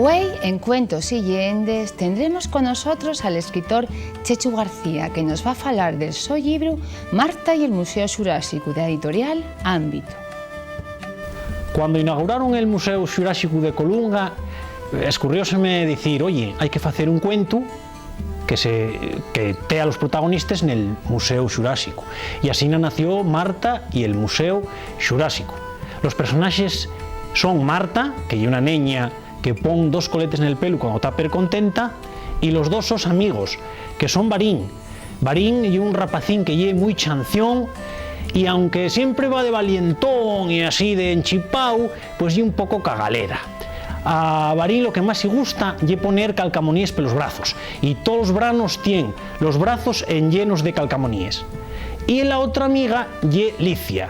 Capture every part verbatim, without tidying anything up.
Güei, en Cuentos y Lleendes, tendremos con nosotros al escritor Chechu García, que nos va falar del so llibru Marta y el Museo Xurásicu, de la editorial Ámbito. Cuando inauguraron el Museu Xurásicu de Colunga, escurrióseme dicir: "Oye, hai que facer un cuentu que se, que tea los protagonistes nel Museu Xurásicu". Y asina nació Marta y el Museu Xurásicu. Los personaxes son Marta, que ye una neña que pon dos coletes nel pelu cuando ta percontenta, y los dos sos amigos, que son Barín. Barín ye un rapacín que ye mui chanción, y aunque siempre va de valientón y así de enchipáu, pues ye un poco cagalera. A Barín lo que más-y gusta ye poner calcamoníes pelos brazos, y tolos vranos tien los brazos enllenos de calcamoníes. Y la otra amiga ye Licia.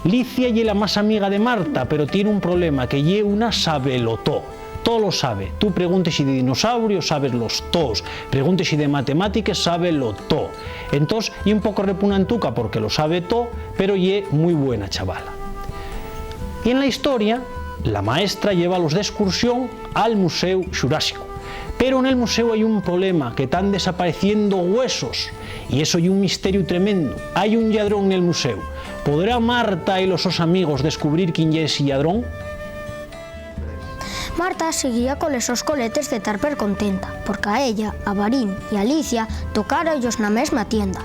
Licia ye la más amiga de Marta, pero tien un problema, que ye una sabelotó. Too lo sabe. Tú pregúntesi de dinosaurios, sabes los toos. Pregúntesi de matemátiques, sábelo too. Entós, ye un poco repunantuca porque lo sabe too, pero ye mui buena chavala. Y en la historia, la maestra llévalos d'escursión al Museu Xurásico. Pero nel museu hai un problema, que tán desapareciendo güesos, y eso ye un misteriu tremendo. Hai un lladrón nel museu. ¿Podrá Marta y los sos amigos descubrir quién ye esi lladrón? Marta siguía coles sos coletes de tar percontenta, porque a ella, a Barín y a Alicia tocárayos na mesma tienda.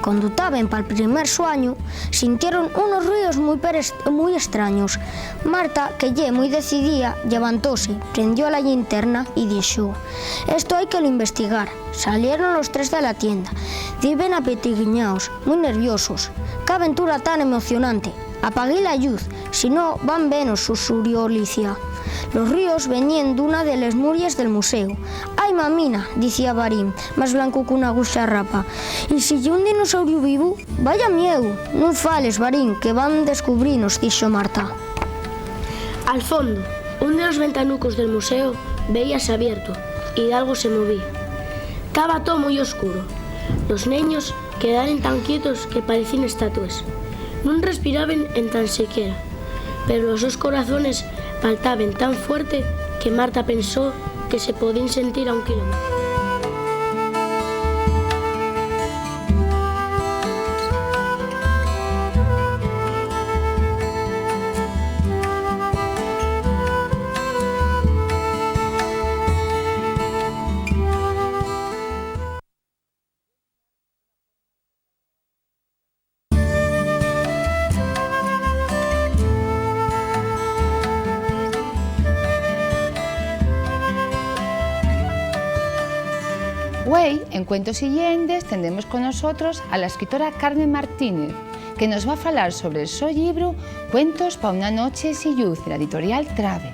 Cuando taben pal primer suañu, sintieron unos ruidos mui peres-, mui estraños. Marta, que ye mui decidía, llevantóse, prendió la llinterna y dixo: "Esto hai que lo investigar". Salieron los tres de la tienda. Diben apetiguiñaos, mui nerviosos. "Qué aventura tan emocionante! Apaguí la lluz, si no van venos", susurió Licia. Los ruidos veníen d'una de les muries del museu. "Ai, mamina", dicía Barín, más blancu qu'una guxarrapa. "¿Y si ye un dinosaurio vivu? Vaya mieu!". "Nun fales, Barín, que van descubrinos", dixo Marta. Al fondo, un de los ventanucos del museu veíase abierto y dalgo se movía. Taba too mui oscuro. Los neños quedaren tan quietos que parecíen estatues. Nun respiraben entan siquiera, pero los sos corazones paltaben tan fuerte que Marta pensó que se podíen sentir a un kilómetru. Güei, en Cuentos y Lleendes, tendremos con nosotros a la escritora Carmen Martínez, que nos va falar sobre'l so llibru Cuentos pa una nueche ensin lluz, de la editorial Trabe.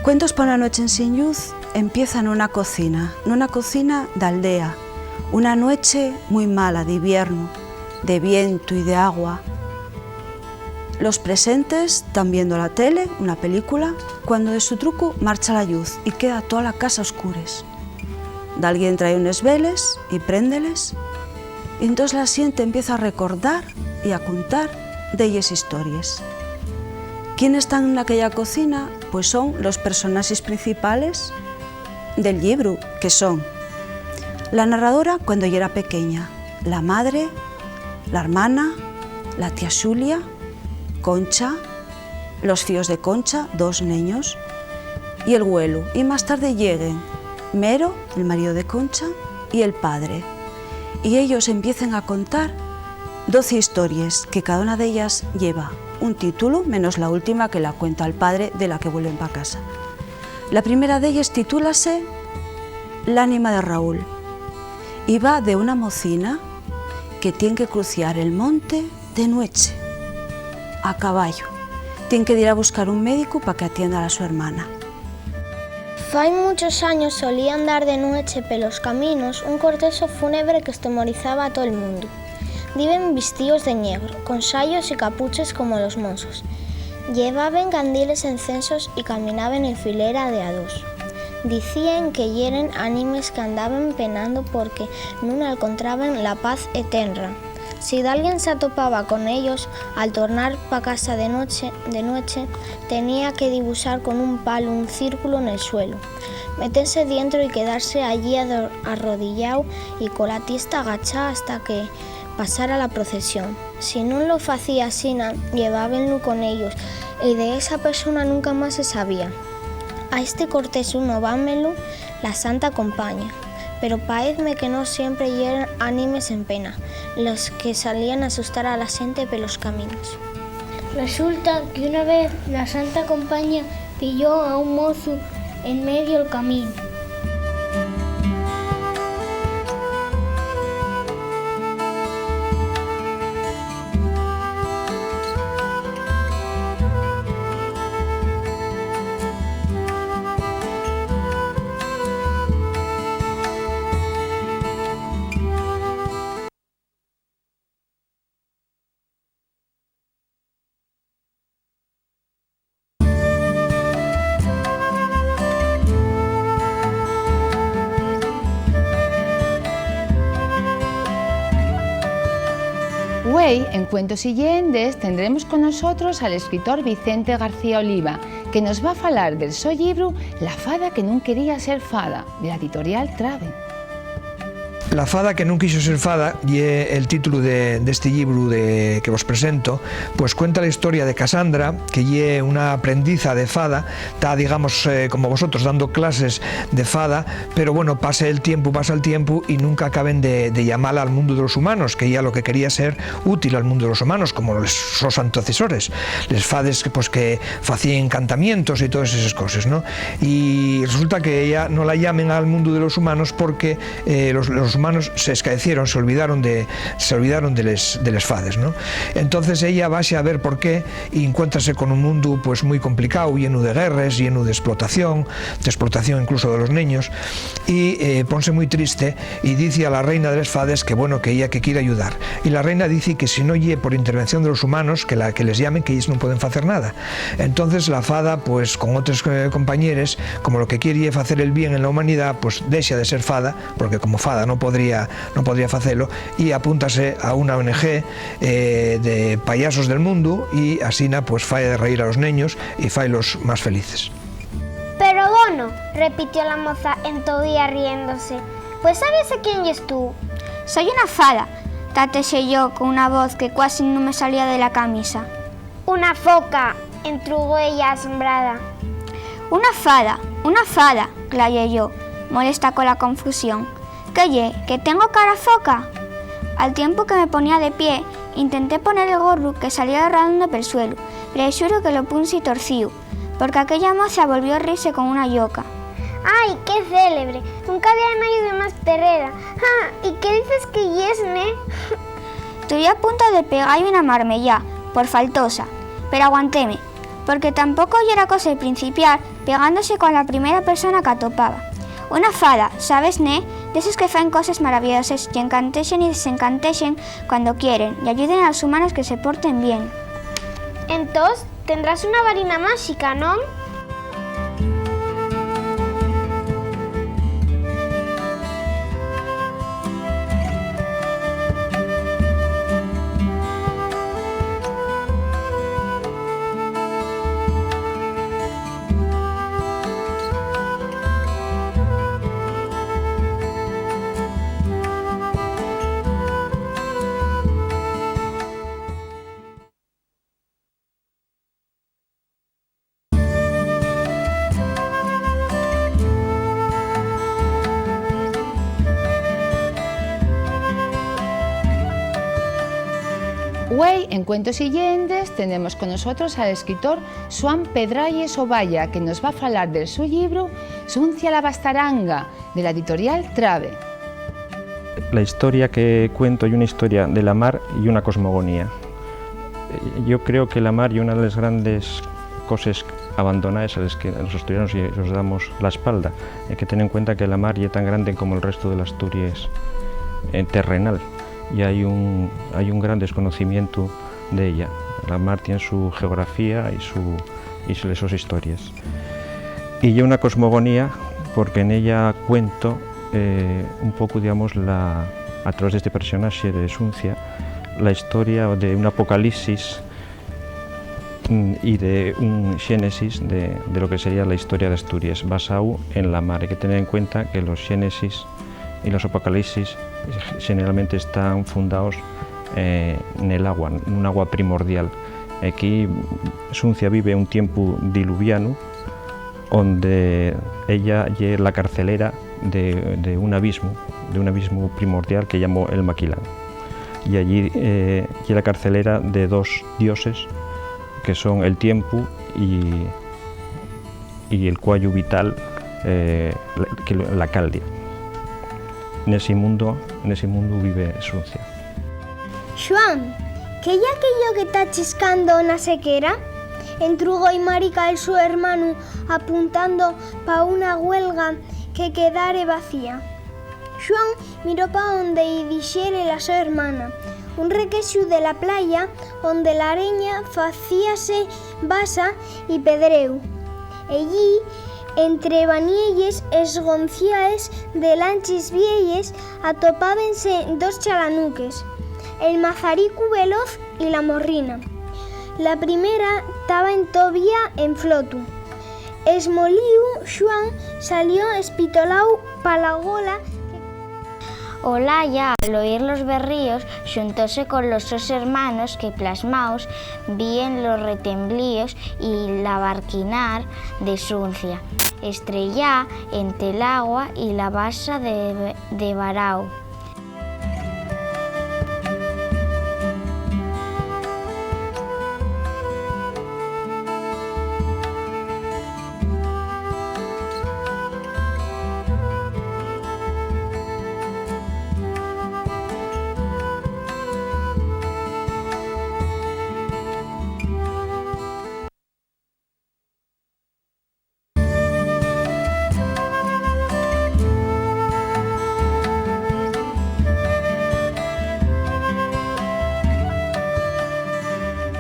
Cuentos pa una nueche ensin lluz empieza nuna cocina, nuna cocina d'aldea, una nueche mui mala, d'hibiernu, de vientu y d'agua. Los presentes tán viendo la tele, una película, cuando de sutrucu marcha la lluz y queda toa la casa a oscures. Dalguien trae unes veles y préndeles, y entós la xente empieza a recordar y a cuntar delles histories. ¿Quiénes tán naquella cocina? Pues son los personaxes principales del llibru, que son la narradora cuando yera pequeña, la madre, la hermana, la tía Xulia, Concha, los fíos de Concha, dos neños, y el güelu, y más tarde lleguen Mero, el marido de Concha, y el padre. Y ellos empiecen a contar doce histories, que cada una d'ellas lleva un título, menos la última, que la cuenta'l padre de la que vuelven pa casa. La primera d'elles titúlase L'ánima de Raúl, y va de una mocina que tien que cruciar el monte de nueche, a caballo. Tien que dir a buscar un médicu pa que atienda a la so hermana. Fai munchos años solía andar de nueche pelos caminos un cortesu fúnebre qu'estemorizaba a tol mundu. Diben vistíos de ñegro, con sayos y capuches como los monxos. Llevaben candiles, encensos y caminaben en filera de a dos. Dicíen que yeren ánimes qu'andaben penando porque nun alcontraben la paz eterna. Si dalguien s'atopaba con ellos, al tornar pa casa de nueche, de nueche, tenía que dibuxar con un palu un círculu nel suelu, metese dientro y quedase allí ado-, arrodilláu y cola tiesta agachá hasta que pasara la procesión. Si nun lo facía asina, llevábenlu con ellos, y de esa persona nunca más se sabía. A este cortés uno vámenlu la Santa Compaña, pero paezme que no siempre yeren ánimes en pena los que salían a asustar a la xente pelos caminos. Resulta que una vez la Santa Compaña pilló a un mozu en medio'l camín. Güei, en Cuentos y Lleendes, tendremos con nosotros al escritor Vicente García Oliva, que nos va falar del so llibru La fada que nun quería ser fada, de la editorial Trabe. La fada que nun quixo ser fada ye el títulu de, d'esti llibru de, que vos presento, pues cuenta la historia de Casandra, que ye una aprendiza de fada, ta, digamos, eh, como vosotros, dando clases de fada, pero bueno, pasa el tiempu, pasa el tiempu y nunca acaben de, de llamala al mundu de los humanos, que ella lo que quería ser útil al mundu de los humanos, como los sos antecesores, les fades que, pues, que facíen encantamientos y todas esas cosas, ¿no? Y resulta que ella no la llamen al mundu de los humanos porque, eh, los, los humanos se escaecieron, se olvidaron de, se olvidaron de les, de les fades, ¿no? Entonces ella vaxe a ver por qué y encuéntrase con un mundu, pues, muy complicao, llenu de guerres, llenu de explotación, de explotación incluso de los neños, y, eh, ponse muy triste y dice a la reina de les fades que, bueno, que ella que quiere ayudar. Y la reina dice que si no ye por intervención de los humanos, que la, que les llamen, que ellos no pueden facer nada. Entonces la fada, pues, con otres, eh, compañeres, como lo que quiere ye facer el bien en la humanidad, pues, dexa de ser fada, porque como fada no podría, no podría facelo, y apúntase a una O N G, eh, de payasos del mundu, y asina, pues, fai de reír a los neños y failos más felices. Pero bono, repitió la moza entovía riéndose, pues, ¿sabes a quién yes tú? Soy una fada, tatexé yo con una voz que cuasi nun me salía de la camisa. Una foca, entrugó ella asombrada. Una fada, una fada, clayé yo, molesta cola confusión. ¿Qué ye, que tengo cara foca? Al tiempu que me ponía de pie, intenté poner el gorru que salía rodando pel suelu, pero xuru que lo punxi torcíu, porque aquella moza volvió rise con una lloca. ¡Ai, qué célebre! Nunca había naído más perrera. ¡Ah! ¿Y qué dices que yes, ne? Tuve a punto de pegalle una marmellá, por faltosa, pero aguantéme, porque tampoco yera cosa de principiar pegándose con la primera persona qu'atopaba. Una fada, ¿sabes, ne? D'eses que faen coses maravilloses, y encantexen y desencantexen cuando quieren, y ayuden a los humanos que se porten bien. Entós, tendrás una varina máxica, ¿non? Güei, en Cuentos y Lleendes, tenemos con nosotros al escritor Xuan Pedralles Ovalla, que nos va falar del su llibru Suncia la bastaranga, de la editorial Trabe. La historia que cuento ye una historia de la mar y una cosmogonía. Eh, yo creo que la mar ye una de las grandes coses abandonaes a les que los asturianos lle-, los damos la espalda. Hai que tener en cuenta que la mar ye tan grande como el resto de l'Asturies, eh, terrenal, y hai un, hai un gran desconocimientu d'ella. La mar tien su geografía y su, y su, les sos histories. Y ye una cosmogonía porque en ella cuento, eh, un poco, digamos, la, a través d'este personaxe de Suncia, La historia de un apocalipsis, mm, y de un xénesis de, de lo que sería la historia d'Asturies, basáu en la mar. Hai que tener en cuenta que los xénesis y los apocalipsis, eh, generalmente están fundaos, eh, nel agua, nun agua primordial. Aquí Suncia vive un tiempu diluvianu, onde ella ye la carcelera de, de un abismu, de un abismu primordial que llamó el Maquilán. Y allí, eh, ye la carcelera de dos dioses, que son el tiempu y, y el cuayu vital, eh, la, que lo, la caldia. Nesi mundo, nesi mundu vive Suncia. Xuan, ¿qué ye aquello que ta chiscando na sequera?, entrugói Marica el so hermanu, apuntando pa una güelga que quedare vacía. Xuan miró pa onde-y dixere la so hermana. Un requexu de la playa onde l'areña facíase basa y pedréu. Ellí, entre banielles esgonciaes de lanches vielles, atopábense dos chalanuques, el mazaricu veloz y la morrina. La primera taba entovía en flotu. Esmolíu, Xuan salió espitoláu pa la gola. Olaya, al oír los berríos, xuntóse con los sos hermanos que, plasmaos, víen los retemblíos y l'abarquinar de Suncia, estrellá ente l'agua y la basa de, de varao.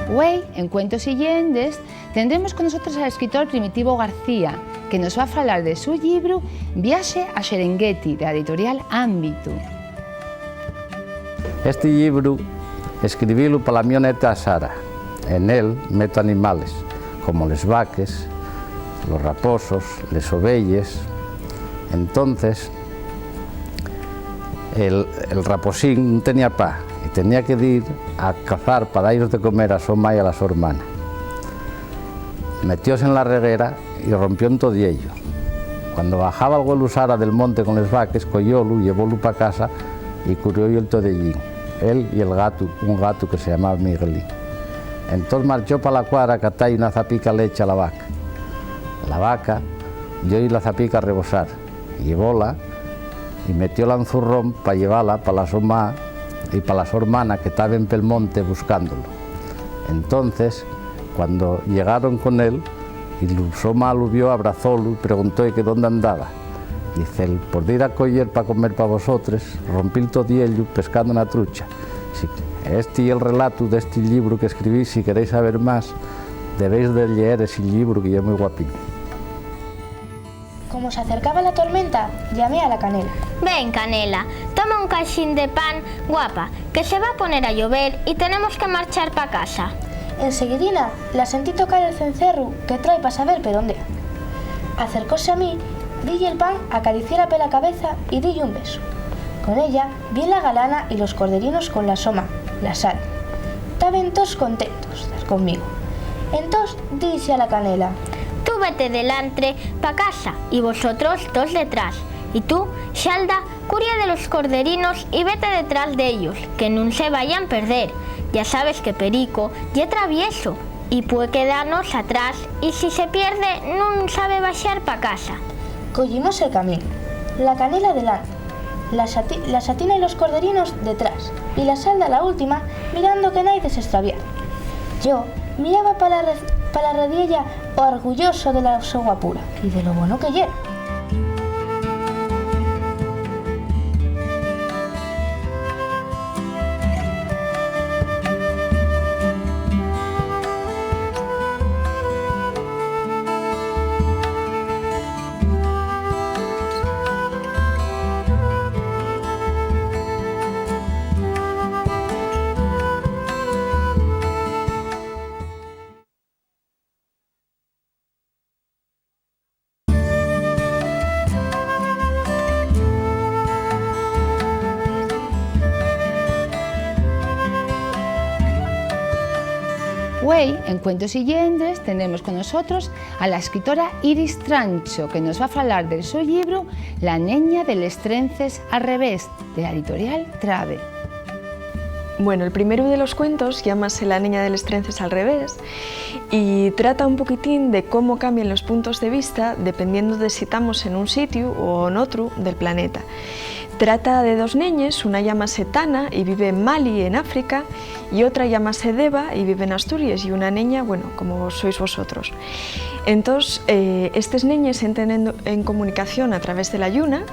Güei, en Cuentos y Llendes, tendremos con nosotros al escritor Primitivo García, que nos va a falar de su llibru Viaxe a Xerengueti, de la editorial Ámbitu. Esti llibru escribílu pa la mio neta Sara. En él meto animales, como les vaques, los raposos, les oveyes. Entonces, el, el raposín nun tenía pa y tenía que dir a cazar pa da-yos de comer a so ma y a la so hermana. Metióse en la reguera y rompió un todiello. Cuando bajaba el güelu Sara del monte con les vaques, coyólu, llevólu pa casa y curió-y el todiellín, él y el gatu, un gatu que se llamaba Miguelín. Entós marchó pa la cuara a catar-y una zapica leche a la vaca. La vaca dio-y la zapica a rebosar, llevóla y metióla en zurrón pa llevala pa la so ma y pa la so hermana que taben pel monte buscándolo. Entonces, cuando llegaron con él, y lu so ma lu vio, abrazólu y preguntó-y que dónde andaba. Diz él: "Por dir a coyer pa comer pa vosotres, rompí'l todiellu pescando na trucha". Si, esti ye el relatu d'esti llibru que escribí. Si queréis saber más, debéis de lleer esi llibru, que ye mui guapín. Como s'acercaba la tormenta, llamé a la Canela. Ven, Canela, toma un caxín de pan, guapa, que se va poner a llover y tenemos que marchar pa casa. Enseguidina la sentí tocar el cencerru que trai pa saber per ónde. Acercóse a mí, di-y el pan, acariciéla pela cabeza y di-y un besu. Con ella vien la galana y los corderinos con la so ma, la Sara. Taben toos contentos d'estar conmigo. Entós dixi a la Canela: "Tú vete delantre pa casa y vosotros toos detrás. Y tú, Xalda, curia de los corderinos y vete detrás d'ellos, que nun se vayan perder. Ya sabes que Perico ye travieso y pue quedanos atrás, y si se pierde, nun sabe baxar pa casa". Coyimos el camín, la Canela delante, la xati-, la xatina y los corderinos detrás, y la Xalda la última, mirando que naide s'estraviara. Yo miraba pa la re-, pa la rediella, orgulloso de la so guapura y de lo bono que yera. Güei, en Cuentos y Lleendes, tenemos con nosotros a la escritora Iris Trancho, que nos va a falar del so llibru La neña de les trences al revés, de la editorial Trabe. Bueno, el primeru de los cuentos llámase La neña de les trences al revés y trata un poquitín de cómo cambian los puntos de vista dependiendo de si tamos en un sitiu o en otru del planeta. Trata de dos neñes, una llámase Tana y vive en Mali, en África, y otra llámase Deva y vive en Asturies, y una neña, bueno, como sois vosotros. Entós, eh, estes neñes entren en, en comunicación a través de la lluna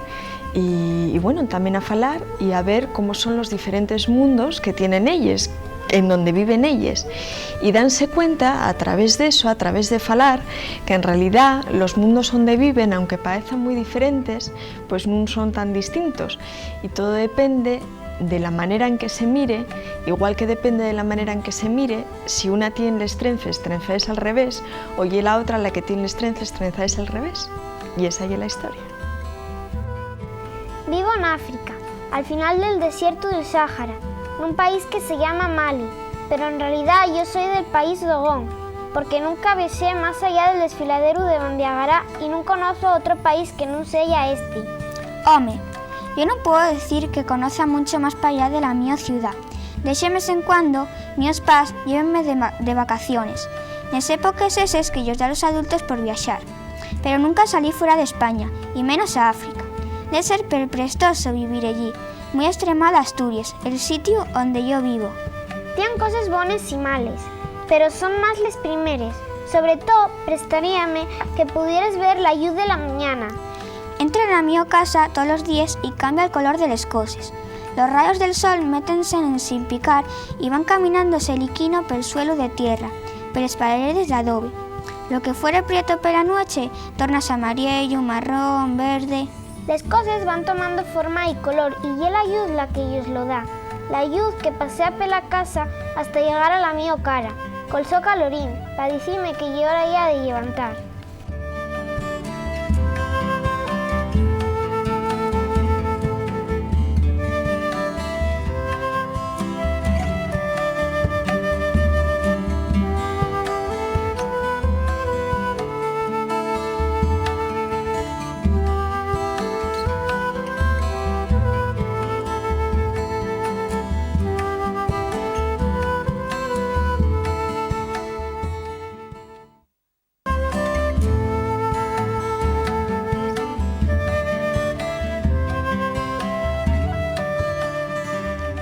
y, y, bueno, también a falar y a ver cómo son los diferentes mundos que tienen elles, en donde viven elles. Y danse cuenta a través de eso, a través de falar, que en realidá los mundos onde viven, aunque paezan mui diferentes, pues nun son tan distintos. Y todo depende de la manera en que se mire, igual que depende de la manera en que se mire, si una tien les trences trenzaes al revés, o ye la otra la que tien les trences trenzaes al revés. Y esa ye la historia. Vivo n'África, al final del desiertu del Sáhara, nun país que se llama Mali, pero en realidá yo soi del país d'Ogón, porque nunca viaxé más allá del desfiladeru de Bandiagara y nun conozo otro país que nun seya esti. Home, yo nun puedo decir que conoza muncho más p'allá de la mio ciudá. De xemes en cuando, mios pas llévenme de ma-, de vacaciones, nes époques eses que-yos da los adultos por viaxar. Pero nunca salí fuera d'España, y menos a África. Debe ser perprestoso vivir ellí, mui estremao d'Asturies, el sitiu onde yo vivo. Tien coses bones y males, pero son más les primeres. Sobre too, prestaríame que pudieres ver la lluz de la mañana. Entra na mio casa tolos díes y cambia el color de les coses. Los rayos del sol métense en sin picar y van caminándose liquino pel suelu de tierra, peles paredes d'adobe. Lo que fuere prieto pela nueche, tórnase amariellu, marrón, verde. Les coses van tomando forma y color, y ye la lluz la que-yos lo da. La lluz que pasea pela casa hasta llegar a la mio cara, col so calorín, pa dicime que ye hora ya de llevantar.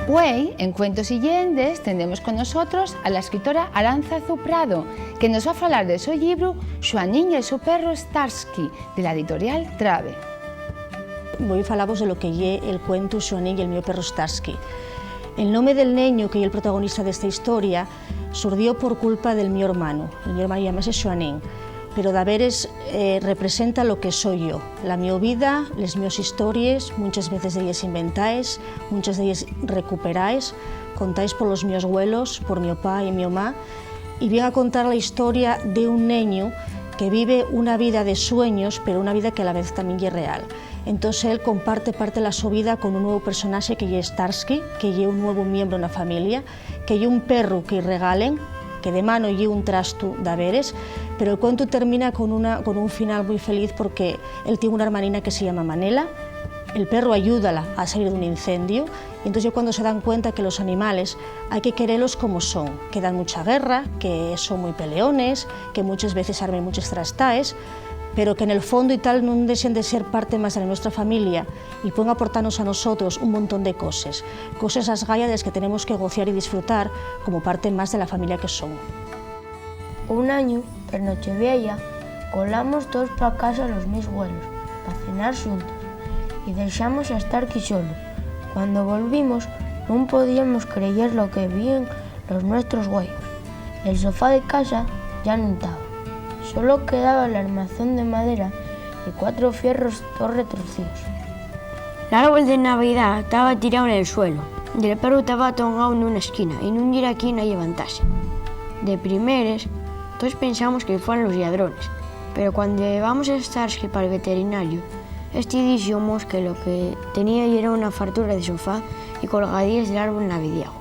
Güei, en Cuentos y Lleendes, tenemos con nosotros a la escritora Aránzazu Prado, que nos va a falar del so llibru Xuanín y el so perru Starsky, de la editorial Trabe. Voi falavos de lo que ye el cuentu Xuanín y el mio perru Starsky. El nome del neñu, que ye el protagonista d'esta historia, surdió por culpa del mio hermanu. El mio hermanu llámase Xuanín, pero daveres, eh, representa lo que soi yo, la mio vida, les mios histories, munches veces d'elles inventaes, munches d'elles recuperaes, contaes por los mios güelos, por mio pa y mio ma, y vien a contar la historia d'un neñu que vive una vida de sueños, pero una vida que a la vez tamién ye real. Entós él comparte parte la so vida con un nuevu personaxe que ye Starsky, que ye un nuevu miembru na familia, que ye un perru que-y regalen, que de mano ye un trastu daveres, pero el cuentu termina con una, con un final mui feliz porque él tien una hermanina que se llama Manela, el perru ayúdala a salir d'un incendiu, y entós ye cuando se dan cuenta que los animales hai que querelos como son, que dan mucha guerra, que son mui peleones, que munches veces armen munches trastaes, pero que nel fondo y tal nun dexen de ser parte más de la nuestra familia y puen aportanos a nosotros un montón de coses, coses asgaya de les que tenemos que gociar y disfrutar como parte más de la familia que son. Un añu, per Nocheviella, colamos toos pa casa los mis güelos pa cenar xuntos y dexamos a Starky solo. Cuando volvimos, nun podíamos creyer lo que víen los nuestros güelos. El sofá de casa ya nun taba. Solo quedaba l'armazón de madera y cuatro fierros toos retorcíos. L'árbol de Navidá taba tirao nel suelu, y el perru taba atongao nuna esquina y nun yera quien a llevantase. De primeres, toos pensamos que fueran los lladrones, pero cuando llevamos a Starsky pal veterinariu, esti díxomos que lo que tenía yera una fartura de sofá y colgadíes del árbol navidiegu.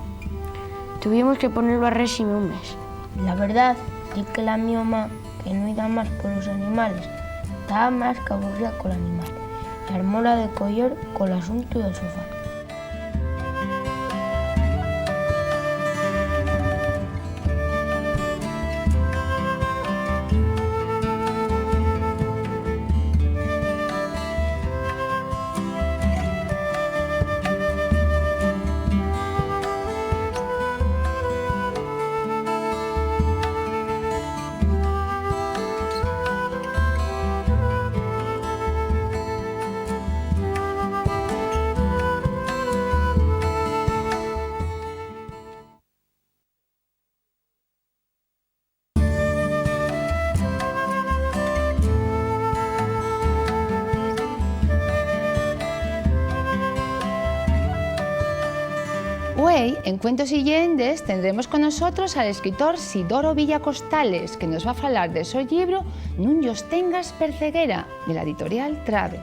Tuvimos que ponelo a réxime un mes. La verdá ye que la mio ma, que nun da más polos animales, ta más qu'aburría col animal, y armóla de coyer col asuntu del sofá. Güei, en Cuentos y Lleendes, tendremos con nosotros al escritor Sidoro Villa Costales, que nos va falar del so llibru Nun yos tengas perceguera, de la editorial Trabe.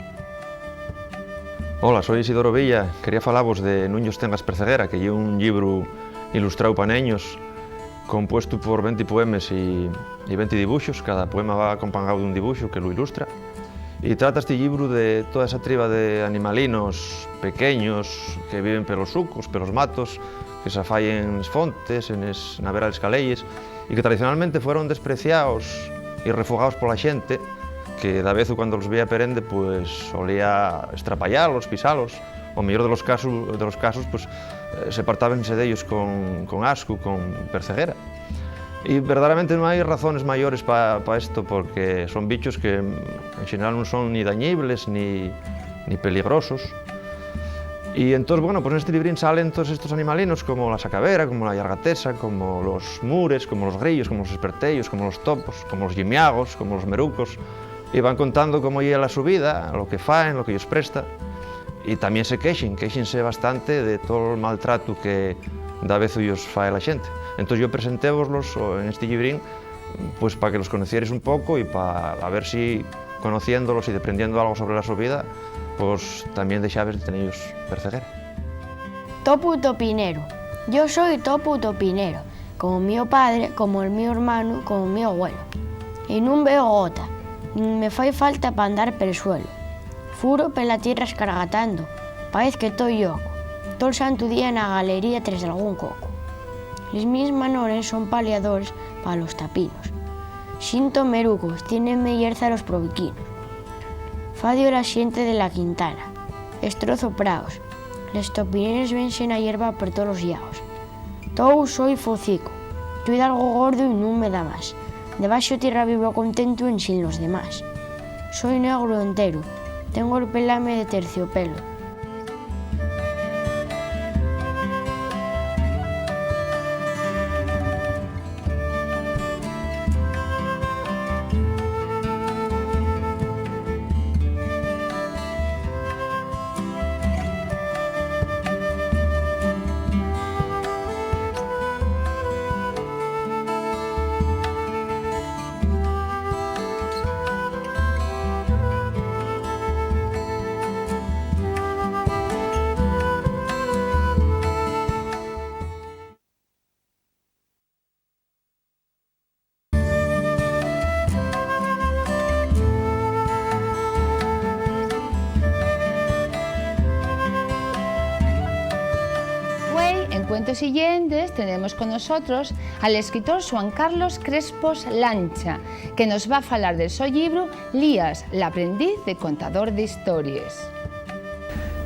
Hola, soi Isidoro Villa. Quería falavos de Nun yos tengas perceguera, que ye un llibru ilustráu pa neños, compuestu por venti poemes y, y venti dibuxos. Cada poema va acompañáu d'un dibuxu que lu ilustra. Y trata esti llibru de toda esa triba de animalinos pequeños que viven pelos sucos, pelos matos, que s'afayen nes fontes, enes, na vera les caleyes, y que tradicionalmente fueron despreciaos y refugaos pola xente, que davezu cuando los veía perende, pues, solía estrapayalos, pisalos, o, mellor de los casu-, de los casos, pues, eh, separtábense d'ellos con, con ascu, con perceguera. Y verdaderamente nun hai razones mayores pa, pa esto, porque son bichos que, mm, en xeneral nun son ni dañibles ni, ni peligrosos. Y entós, bueno, pues nesti librín salen todos estos animalinos, como la sacabera, como la llargatesa, como los mures, como los grillos, como los esperteyos, como los topos, como los llimiagos, como los merucos, y van contando cómo ye la su vida, lo que faen, lo que ellos presta. Y tamién se quexen, quéxense bastante de tol maltratu que davezu yos fae la xente. Entós yo presentévoslos, o, en esti llibrín, pues, pa que los conocieres un poco y pa, a ver si, conociéndolos y deprendiendo algo sobre la so vida, pues, tamién dexabes de tenellos perceguera. Topu topinero. Yo soi topu topinero, como mio padre, como el mio hermanu, como mio agüelo. Y nun veo gota, nin me fai falta pa andar pel suelo. Furo pela tierra escargatando, paez que toi lloco. Tol santu día na galería tres d'algún coco. Les mis manores son paliadores pa los tapinos. Xinto merucos, tienen meyerza los probiquinos. Fadio la xente de la Quintana, estrozo praos. Les topineres vense na yerba per tolos llaos. Tou soi focico, toi d'algo gordo y nun me da más. Debaxo tierra vivo contentu ensin los demás. Soi negru entero, tengo'l pelame de terciopelo. Güei, en Cuentos y Lleendes, tenemos con nosotros al escritor Xuan Carlos Crespos Lancha, que nos va falar del so llibru Lías, l'aprendiz de contador d'histories.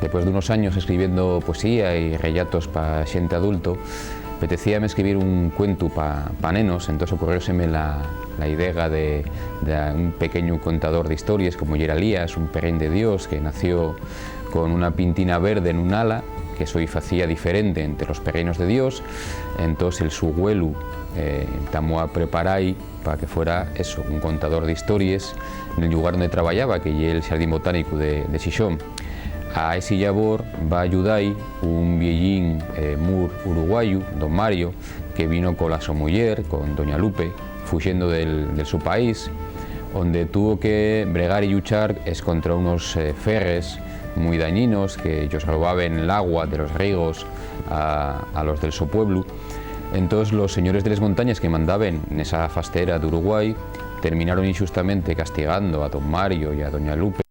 Después d'unos años escribiendo poesía y rellatos pa xente adulto, apetecíame escribir un cuentu pa, pa nenos, entós ocurrióseme la, la idea de, de un pequeñu contador d'histories, como yera Elías, un perrín de Dios que nació con una pintina verde nun ala, que eso-y facía diferente ente los perrinos de Dios. Entós el su güelu, eh, tamó a preparai pa que fuera eso, un contador d'histories nel llugar onde trabayaba, que ye el Xardín Botánicu de, de Xixón. A esi llabor va ayudai un viellín, eh, mur uruguayu, don Mario, que vino cola so muyer, con doña Lupe, fuxendo del, del su país, onde tuvo que bregar y lluchar escontra unos, eh, ferres mui dañinos que yos robaben l'agua de los rigos a, a los del so pueblu. Entós, los señores de les montañes que mandaben nesa fastera d'Uruguai terminaron inxustamente castigando a don Mario y a doña Lupe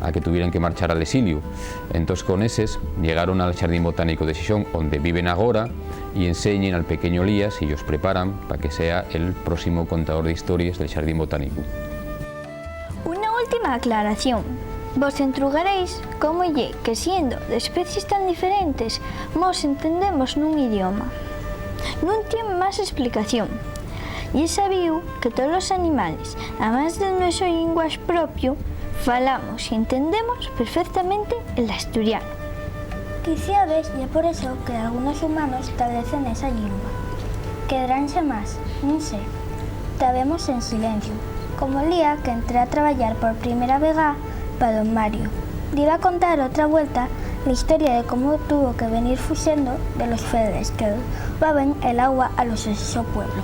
a que tuvieran que marchar al exiliu. Entós, con eses, llegaron al Xardín Botánico de Xixón, onde viven agora, y enseñen al pequeño Elías y yos preparan pa que sea el próximo contador de histories del Xardín Botánico. Una última aclaración. Vos entrugaréis cómo ye que, siendo d'especies tan diferentes, mos entendemos nun idioma. Nun tien más esplicación. Ye sabíu que tolos animales, amás del nueso llenguax propiu, falamos y entendemos perfectamente el asturianu. Quiciabes ye por eso que dalgunos humanos tablecen esa llingua. Quedará ensin más, nun sé. Tabemos en silenciu, como el día qu'entré a trabayar por primera vegá pa don Mario. Diba contar otra vuelta la historia de cómo tuvo que venir fuxendo de los ferres que roubaben el agua a los del so pueblo.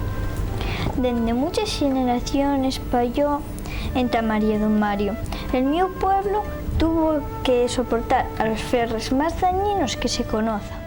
Dende muches xeneraciones payó enta María don Mario. El miu pueblo tuvo que soportar a los ferres más dañinos que se conozan.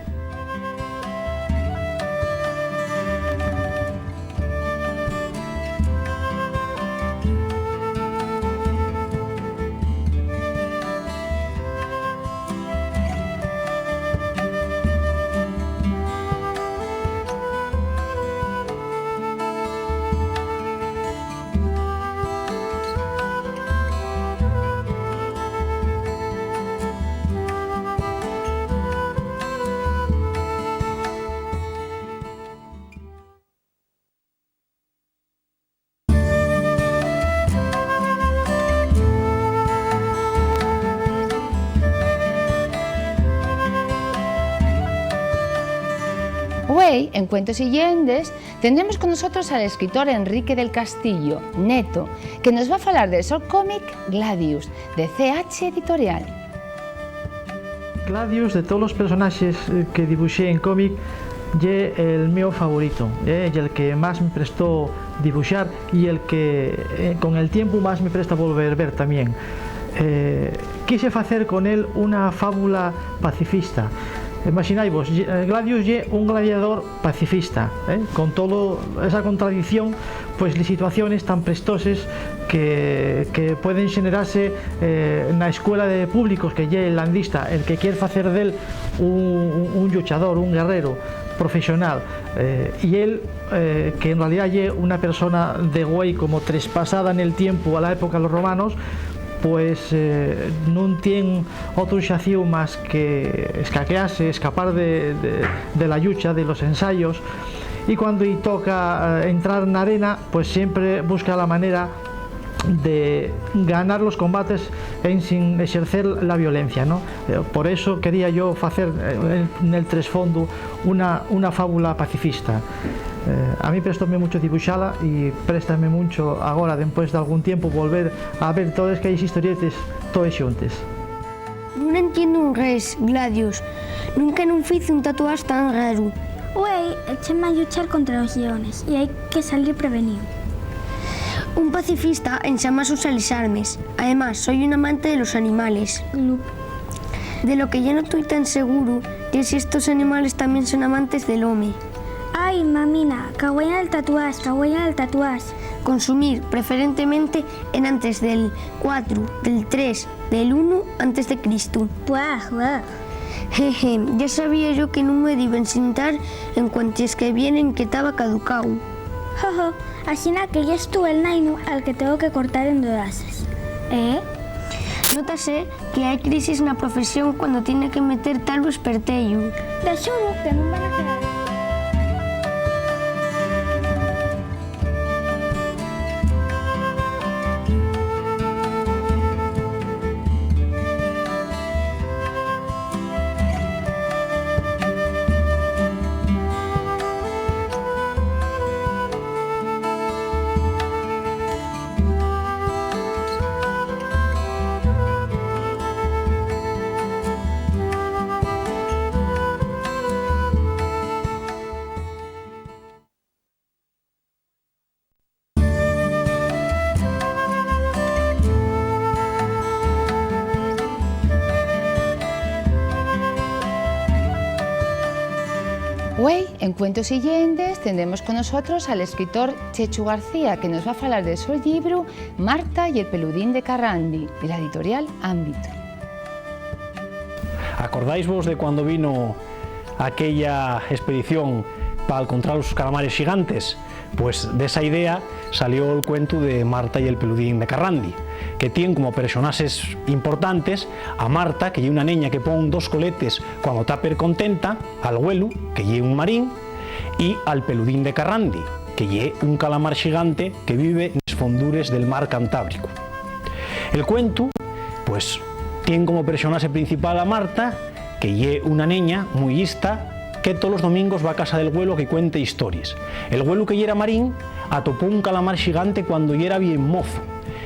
Güei, en Cuentos y Lleendes, tendremos con nosotros al escritor Enrique del Castillo, neto, que nos va a falar del so cómic Gladius, de C H Editorial. Gladius, de tolos personaxes, eh, que dibuxé en cómic, ye el mio favorito, eh, y el que más me prestó dibuxar y el que, eh, con el tiempu más me presta volver ver tamién. Eh, quise facer con él una fábula pacifista. Imaxinaivos, ye-, eh, Gladius ye un gladiador pacifista, eh, con tola esa contradicción, pues, les situaciones tan prestoses que, que pueden xenerase, eh, na escuela de públicos que ye el landista, el que quier facer d'él un, un, un lluchador, un guerrero profesional, eh, y él, eh, que en realidá ye una persona de güei como trespasada nel tiempu a la época de los romanos, pues, eh, nun tien otru xacíu más que escaquease, escapar de, de, de la llucha, de los ensayos, y cuando-y toca, eh, entrar na arena, pues siempre busca la manera de ganar los combates ensin exercer la violencia, ¿no? Eh, por eso quería yo facer, eh, en, nel tresfondu una, una fábula pacifista. Eh, a mí préstonme muncho dibuxala y préstame muncho agora, dempués d'algún tiempu, volver a ver toles quelles historietes toles xuntes. Nun entiendo un res, Gladius. Nunca nun fiz un tatuax tan raru. Güei, échame a lluchar contra los lleones y hai que salir preveníu. Un pacifista enxamás usa les armes. Además, soi un amante de los animales. Glup. De lo que yá no toi tan seguru ye si estos animales tamién son amantes del home. Ai, mamina, qu'agüeya nel tatuax, qu'agüeya nel tatuax. Consumir, preferentemente enantes del cuatro, del tres, del uno antes de Cristu. Buah, buah. Jeje, yá sabía yo que nun me diben sintar en cuantes que vienen, que taba caducáu. Jojo, asina que yes tu el nainu al que tengo que cortar en rodaxes, ¿eh? Nótase que hai crisis na profesión cuando tiene que meter talu esperteyu. T'axuru que nun van a quedar. En Cuentos y Lleendes tendremos con nosotros al escritor Chechu García, que nos va a falar del so llibru Marta y el peludín de Carrandi, de la editorial Ámbito. ¿Acordáisvos de cuando vino aquella expedición pa alcontrar los calamares xigantes? Pues d'esa idea salió'l cuentu de Marta y el peludín de Carrandi, que tien como personaxes importantes a Marta, que ye una neña que pon dos coletes cuando ta percontenta, al güelu, que ye un marín, y al peludín de Carrandi, que ye un calamar xigante que vive nes fondures del mar Cantábrico. El cuentu, pues, tien como personaxe principal a Marta, que ye una neña mui llista que tolos domingos va a casa del güelu a que cuente histories. El güelu, que yera marín, atopó un calamar xigante cuando yera bien mozu,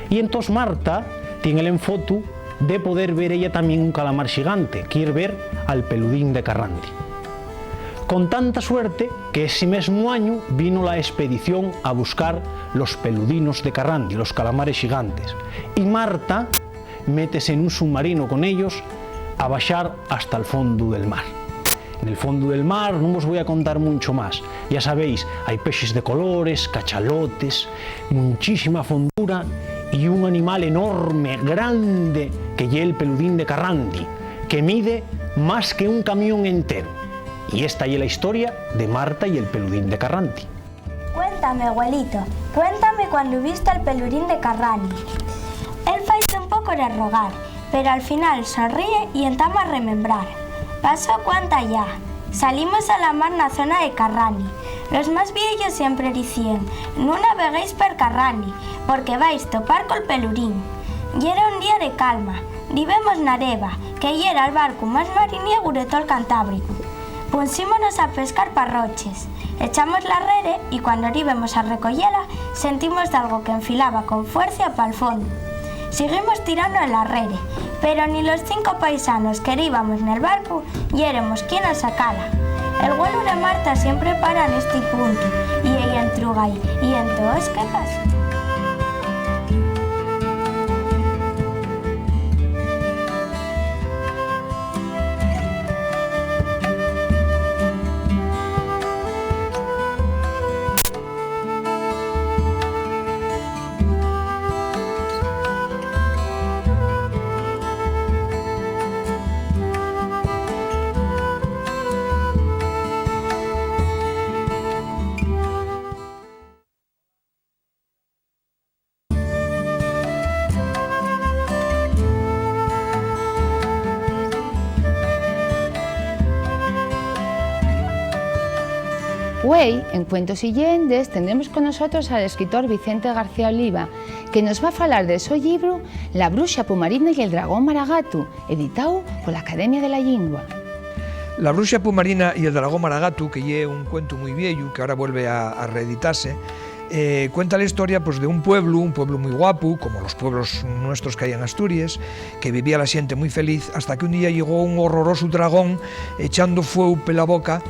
y entós Marta tien el enfotu de poder ver ella tamién un calamar xigante, quier ver al peludín de Carrandi. Con tanta suerte que esi mesmu añu vino la expedición a buscar los peludinos de Carrandi, los calamares xigantes, y Marta métese nun submarino con ellos a baxar hasta'l fondu del mar. Nel fondu del mar nun vos voi a contar muncho más. Ya sabéis, hai pexes de colores, cachalotes, munchísima fondura y un animal enorme, grande, que ye el peludín de Carrandi, que mide más que un camión entero. Y esta ye la historia de Marta y el peludín de Carrandi. Cuéntame, güelito, cuéntame cuando viste al pelurín de Carrani. Él faise un poco de rogar, pero al final sonríe y entama a remembrar. Pasó cuanta ya. Salimos a la mar na zona de Carrani. Los más vieyos siempre dicían: "Nun naveguéis per Carrani, porque vais topar col pelurín". Yera un día de calma. Divemos na Deva, que yera'l barcu más mariniegu de tol Cantábricu. Punxímonos a pescar pa roches. Echamos la rede y, cuando divemos a recoyela, sentimos dalgo qu'enfilaba con fuercia pal fondu. Siguimos tirando de la rede, pero ni los cinco paisanos que dívamos nel barcu yeremos quien a sacala. El güelu de Marta siempre para nesti puntu, y ella entruga-y: "¿Y entós qué pasó?". Güei, en Cuentos y Lleendes, tendremos con nosotros al escritor Vicente García Oliva, que nos va a falar del so llibru La bruxa pumarina y el dragón maragatu, editao pola Academia de la Llingua. La bruxa pumarina y el dragón maragatu, que ye un cuentu mui vieyu, que ahora vuelve a, a reeditase, eh, cuenta la historia, pues, de un pueblu, un pueblu mui guapu, como los pueblos nuestros que hai en Asturies, que vivía la xente mui feliz, hasta que un día llegó un horrorosu dragón echando fueu pela boca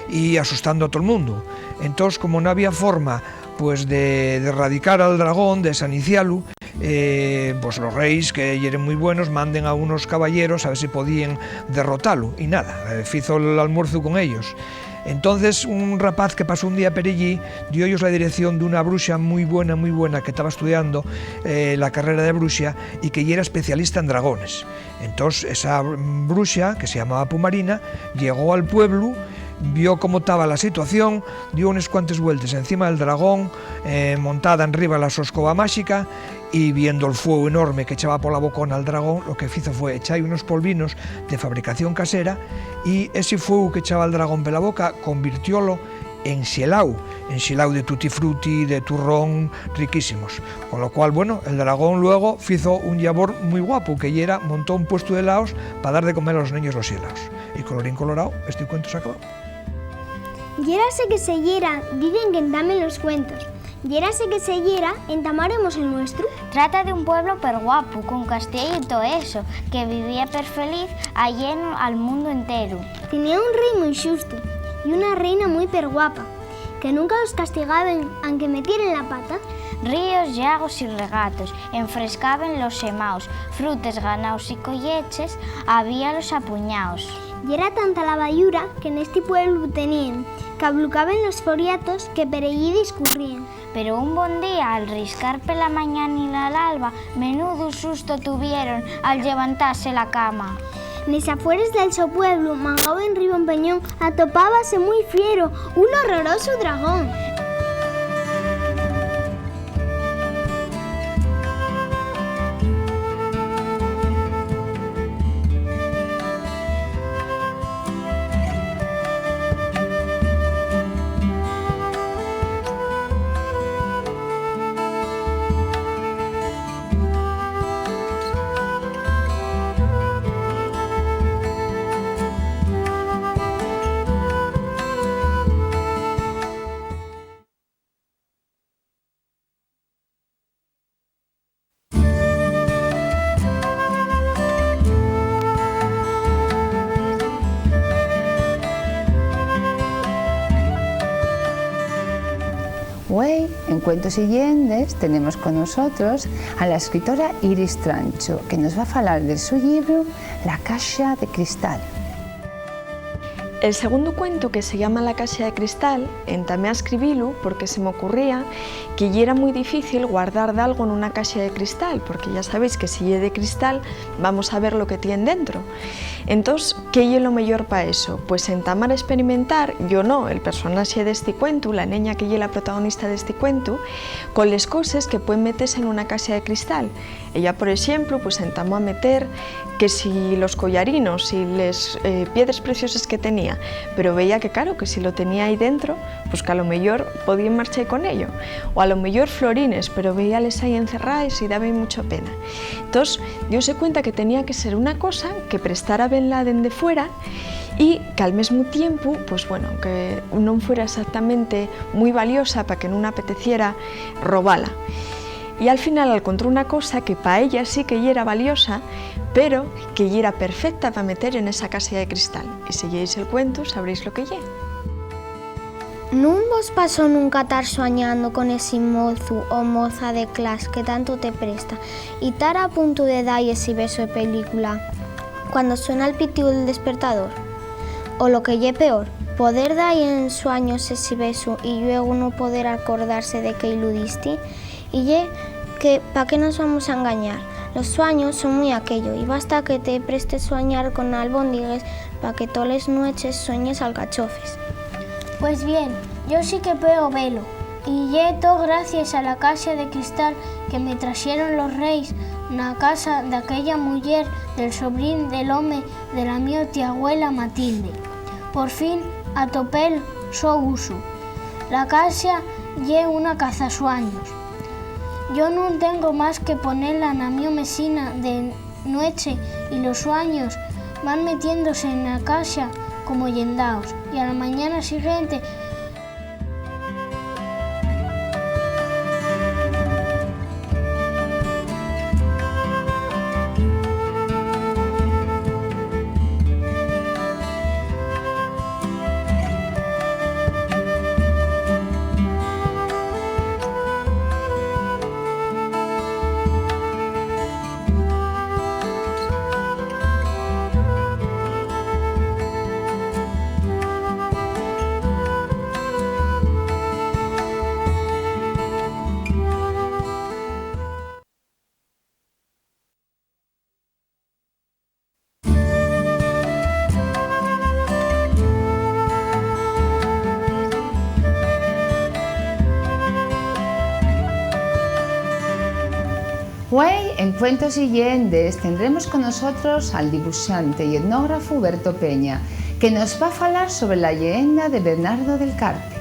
y asustando a tol mundu. Entós, como no había forma, pues, de, de erradicar al dragón, de sanicialu, eh, pues, los reis, que yeren mui buenos, manden a unos caballeros a ver si podíen derrotalu. Y nada, eh, fizo l'almuerzu con ellos. Entonces, un rapaz que pasó un día per ellí, dio-yos la dirección d'una bruxa mui buena, mui buena, que taba estudiando, eh, la carrera de bruxa y que yera especialista en dragones. Entós, esa bruxa, que se llamaba Pumarina, llegó al pueblu, vio cómo taba la situación, dio unes cuantes vueltes encima del dragón, eh, montada enriba la so escoba máxica, y viendo'l fueu enorme que echaba pola bocona al dragón, lo que fizo fue echar-y unos polvinos de fabricación casera, y esi fueu que echaba el dragón pela boca convirtiólo en xelau, en xelau de tutti frutti, de turrón, riquísimos. Con lo cual, bueno, el dragón luego fizo un llabor mui guapu, que yera, montó un puestu d'helaos pa dar de comer a los neños los xelaos. Y colorín colorao, esti cuentu s'acabó. Yérase que se yera, dicen que entamen los cuentos. Yérase que se yera, entamaremos el nuestru. Trata d'un pueblo perguapu, con castiellu y too eso, que vivía perfeliz, alleno al mundu enteru. Tenía un rei mui xustu y una reina mui perguapa, que nunca los castigaben anque metieren la pata. Ríos, llagos y regatos enfrescaben los xemaos, frutes, ganaos y colleches habíalos a puñaos. Yera tanta la bayura que nesti pueblu teníen Cablucaben los foriatos que per ellí discurríen. Pero un bon día, al riscar pela mañanita l'alba, menudu susto tuvieron al llevantase la cama. Nes afueres del so pueblu, mangao enriba un peñón, atopábase mui fiero un horrorosu dragón. Güei, en Cuentos y Lleendes, tenemos con nosotros a la escritora Iris Trancho, que nos va a falar del su llibru La caxa de cristal. El segundu cuentu, que se llama La caxa de cristal, entamé a escribilu porque se m'ocurría que yera mui difícil guardar dalgo nuna caxa de cristal, porque ya sabéis que si ye de cristal, vamos a ver lo que tien dentro. Entós, ¿qué ye lo meyor pa eso? Pues entamar a esperimentar, yo no, el personaxe d'esti cuentu, la neña que ye la protagonista d'esti cuentu, con les coses que pueden metese nuna caxa de cristal. Ella, por exemplu, pues entamó a meter que si los collarinos y les, eh, piedres precioses que tenía, pero veía que, claro, que si lo tenía ahí dentro, pues que a lo meyor podíen marchar con ello. O a lo meyor florines, pero veíales ahí encerraes y dábame mucha pena. Entós, diose cuenta que tenía que ser una cosa que prestara ben la dende fuera y que al mesmu tiempu, pues bueno, que non fuera exactamente mui valiosa pa que nun apeteciera robala. Y al final alcontró una cosa que pa ella sí que yera valiosa, pero que yera perfecta pa meter en esa caxa de cristal. Y si lleéis el cuentu, sabréis lo que ye. ¿Nun vos pasó nunca tar suañando con esi mozu o moza de clas que tanto te presta y tar a puntu de da-y esi besu de película cuando suena'l pitíu del despertador? O lo que ye peor, poder da-y en suaños esi besu y lluego nun poder acordarse de que-y lu disti. Y ye que, ¿pa qué nos vamos a engañar? Los suaños son mui aquello, y basta que te preste suañar con albóndigues pa que toles nueches sueñes alcachofes. Pues bien, yo sí que puedo velo, y ye too gracies a la caxa de cristal que me traxeron los reis na casa d'aquella muyer del sobrín del home de la mio tiabuela Matilde. Por fin atopé'l so usu. La caxa ye una cazasuaños. Yo nun tengo más que ponela na mio mesina de nueche y los suaños van metiéndose na caxa como llendaos, y a la mañana siguiente Güei, en Cuentos y Lleendes, tendremos con nosotros al dibuxante y etnógrafu Berto Peña, que nos va falar sobre la lleenda de Bernardo del Carpio.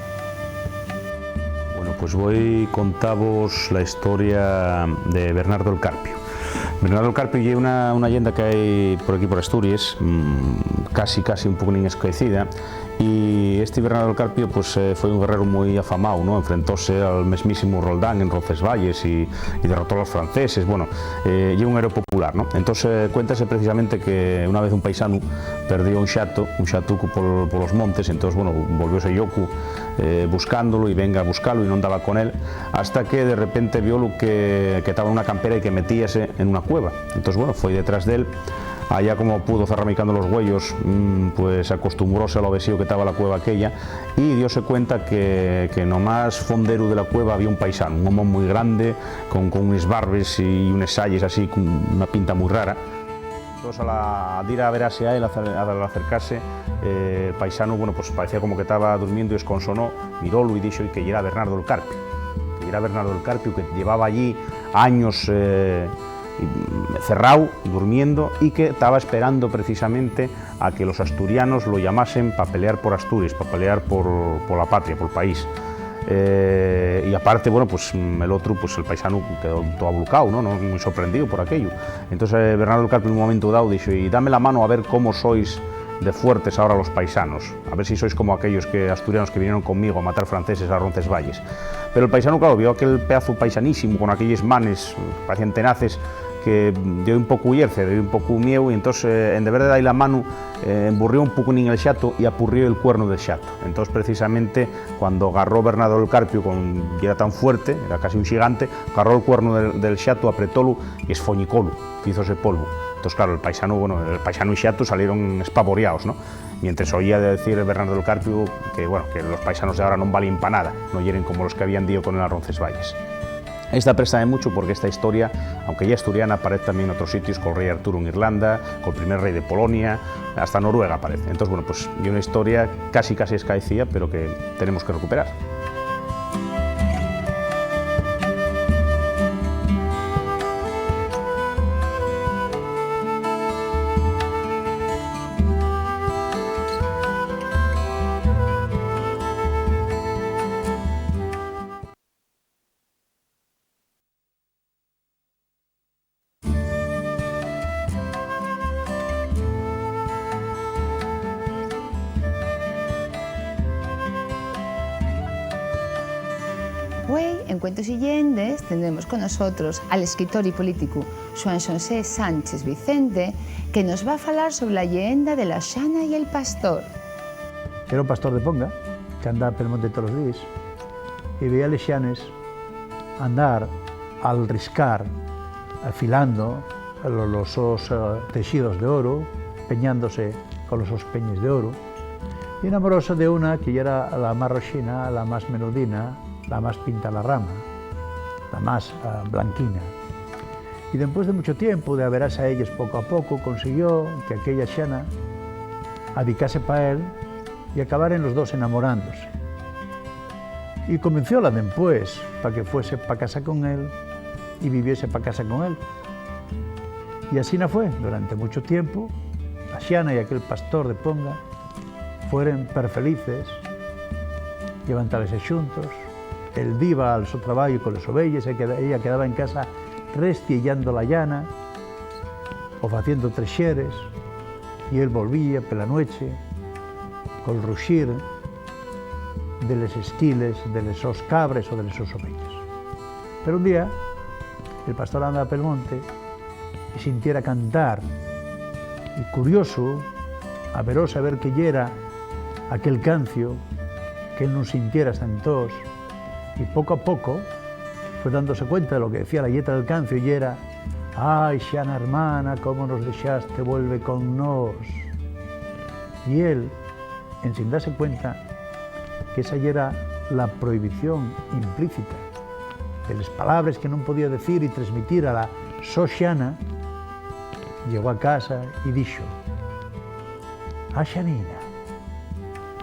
Bueno, pues voi contavos la historia de Bernardo el Carpio. Bernardo el Carpio ye una, una lleenda que hai por aquí, por Asturies, mm, casi, casi un poco nin escoecida. Y esti Bernardo el Carpio, pues, eh, foi un guerrero mui afamao, ¿no? Enfrentóse al mesmísimo Roldán en Roncesvalles y, y derrotó a los franceses. Bueno, eh, ye un héroe popular, ¿no? Entós, eh, cuéntase precisamente que una vez un paisanu perdió un xato, un xatucu pol-, polos montes, entós, bueno, volvióse llocu, eh, buscándolo y venga a buscalo y non daba con él, hasta que de repente vio lo que, que taba en una campera y que metíase en una cueva. Entós, bueno, foi detrás d'él Allá, como pudo, zarramicando los güeyos, mm, pues, acostumbróse a lo avesío que taba la cueva aquella, y dióse cuenta que, que no más fonderu de la cueva había un paisanu, un homón mui grande, con, con unes barbes y unes sayes así, con una pinta mui rara. Entós, a la, al dir a verase a él, acer-, al acercase, eh, el paisanu, bueno, pues, paecía como que taba durmiendo y esconsonó, mirólu y dixo-y que yera Bernardo el Carpio, que yera Bernardo el Carpio, que llevaba allí años, eh, cerráu, durmiendo, y que taba esperando precisamente a que los asturianos lo llamasen pa pelear por Asturies, pa pelear por, pola patria, pol país. Eh, y aparte, bueno, pues, mm, el otru, pues, el paisanu quedó todo abulcao, ¿no? ¿No? Mui sorprendíu por aquello. Entós, eh, Bernardo del Carpio, en un momento dao, dixo: "Y dame la mano a ver cómo sois de fuertes ahora los paisanos, a ver si sois como aquellos que, asturianos que vinieron conmigo a matar franceses a Roncesvalles". Pero el paisanu, claro, vio aquel pedazu paisanísimo, con aquelles manes, parecían tenaces, que dio un poco yerce, dio un poco mieu, y entós, eh, en deber de dar la mano, eh, emburrió un poco nin el xatu y apurrió el cuerno del xatu. Entós, precisamente, cuando agarró Bernardo del Carpio, con, y era tan fuerte, era casi un xigante, agarró el cuerno del, del xatu, apretolu y esfoñicolu, fízose polvo. Entós, claro, el paisanu, bueno, el paisanu y xatu salieron espavoriaos, ¿no? Mientres oía decir Bernardo del Carpio que, bueno, que los paisanos de ahora non valen pa nada, no yeren como los que habían dío con el a Roncesvalles. Esta préstame mucho porque esta historia, aunque ya asturiana, aparece también en otros sitios, col rei Arturo en Irlanda, col primer rei de Polonia, hasta Noruega aparece. Entós, bueno, pues, ye una historia casi, casi escaecía, pero que tenemos que recuperar. Güei, en Cuentos y Lleendes, tenemos con nosotros al escritor y políticu Xuan Xosé Sánchez Vicente, que nos va a falar sobre la lleenda de la Xana y el pastor. Era un pastor de Ponga que andaba pel monte tolos díes y veía les xanes andar al riscar, afilando lo-, los sos, eh, texidos d'oru, peñándose con los sos peñes d'oru, y enamoróse de una que yera la más roxina, la más menudina, la más pinta la rama, la más, ah, blanquina. Y dempués de mucho tiempo, de averase a ellos poco a poco, consiguió que aquella xana adicase pa él y acabaren los dos enamorándose. Y convencióla dempués pa que fuese pa casa con él y viviese pa casa con él. Y asina fue, durante mucho tiempo, la xana y aquel pastor de Ponga fueren perfelices, llevantábese xuntos, él diba al so trabayu con les oveyes, ella queda-, ella quedaba en casa restiellando la llana o faciendo trexeres, y él volvía pela nueche col ruxir de les esquiles de les sos cabres o de les sos oveyes. Pero un día, el pastor andaba pel monte y sintiera cantar, y curiosu, averóse a ver qué yera aquel cancio que él nun sintiera hasta entós, y poco a poco fue dándose cuenta de lo que decía la lletra del cancio, y yera: "Ai, xana hermana, cómo nos dexaste, vuelve con nós". Y él, ensin dase cuenta que esa yera la prohibición implícita de les palabres que nun podía decir y tresmitir a la so xana, llegó a casa y dixo: "Ah, xanina,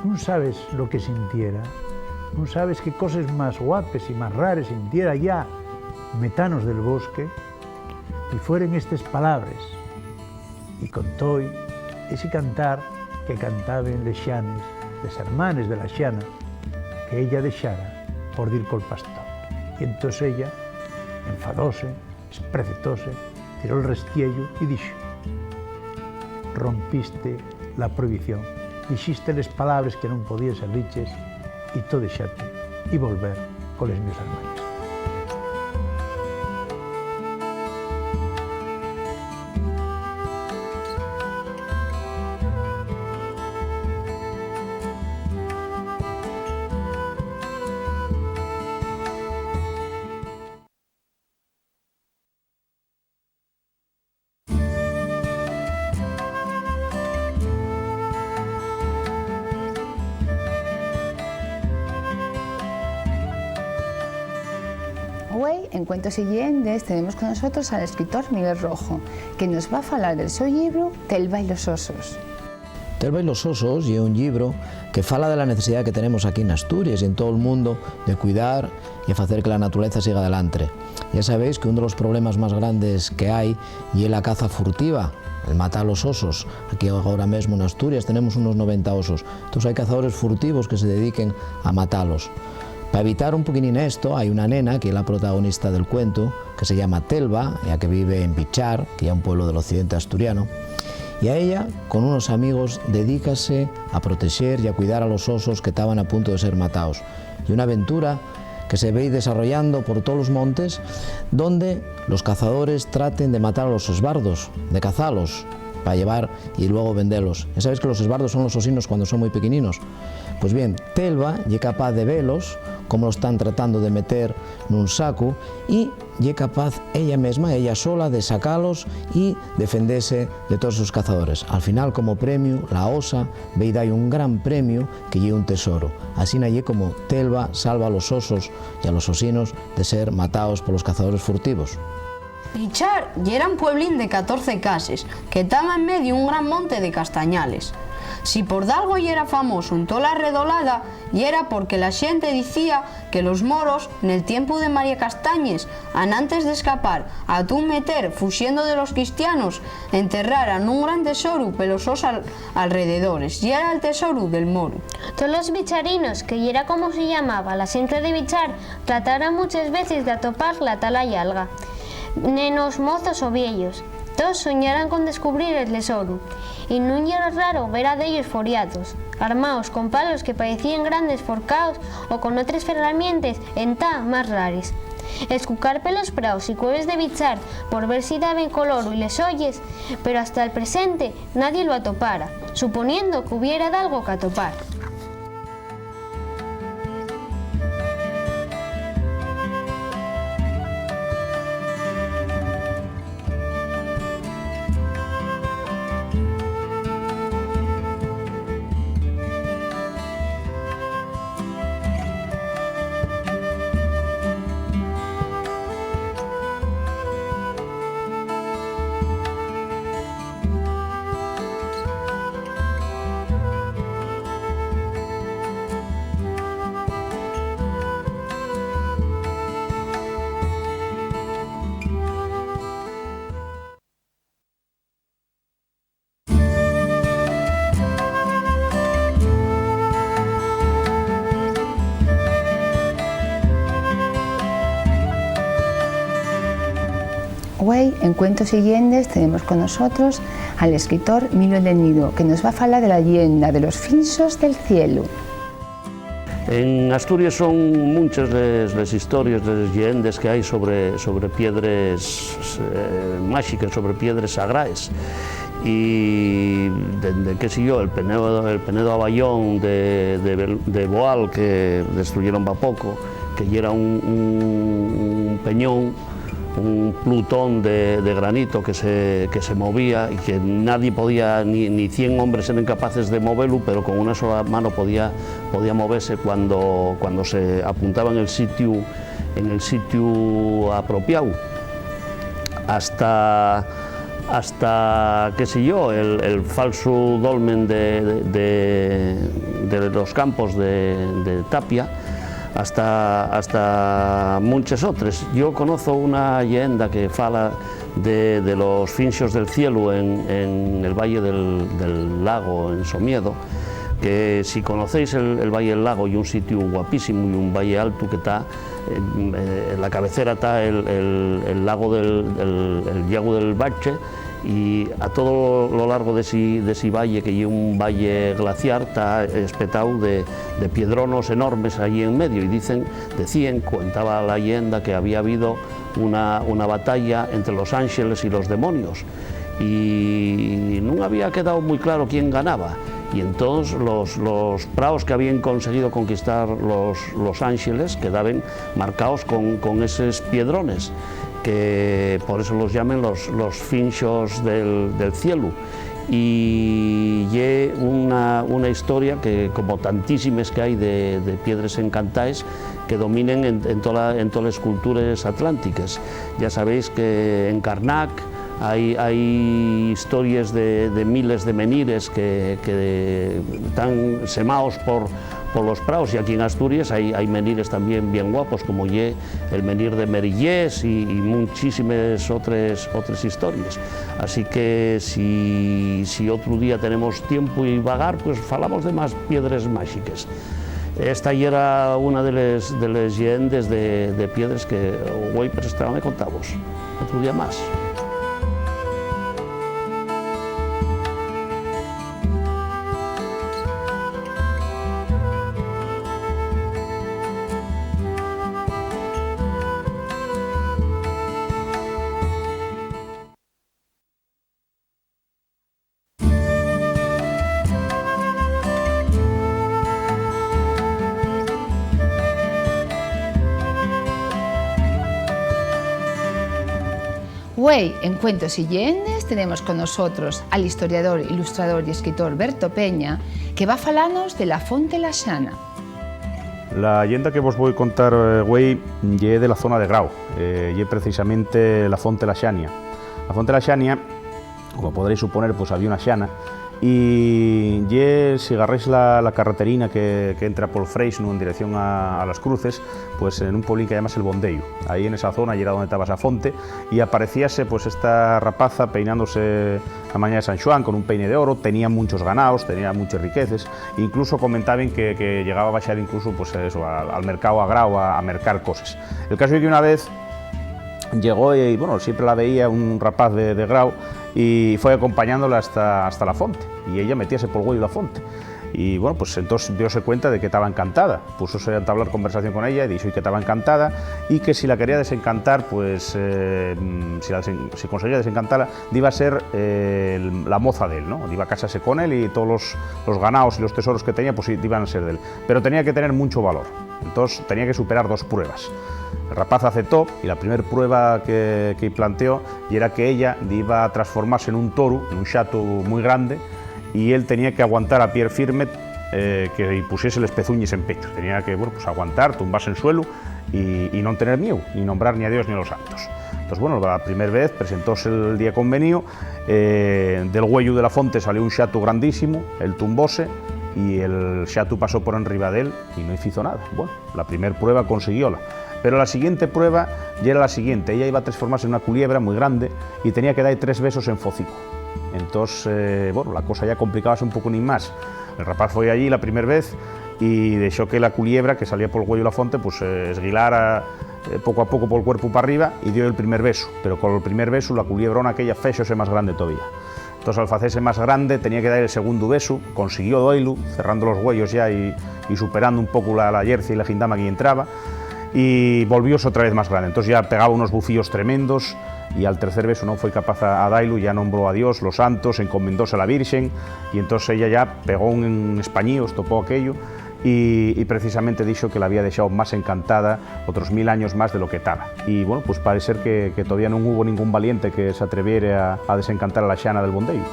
nun sabes lo que sintiera, nun sabes qué coses más guapes y más rares sintiera allá metanos del bosque". Y fueren estes palabres, y contói esi cantar que cantaben les xanes, les hermanes de la xana, que ella dexara por dir col pastor. Y entós ella enfadóse, esprecetóse, tiró'l restiellu y dixo: "Rompiste la prohibición, dixiste les palabres que nun podíes ser diches, y to dexate y volver coles mios hermanes". Cuentos y lleendes, tenemos con nosotros al escritor Miguel Rojo, que nos va a falar del so llibru Telva y los osos. Telva y los osos ye un llibru que fala de la necesidá que tenemos aquí n'Asturies y en to'l mundo de cuidar y facer que la naturaleza siga adelantre. Ya sabéis que un de los problemas más grandes que hai ye la caza furtiva, el matar los osos. Aquí agora mesmo n'Asturies tenemos unos noventa osos. Entós hai cazadores furtivos que se dediquen a matalos. Pa evitar un poquinín esto, hai una nena que ye la protagonista del cuentu, que se llama Telva, ya que vive en Bichar, que ye un pueblo del occidente asturiano, y a ella, con unos amigos, dedícase a protexer y a cuidar a los osos que taban a punto de ser mataos. Ye una aventura que se vei desarrollando por tolos montes, donde los cazadores traten de matar a los esbardos, de cazalos, pa llevar y luego vendelos. Ya sabéis que los esbardos son los osinos cuando son mui pequeninos. Pues bien, Telva ye capaz de velos, cómo los tán tratando de meter nun sacu, y ye capaz ella mesma, ella sola, de sacalos y defendese de todos esos cazadores. Al final, como premiu, la osa vei da-y un gran premiu, que ye un tesoru. Asina ye como Telva salva a los osos y a los osinos de ser mataos polos cazadores furtivos. Bichar yera un pueblín de catorce cases que taba en medio un gran monte de castañales. Si por dalgo yera famoso en tola redolada, yera porque la xente dicía que los moros, nel tiempu de María Castañes, anantes d'escapar a tu meter fuxiendo de los cristianos, enterraran un gran tesoru pelos sos al-, alrededores. Yera'l tesoru del moru. Tolos bicharinos, que yera como se llamaba la xente de Bichar, trataran munches veces d'atopar la tala llanga. Nenos, mozos o vieyos, toos soñaran con descubrir el tesoru, y nun yera raro ver a dellos foriatos, armaos con palos que paecíen grandes forcaos o con otres ferramientes entá más rares. Escucar pelos praos y cueves de Bichar por ver si daben coloru y les olles, pero hasta'l presente nadie lo atopara, suponiendo qu'hubiera dalgo qu'atopar. Güei, en Cuentos y Lleendes, tenemos con nosotros al escritor Milo Lenido, que nos va a falar de la leyenda de los finxos del cielu. En Asturies son munches les, les histories, les lleendes que hai sobre, sobre piedres, eh, máxiques, sobre piedres sagraes. Y dende, qué sé yo, el Penedo, el Penedo Abayón de, de Bel-, de Boal, que destruyeron va poco, que yera un, un, un peñón, un plutón de, de granito que se, que se movía y que nadie podía, ni, ni cien hombres eran capaces de movelu, pero con una sola mano podía, podía movese cuando, cuando se apuntaba en el sitiu, en el sitiu apropiáu. Hasta, hasta, qué sé yo, el, el falsu dolmen de, de, de, de los campos de, de Tapia, hasta, hasta munches otres. Yo conozo una lleenda que fala de, de los finxos del cielu en, en el Valle del, del Lago, en Somiedo, que si conocéis el, el Valle del Lago, ye un sitiu guapísimu, ye un valle altu que ta, eh, eh, en la cabecera ta el, el, el lago del, el, el llagu del Bache, y a todo lo largo de si, de si valle, que ye un valle glaciar, ta espetao de, de piedronos enormes allí en medio, y dicen, decían, contaba la leyenda que había habido una, una batalla entre los ánxeles y los demonios, y nun había quedao mui claro quién ganaba. Y entós los, los praos que habían conseguido conquistar los, los ánxeles quedaben marcaos con, con eses piedrones, que por eso los llamen los, los finxos del, del cielu. Y ye una, una historia que, como tantísimes que hai de, de piedres encantaes, que dominen en, en tola, en toles cultures atlántiques. Ya sabéis que en Carnac hai, hai histories de, de miles de menires que, que tán semaos por, polos praos, y aquí en Asturies hai, hai menires tamién bien guapos, como ye el menir de Merillés y, y munchísimes otres, otres histories. Así que si, si otru día tenemos tiempu y vagar, pues falamos de más piedres máxiques. Esta yera una de les, de les lleendes de, de piedres que güei prestábame contavos. Otru día más. Güei, en Cuentos y Lleendes, tenemos con nosotros al historiador, ilustrador y escritor Berto Peña, que va falanos de la Fonte La Xana. La lleenda que vos voi contar, eh, güei, ye de la zona de Grau, eh, ye precisamente la Fonte La Xania. La Fonte La Xania, como podréis suponer, pues había una xana, y ye, si garráis la, la carreterina que, que entra pol Freixnu en dirección a, a Las Cruces, pues en un pueblín que llamas El Bondellu. Ahí en esa zona yera donde taba esa fonte, y aparecíase, pues, esta rapaza peinándose la mañana de San Xuan con un peine de oro, tenía munchos ganaos, tenía munches riqueces, incluso comentaben que, que llegaba a baixar incluso, pues, eso, al, al mercáu a Grau a, a mercar coses. El caso ye que una vez llegó y, bueno, siempre la veía un rapaz de, de Grau y fue acompañándola hasta, hasta la fonte, y ella metíase pol güeyu de la fonte. Y, bueno, pues entós dióse cuenta de que taba encantada. Púsose a entablar conversación con ella y dixo-y que taba encantada y que si la quería desencantar, pues, eh, mm, si la desen-, si conseguía desencantala, diba a ser, eh, el, la moza d'él, ¿no? Diba a casase con él y todos los, los ganaos y los tesoros que tenía, pues, i-, diban a ser d'él. Pero tenía que tener muncho valor. Entós, tenía que superar dos pruebas. El rapaz aceptó y la primer prueba que, que planteó yera que ella diba a transformase nun toru, nun xatu mui grande, y él tenía que aguantar a pie firme, eh, que-y pusiese les pezuñes en pechu. Tenía que, bueno, pues, aguantar, tumbase en suelu y, y non tener mieu, ni nombrar ni a Dios ni a los santos. Entós, bueno, la primer vez presentóse el día convenío, eh, del güeyu de la fonte salió un xatu grandísimo, él tumbóse y el xatu pasó por enriba d'él y no-y fizo nada. Bueno, la primer prueba consiguióla. Pero la siguiente prueba yera la siguiente, ella iba a transformase en una culiebra mui grande y tenía que da-y tres besos en focico. Entós, eh, bueno, la cosa ya complicábase un poco nin más. El rapaz foi allí la primer vez y dexó que la culiebra que salía pol güeyu la fonte, pues, eh, esguilara, eh, poco a poco pol cuerpu pa arriba y dio el primer besu. Pero col primer besu la culiebrona aquella féxose más grande todavía. Entós, al facese más grande, tenía que da-y el segundu besu, consiguió do-y-lu, cerrando los güeyos ya y, y superando un poco la, la yercia y la xindama que-y entraba, y volvióse otra vez más grande. Entós ya pegaba unos bufíos tremendos, y al tercer besu non foi capaz a, a da-y-lu, ya nombró a Dios, los santos, encomendóse a la Virxen, y entós ella ya pegó un españío, estopó aquello, y, y precisamente dixo que la había dexao más encantada otros mil años más de lo que taba. Y, bueno, pues parece ser que, que todavía nun hubo ningún valiente que s'atreviere a, a desencantar a la xana del Bondellu.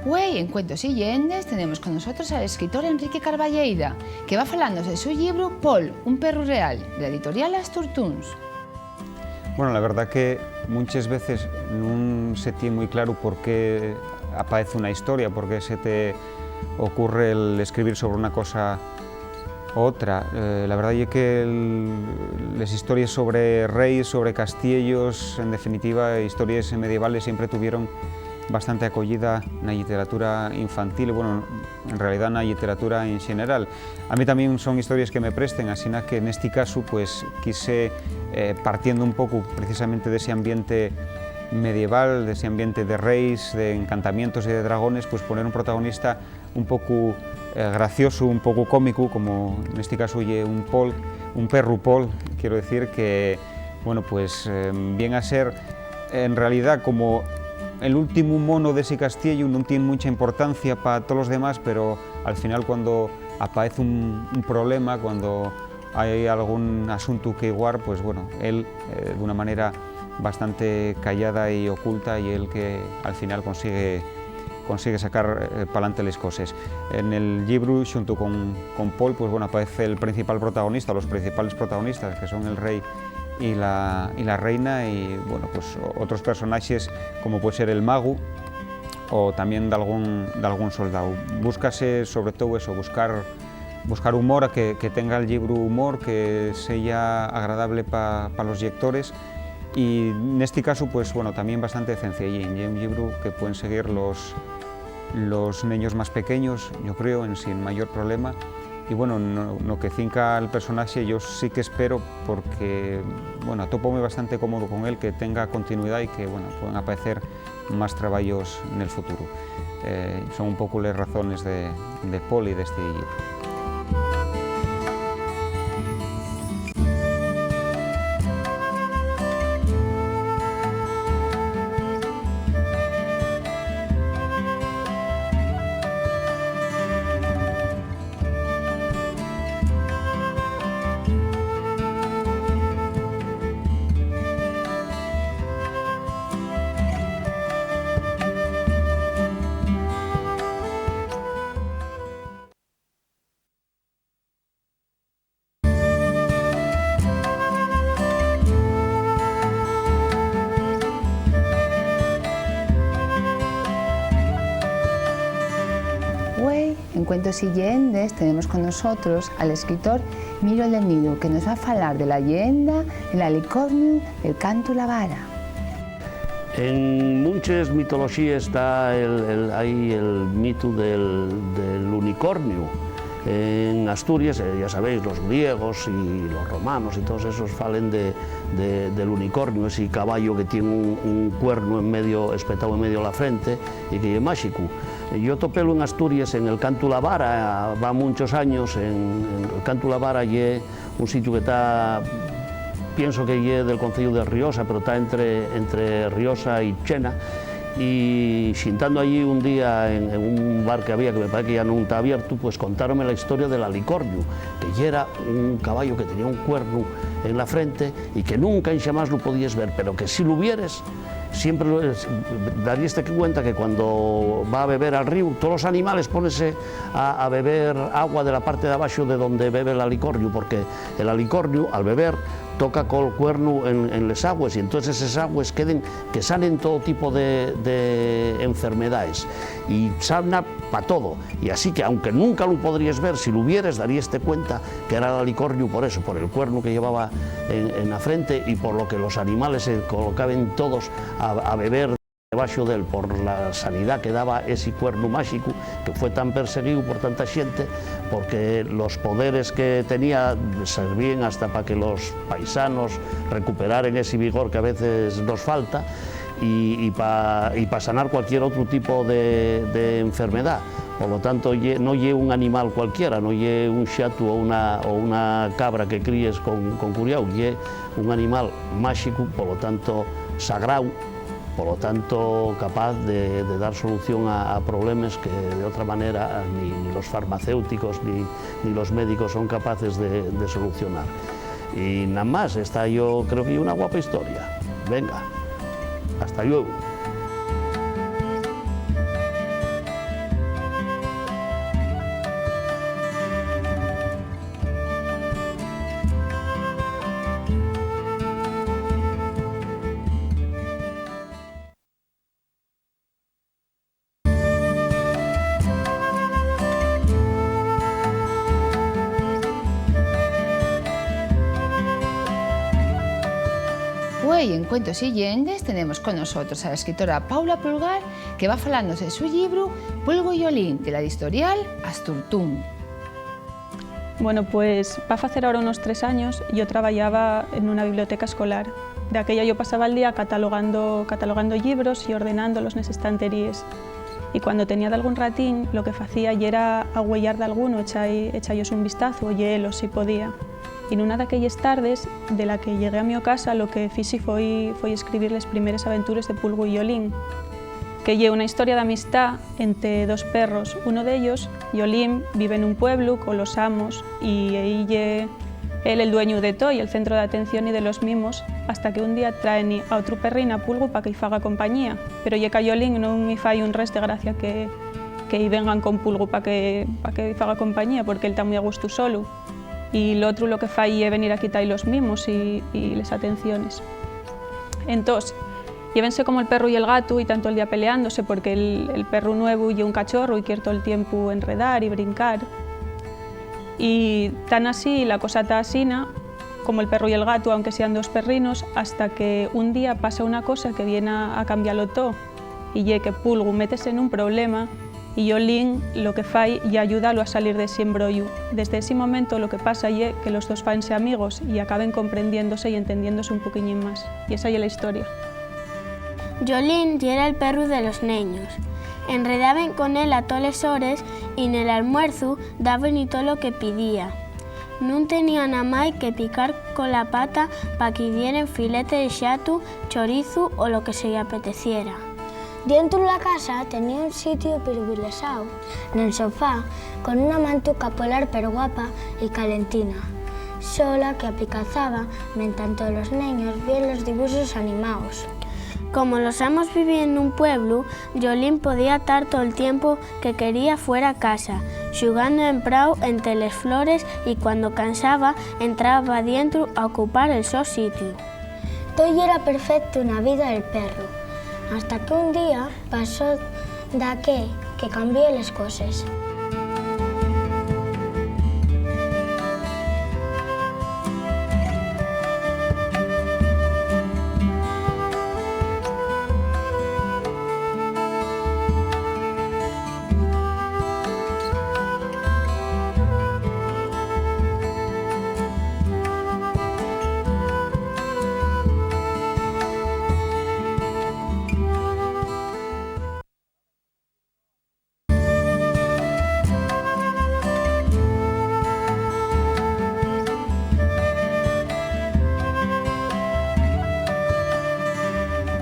Güei, en Cuentos y Lleendes, tenemos con nosotros al escritor Enrique Carballeira, que va falarnos de su llibru Pol, un perru real, de la editorial Asturtuns. Bueno, la verdá que munches veces nun se tien mui claru por qué apaez una historia, por qué se te ocurre el escribir sobre una cosa o otra. Eh, la verdá ye que el, les histories sobre reis, sobre castiellos, en definitiva, histories medievales siempre tuvieron bastante acoyida na lliteratura infantil, bueno, en realidá na lliteratura en xeneral. A mí tamién son histories que me presten, asina que nesti casu, pues, quise, eh, partiendo un poco precisamente d'esi ambiente medieval, d'esi ambiente de reis, d'encantamientos y de dragones, pues poner un protagonista un poco, eh, gracioso, un poco cómico, como nesti casu ye un pol, un perru pol, quiero decir que, bueno, pues, eh, vien a ser, en realidá, como el últimu mono d'esi castiellu, nun tien muncha importancia pa tolos demás, pero al final, cuando apaez un, un problema, cuando hai algún asuntu que iguar, pues, bueno, él, eh, d'una manera bastante callada y oculta, ye el que al final consigue, consigue sacar, eh, p'alante les coses. En el llibru, xunto con, con Pol, pues, bueno, aparece el principal protagonista, los principales protagonistas, que son el rei y la, y la reina, y, bueno, pues, o-, otros personaxes, como puede ser el magu, o tamién d'algún, d'algún soldao. Búscase, sobre todo, eso, buscar, buscar humor, a que, que tenga el llibru humor, que seya agradable pa, pa los llectores. Y nesti casu, pues, bueno, tamién bastante cenciellín. Ye un llibru que pueden seguir los, los neños más pequeños, yo creo, en sin mayor problema. Y, bueno, no, no que cinca al personaxe, yo sí que espero, porque, bueno, atópome bastante cómodo con él, que tenga continuidá y que, bueno, puedan aparecer más trabayos nel futuru. Eh, son un poco les razones de, de Pol y d'esti llibru. Güei, en Cuentos y Lleendes, tenemos con nosotros al escritor Miro del Nido, que nos va a falar de la lleenda del alicorniu del Cantu la Vara. En munches mitoloxíes ta el, el, hai el mitu del, del unicorniu. En Asturies, eh, ya sabéis, los griegos y los romanos y todos esos falen de, de, del unicorniu, esi caballo que tien un, un cuernu en medio, espetao en medio la frente, y que ye máxicu. Yo topélu en Asturies, en el Cantu la Vara, va munchos años, en, en el Cantu la Vara ye un sitiu que ta, pienso que ye del conceyu de Riosa, pero ta entre, entre Riosa y Chena. Y xintando allí un día en, en un bar que había, que me parece que ya nun ta abiertu, pues contáronme la historia del alicorniu, que yera un caballo que tenía un cuernu en la frente y que nunca enxamás lu podíes ver, pero que si lu vieres, siempre lo es, daríeste cuenta que cuando va a beber al ríu, todos los animales pónense a, a beber agua de la parte de abaxo de donde bebe el alicorniu, porque el alicorniu, al beber, toca col cuernu en, en les agües, y entonces eses agües queden que sanen todo tipo de, de enfermedades, y sana pa todo. Y así que, aunque nunca lu podríes ver, si lu vieres, daríeste cuenta que era el alicorniu por eso, por el cuernu que llevaba en, en la frente, y por lo que los animales se colocaban todos a, a beber debaxo d'él, por la sanidá que daba esi cuernu máxicu, que fue tan perseguíu por tanta xente, porque los poderes que tenía servíen hasta pa que los paisanos recuperaren esi vigor que a veces nos falta, y, y pa, y pa sanar cualquier otru tipo de, de enfermedá. Por lo tanto, ye, no ye un animal cualquiera, no ye un xatu o una, o una cabra que críes con, con curiáu, ye un animal máxicu, por lo tanto, sagrau, por lo tanto, capaz de, de dar solución a, a problemes que, de otra manera, ni, ni los farmacéuticos ni, ni los médicos son capaces de, de solucionar. Y nada más, esta yo creo que ye una guapa historia. Venga, hasta luego. Güei, en Cuentos y Lleendes, tenemos con nosotros a la escritora Paula Pulgar, que va falarnos de su llibru Pulgu y Olín, de la editorial Asturtún. Bueno, pues, va facer ahora unos tres años, yo trabayaba en una biblioteca escolar. Daquella yo pasaba'l día catalogando, catalogando llibros y ordenándolos nes estanteríes. Y cuando tenía dalgún ratín, lo que facía yera agüeyar dalgunu, echai-, echá-yos un vistazu o lleelos, si podía. Y nuna d'aquelles tardes, de la que llegué a mio casa, lo que fixi foi, foi escribir les primeres aventures de Pulgu y Yolín, que ye una historia d'amistá ente dos perros. Uno d'ellos, Yolín, vive nun pueblu colos amos y ehí ye él el dueñu de too y el centro d'atención y de los mimos, hasta que un día traen-y a otru perrín, a Pulgu, pa que-y faga compañía. Pero ye qu'a Yolín nun-y fai un res de gracia que, que-y vengan con Pulgu pa que, pa que-y faga compañía, porque él ta mui a gustu solu. Y l'otru lo que fai ye venir a quita-y los mimos y, y les atenciones. Entós, llévense como el perru y el gatu y ta tol día peleándose, porque el, el perru nuevu ye un cachorru y quier tol tiempu enredar y brincar. Y tan así, la cosa ta asina, como el perru y el gatu, aunque sean dos perrinos, hasta que un día pasa una cosa que vien a, a cambialo too. Y ye que Pulgu métese nun problema y Yolín lo que fai ye ayudalu a salir d'esi embrollu. Desde esi momento lo que pasa ye que los dos faense amigos y acaben comprendiéndose y entendiéndose un poquiñín más. Y esa ye la historia. Yolín yera el perru de los neños. Enredaben con él a toles hores y nel almuerzu dáben-y tolo que pidía. Nun tenía namái que picar cola pata pa que-y dieren filete de xatu, chorizu o lo que se-y apeteciera. Dientru la casa tenía un sitiu privilexiáu, nel sofá, con una mantuca polar perguapa y calentina, sola que apicazaba mentanto los neños víen los dibuxos animaos. Como los amos vivíen nun pueblu, Yolín podía tar tol tiempu que quería fuera casa, xugando en prau ente les flores y, cuando cansaba, entraba dientru a ocupar el so sitiu. Too yera perfectu na vida del perru, hasta que un día pasó daqué que cambió les coses.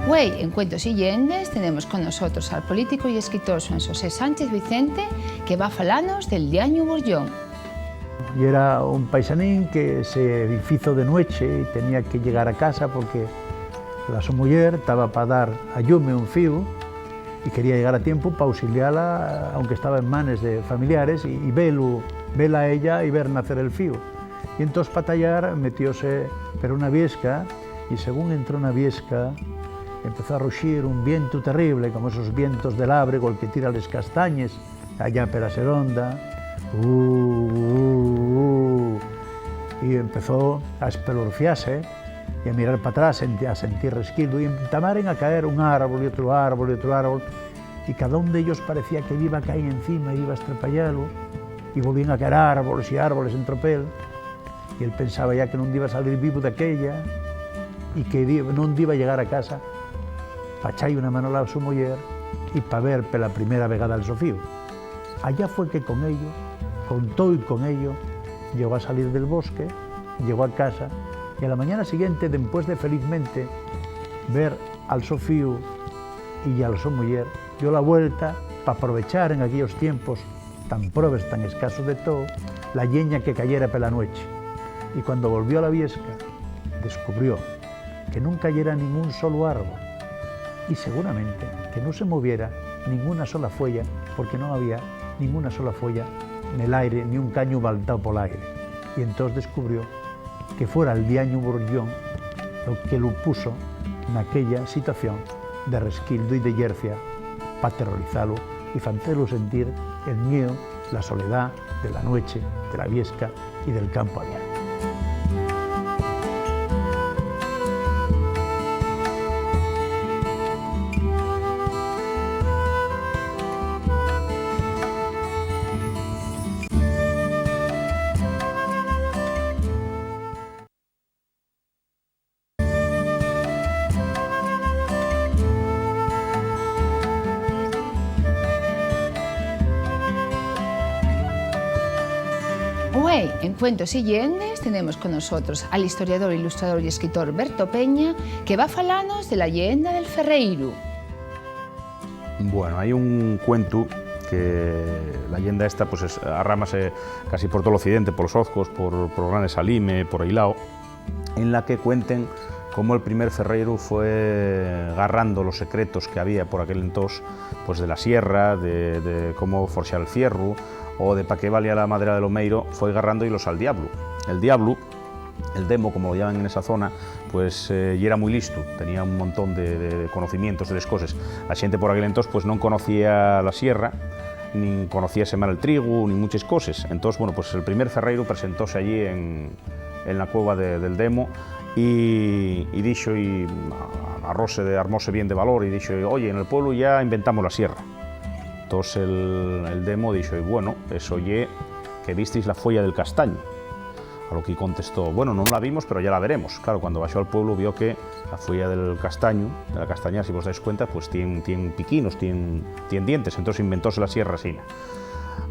Güei, en Cuentos y Lleendes, tenemos con nosotros al político y escritor Xuan Xosé Sánchez Vicente, que va falanos del Diañu Burllón. Yera un paisanín que se fizo de nueche y tenía que llegar a casa porque la so muyer taba pa dar a llume un fíu y quería llegar a tiempu pa ausiliala, aunque estaba en manes de familiares, y, y velu, vela a ella y ver nacer el fíu. Y entós, pa tayar, metióse per una viesca, y según entró na viesca, empezó a ruxir un vientu terrible, como esos vientos de lábregu, el que tira les castañes, allá per a seronda. "Uh, uh, uh", y empezó a espelorfiase y a mirar pa atrás, senti-, a sentir resquildu, y entamaren a caer un árbol y otru árbol y otru árbol, y cada un d'ellos parecía que diba caer encima y diba estrepayalo, y volvíen a caer árboles y árboles en tropel, y él pensaba ya que nun diba salir vivu d'aquella, y que di-, nun diba llegar a casa pa echar-y una mano a la so muyer y pa ver pela primera vegada al so fíu. Allá fue que con ello, con too y con ello, llegó a salir del bosque, llegó a casa, y a la mañana siguiente, dempués de felizmente ver al so fíu y a la so muyer, dio la vuelta pa aprovechar en aquellos tiempos tan probes, tan escasos de too, la lleña que cayera pela nueche. Y cuando volvió a la viesca, descubrió que nun cayera ningún solu árbol, y seguramente que nun se moviera ninguna sola fueya, porque nun había ninguna sola fueya nel aire, ni un cañu baltao pol aire. Y entós descubrió que fuera'l diañu burllón lo que lu puso naquella situación de resquildu y de yercia, pa aterrorizalu y facelu sentir el mieu, la soledá de la nueche, de la viesca y del campu abiertu. Güei, en Cuentos y Lleendes tenemos con nosotros al historiador, ilustrador y escritor Berto Peña, que va falanos de la lleenda del Ferreiru. Bueno, hai un cuentu que la lleenda esta, pues, es, arrámase casi por todo l'occidente, polos Ozcos, por, por Grande Salime, por Ailao, en la que cuenten cómo el primer ferreiru fue garrando los secretos que había por aquel entós, pues, de la sierra, de, de cómo forxar el fierru, o de pa qué valía la madera del omeiro, fue garrando-ylos al diablu. El diablu, el demo, como lo llaman en esa zona, pues, eh, yera mui listu, tenía un montón de, de, de conocimientos de les coses. La xente por aquel entós, pues, non conocía la sierra, nin conocía semar el trigu, nin muches coses. Entós, bueno, pues, el primer ferreiru presentóse allí en, en la cueva de, del demo y, y dixo, y a-, agarróse de, armóse bien de valor y dixo: "Oye, en el pueblo ya inventamos la sierra". Entós el, el demo dixo: "Y bueno, eso ye que vistis la fueya del castañu". A lo que contestó: "Bueno, non la vimos, pero ya la veremos". Claro, cuando baxó al pueblo vio que la fueya del castañu, de la castaña, si vos dais cuenta, pues tien, tien piquinos, tien, tien dientes, entós inventóse la sierra asina.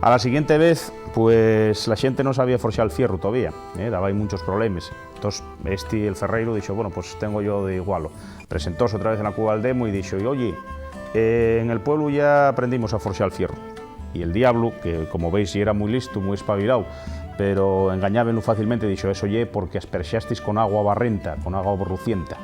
A la siguiente vez, pues, la xente non sabía forxar el fierru todavía, eh, daba-y munchos problemes. Entós, esti, el ferreiru, dixo: "Bueno, pues tengo yo d'igualo". Presentóse otra vez en la cueva del demo y dixo: "Y oye, eh, en el pueblo ya aprendimos a forxar el fierru". Y el diablu, que, como veis, yera mui listu, mui espabiláu, pero engañábenlu fácilmente, dixo: "Eso ye porque asperxastis con agua barrenta, con agua borrucienta".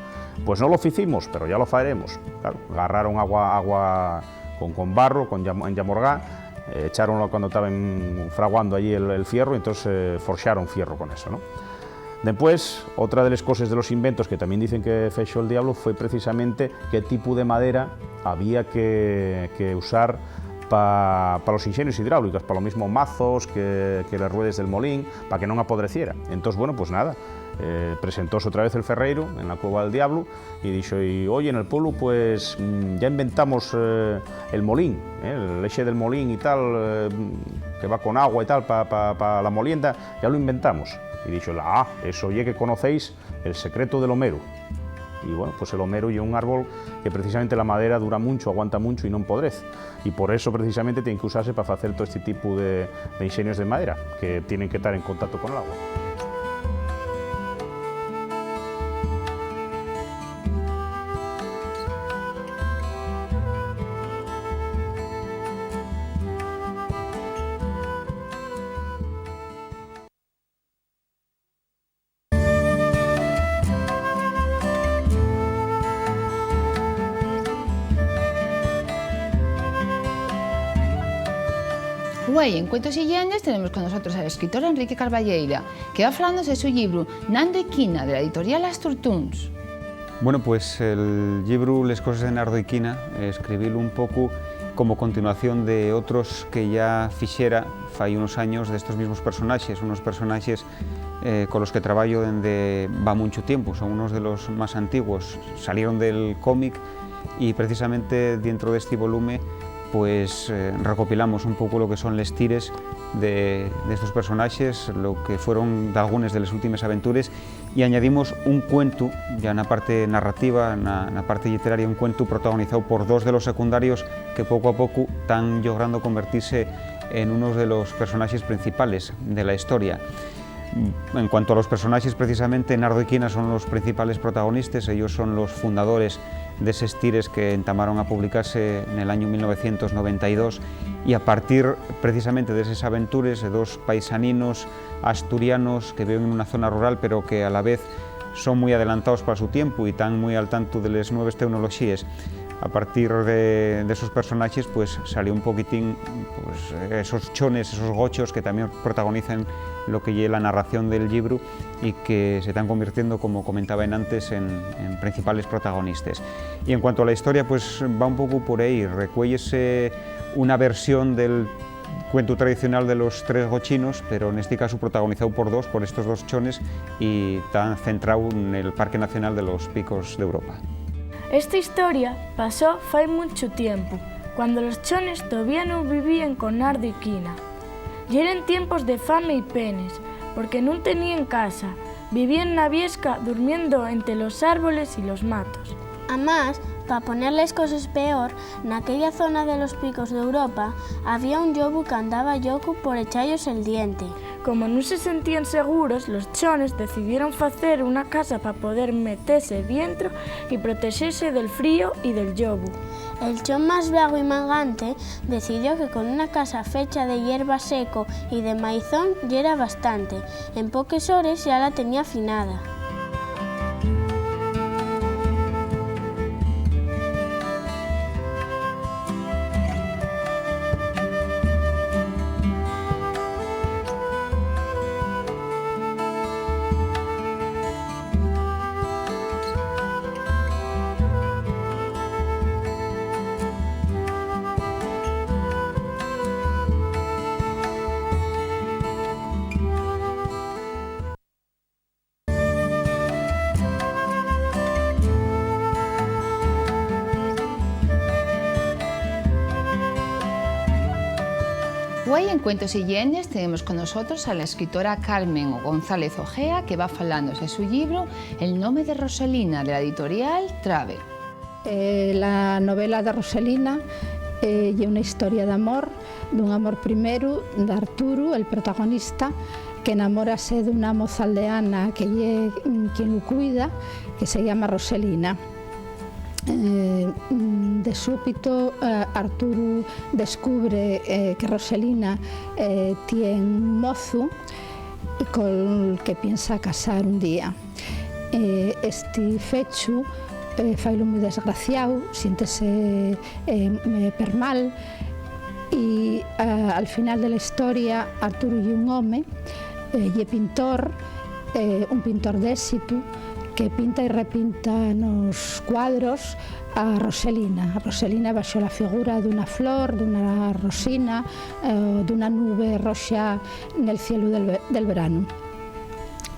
"Pues no lo ficimos, pero ya lo faeremos". Claro, garraron agua, agua con, con barro, con llam-, en llamorgá, eh, echáronlo cuando taben fraguando allí el, el fierro, y entós, eh, forxaron fierro con eso, ¿no? Dempués, otra de les coses de los inventos que tamién dicen que fexo el diablu fue precisamente qué tipu de madera había que, que usar pa, pa los inxenios hidráulicos, pa lo mismo mazos que, que les ruedes del molín, pa que non apodreciera. Entós, bueno, pues nada, eh, presentóse otra vez el ferreiru en la cueva del diablu y dixo: "Y oye, en el pueblo, pues, mm, ya inventamos, eh, el molín, eh, el exe del molín y tal, eh, que va con agua y tal, pa, pa, pa la molienda, ya lo inventamos". Y dixo: "Ah, eso ye que conocéis el secreto del omeru". Y bueno, pues el omeru ye un árbol que precisamente la madera dura muncho, aguanta muncho y non podrez. Y por eso precisamente tien que usase pa facer todo este tipu de, de inxenios de madera, que tienen que tar en contacto con el agua. Güei, en Cuentos y Lleendes tenemos con nosotros al escritor Enrique Carballeira, que va falanos de su llibru Nando y Quina, de la editorial Asturtuns. Bueno, pues el llibru Les coses de Nardo y Quina, eh, escribílu un poco como continuación de otros que ya fixera fai unos años de estos mismos personaxes, unos personaxes, eh, con los que trabajo dende va muncho tiempo. Son unos de los más antiguos, salieron del cómic y precisamente dentro de este volumen, pues, eh, recopilamos un poco lo que son les tires de, de estos personaxes, lo que fueron d'algunes de les últimes aventures, y añadimos un cuentu, ya na parte narrativa, na, na parte lliteraria, un cuentu protagonizado por dos de los secundarios que poco a poco tán llogrando convertirse en unos de los personaxes principales de la historia. En cuanto a los personaxes, precisamente, Nardo y Quina son los principales protagonistes, ellos son los fundadores d'eses tires que entamaron a publicase nel añu mil novecientos noventa y dos, y a partir precisamente d'eses aventures de dos paisaninos asturianos que viven en una zona rural, pero que a la vez son mui adelantaos pa su tiempu y tán mui al tantu de les nueves teunoloxíes. A partir de, de esos personaxes, pues, salió un poquitín, pues, esos chones, esos gochos que tamién protagonicen lo que ye la narración del llibru y que se tán convirtiendo, como comentaba enantes, en, en principales protagonistes. Y en cuanto a la historia, pues, va un poco por ahí. Recuéllese una versión del cuentu tradicional de los tres gochinos, pero nesti casu protagonizao por dos, por estos dos chones, y ta centrao nel Parque Nacional de los Picos d'Europa. Esta historia pasó fai munchu tiempu, cuando los chones todavía nun vivíen con Nardo y Quina. Yeren tiempos de fame y penes, porque nun teníen casa, vivíen na viesca durmiendo ente los árboles y los matos. Amás, pa poner les coses peor, naquella zona de los picos d'Europa había un llobu qu'andaba llocu por echayos el diente. Como nun se sentíen seguros, los chones decidieron facer una casa pa poder metese dientro y protexese del frío y del llobu. El chon más vago y mangante decidió que con una casa fecha de yerba seco y de maizón yera bastante. En poques hores ya la tenía afinada. Güei, en Cuentos y Lleyendes, tenemos con nosotros a la escritora Carmen González Ojea, que va falarnos de su llibru El nome de Roselina, de la editorial Trabe. Eh, la novela de Roselina, eh, ye una historia d'amor, d'un amor primeru d'Arturu, el protagonista, que enamórase d'una moza aldeana que ye, mm, quien lu cuida, que se llama Roselina. Eh, mm, de súbito, eh, Arturu descubre, eh, que Roselina, eh, tien mozu, col que piensa casar un día. Eh, esti fechu, eh, failu mui desgraciáu, siéntese, eh, eh, permal, y, eh, al final de la historia, Arturu ye un home, eh, ye pintor, eh, un pintor d'ésitu, que pinta y repinta nos cuadros a Roselina. Roselina baxo la figura d'una flor, d'una rosina, eh, d'una nube roxa nel cielu del ve-, del veranu.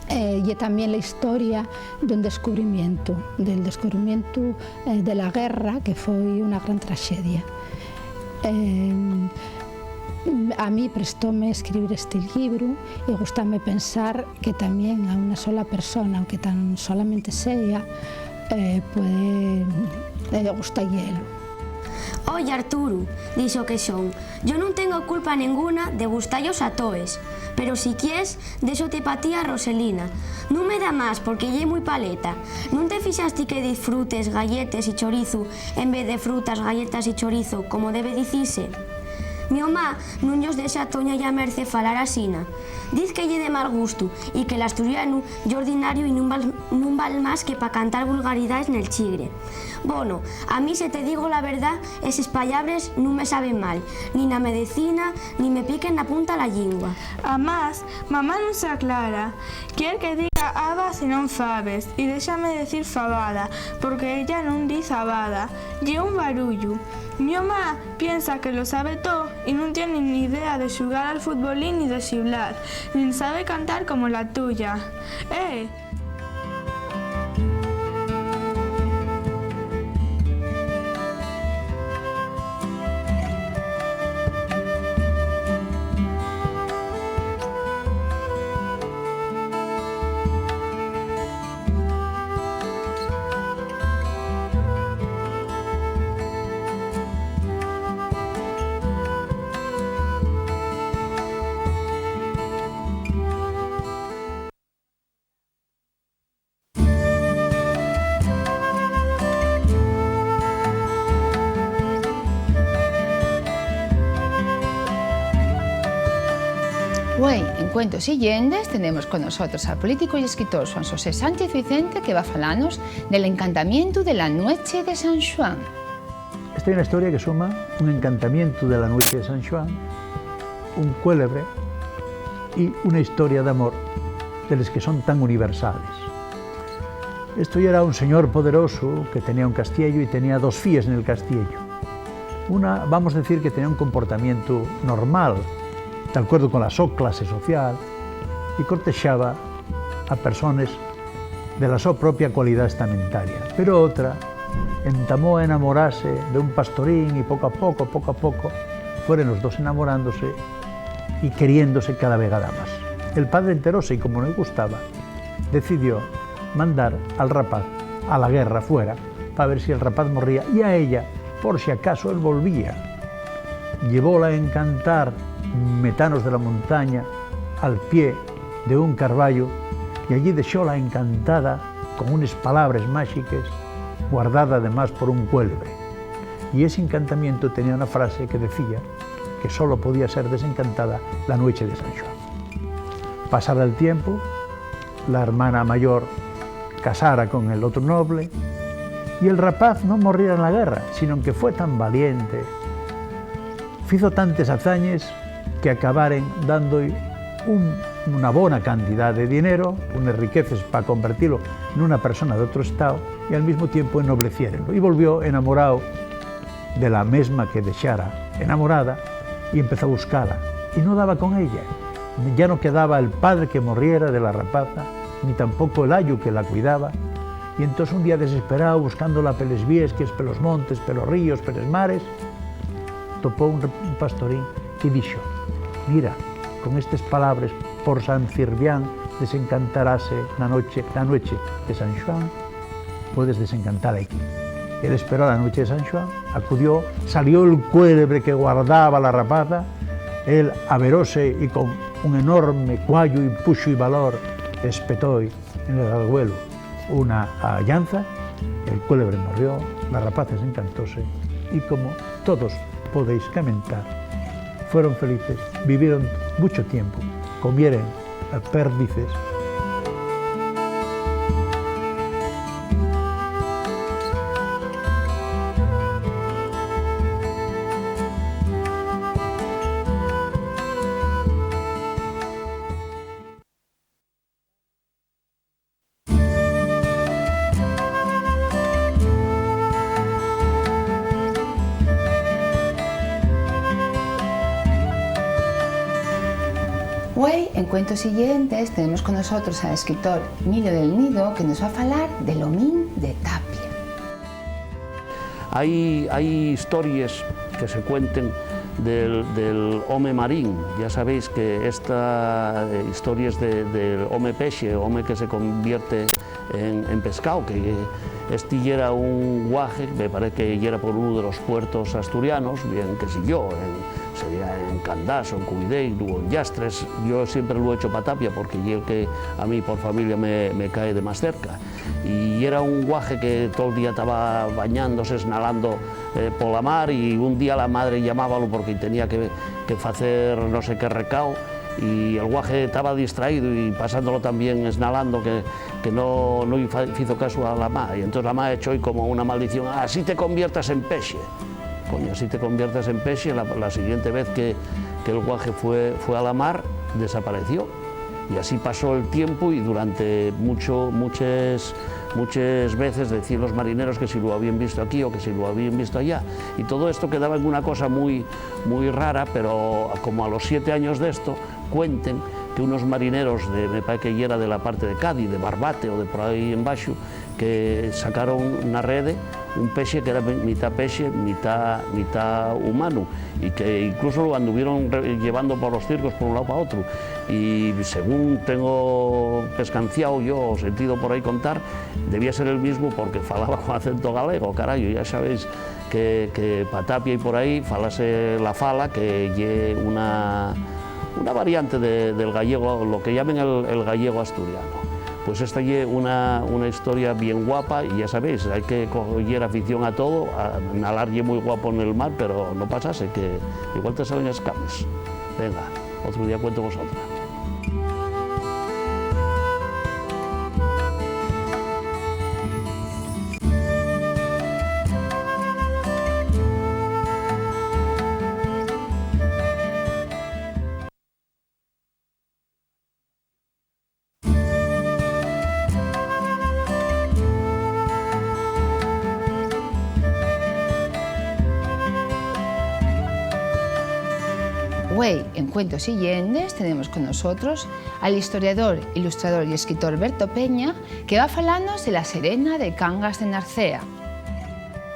Eh, ye tamién la historia d'un descubrimientu, del descubrimientu, eh, de la guerra, que foi una gran traxedia. Em, a mí prestóme escribir esti llibru y gústame pensar que tamién a una sola persona, aunque tan solamente sea, eh, puede, eh, gusta-yelu. Oye, Arturu, dixo Quexón, yo nun tengo culpa nenguna de gusta-yos a toes, pero si quies, déxote pa ti a Roselina. Nun me da más porque ye mui paleta. ¿Nun te fixas ti que diz frutes, galletes y chorizu en vez de frutas, galletas y chorizo, como debe dicise? Mi omá nun-yos dexa a Toña y a Merce falar asina. Diz que ye de mal gustu y que l'asturianu ye ordinariu y nun val, nun val más que pa cantar vulgaridaes nel chigre. Bono, a mí, si te digo la verdá, eses pallabres nun me saben mal, nin a medecina, nin me piquen na punta la llingua. Amás, mamá nun s'aclara, quier que diga habas y non faves, y déxame decir fabada, porque ella nun diz habada, ye un barullu. Mi omá piensa que lo sabe too y nun tien nin idea de xugar al futbolín ni de xiblar, nin sabe cantar como la tuya. ¡Eh! Güei, en Cuentos y Lleyendes, tenemos con nosotros al político y escritor Xuan Xosé Sánchez Vicente, que va falanos del encantamientu de la nueche de San Xuan. Esta ye una historia que suma un encantamientu de la nueche de San Xuan, un cuélebre y una historia d'amor de les que son tan universales. Esto yera un señor poderosu que tenía un castiellu y tenía dos fíes nel castiellu. Una, vamos decir que tenía un comportamientu normal, d'alcuerdu con la so clase social, y cortexaba a persones de la so propia cualidá estamentaria. Pero otra entamó a enamorase d'un pastorín y poco a poco, poco a poco, fueren los dos enamorándose y queriéndose cada vegada más. El padre enteróse y, como no-y gustaba, decidió mandar al rapaz a la guerra fuera pa ver si el rapaz morría y a ella, por si acaso él volvía. Llevóla a encantar metanos de la montaña al pie de un carballu, y allí dexóla encantada con unes palabres máxiques, guardada además por un cuélebre. Y ese encantamiento tenía una frase que decía que solo podía ser desencantada la nueche de San Xuan. Pasara el tiempu, la hermana mayor casara con el otru noble, y el rapaz non morriera na guerra, sinón que fue tan valiente, fizo tantes hazañes que acabaren dando-y un, una bona cantidá de dinero, unes riqueces pa convertilo nuna persona d'otru estáu, y al mismu tiempu ennobleciérenlo. Y volvió enamorao de la mesma que dexara enamorada, y empezó a buscala, y no daba con ella. Ya no quedaba el padre que morriera de la rapaza, ni tampoco el ayu que la cuidaba, y entós un día desesperao, buscándola peles viesques, pelos montes, pelos ríos, peles mares, topó un re-, un pastorín que dixo: "Mira, con estes palabres, por San Cirvián desencantarase na noche, na nueche de San Xuan, puedes desencantala equí". Él esperó la nueche de San Xuan, acudió, salió el cuélebre que guardaba la rapaza, él averóse y con un enorme cuayu y puxu y valor espetói en el galgüelu una llanza, el cuélebre morrió, la rapaza desencantóse, y como todos podéis camentar, fueron felices, vivieron mucho tiempo, comieren perdices. Güei, en Cuentos y Lleendes, tenemos con nosotros al escritor Emilio del Nido, que nos va a falar de l'Homín de Tapia. Hai, hai histories que se cuenten del, del home marín. Ya sabéis que esta, eh, histories de, del home pexe, home que se convierte en, en pescao, que, que esti yera un guaje, me parece que yera por uno de los puertos asturianos, bien que si yo, en, sería en Candás, o en Cuideiru, o en Llastres. Yo siempre lo he hecho pa Tapia, porque ye el que a mí por familia me, me cae de más cerca. Y yera un guaje que tol día taba bañándose, esnalando, eh, pola mar, y un día la madre llamábalo porque tenía que, que facer no sé qué recao, y el guaje taba distraído y pasándolo tan bien esnalando que, que no, no fa-, fizo caso a la ma. Y entonces la ma echó-y como una maldición: "Así te conviertas en pexe". Coño, así te conviertas en pexe, la, la siguiente vez que, que el guaje fue, fue a la mar, desapareció. Y así pasó el tiempo y durante mucho, muches, muches veces decían los marineros que si lo habían visto aquí o que si lo habían visto allá. Y todo esto quedaba en una cosa muy, muy rara, pero como a los siete años de esto, cuenten que unos marineros de, me parece que yera de la parte de Cádiz, de Barbate o de por ahí en Baxu, que sacaron na rede un pexe que era mi-, mitá pexe, mitá, mitá humanu, y que incluso lo anduvieron re-, llevando por los circos por un lado pa otru. Y según tengo pescanciao yo, o sentido por ahí contar, debía ser el mismo porque falaba con acento galego, carayo, ya sabéis que, que pa Tapia y por ahí falase la fala, que ye una, una variante de, del gallego, lo que llamen el, el gallego asturiano. Pues esta ye una, una historia bien guapa, y ya sabéis, hai que coger afición a todo, a, nalar ye muy guapo en el mar, pero no pasase, que igual te salen escames. Venga, otro día cuento vosotros. Güei, en Cuentos y Lleendes, tenemos con nosotros al historiador, ilustrador y escritor Berto Peña, que va falarnos de La Serena de Cangas de Narcea.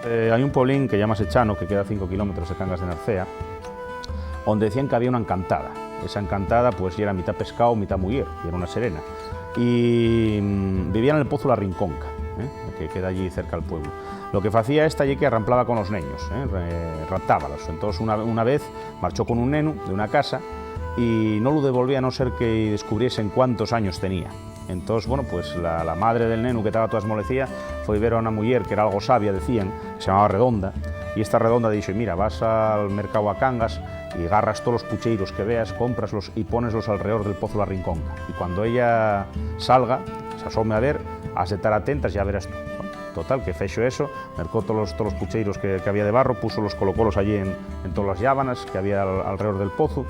Eh, hai un pueblín que llámase Chano, que queda cinco kilómetros de Cangas de Narcea, onde decían que había una encantada. Esa encantada, pues, yera mitá pescao, mitá muyer, y era una serena. Y, mm, vivía nel Pozu La Rinconca, eh, que queda allí cerca al pueblo. Lo que facía esta ye que arramplaba con los neños, eh, re-, raptábalos. Entós, una, una vez marchó con un nenu de una casa y no lu devolvía a no ser que descubriesen cuántos años tenía. Entós, bueno, pues la, la madre del nenu, que taba toda esmolecía, foi ver a una muyer que era algo sabia, decían, que se llamaba Redonda, y esta Redonda dixo: "Mira, vas al mercáu a Cangas y garras tolos pucheiros que veas, cómpraslos y póneslos alredor del pozo La Rinconca. Y cuando ella salga, s'asome a ver, has de tar atentas, ya verás tú". Bueno, total, que fexo eso, mercó tolos, tolos pucheiros que, que había de barro, púsolos, colocólos allí en, en tolas llábanas que había al-, alredor del pozu,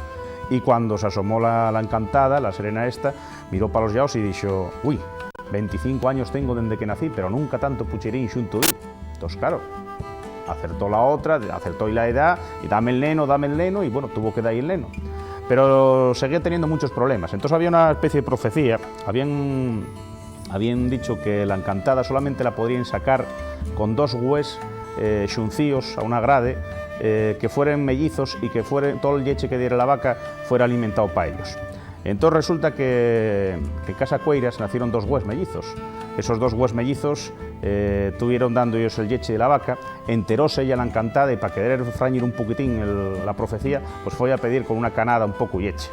y cuando s'asomó la, la encantada, la serena esta, miró pa los llaos y dixo: "Ui, venticinco años tengo dende que nací, pero nunca tanto pucherín xunto vi". Entós, claro, acertó la otra, acertó-y la edá, y: "Dame el neno, dame el neno", y, bueno, tuvo que da-y el neno. Pero seguía teniendo munchos problemas. Entós había una especie de profecía, habían, habían dicho que la encantada solamente la podrían sacar con dos gües, eh, xuncíos a una grade, eh, que fueren mellizos y que fueren, tola lleche que diera la vaca fuera alimentao pa ellos. Entós resulta que, que en casa Cueiras nacieron dos gües mellizos. Esos dos gües mellizos, eh, tuvieron dando-yos el lleche de la vaca, enteróse ella la encantada y pa querer frañir un poquitín el, la profecía, pues foi a pedir con una canada un poco lleche.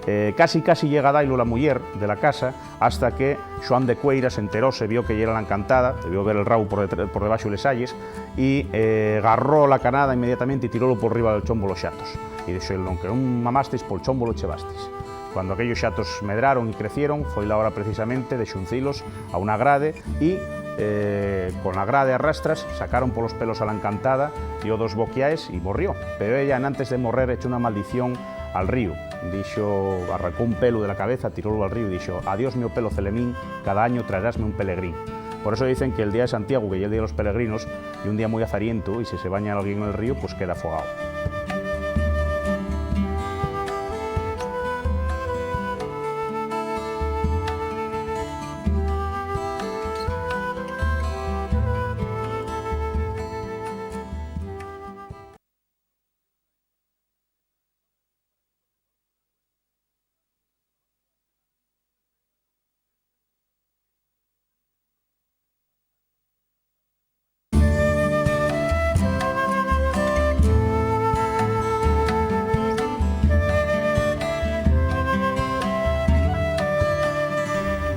Eh, casi, casi llega a dailu la muyer de la casa, hasta que Xuan de Cueiras enteróse, vio que yera la encantada, debió ver el rabu por detra-, por debaxo de les ayes, y, eh, garró la canada inmediatamente y tirólu por riba del chombo los xatos. Y dixo él: "Lo que nun mamastis, pol chombo lo chevastis". Cuando aquellos xatos medraron y crecieron, foi la hora precisamente de xuncilos a una grade y, eh, con la grade a rastras, sacaron polos pelos a la encantada, dio dos boquiaes y morrió. Pero ella, enantes de morrer, echó una maldición al ríu. Dixo, arrancó un pelu de la cabeza, tirólu al ríu y dixo: "Adiós, mio pelo celemín, cada año traerásme un pelegrín". Por eso dicen que el día de Santiago, que ye el día de los pelegrinos, ye un día muy azarientu, y si se baña alguien en el río, pues queda afogao.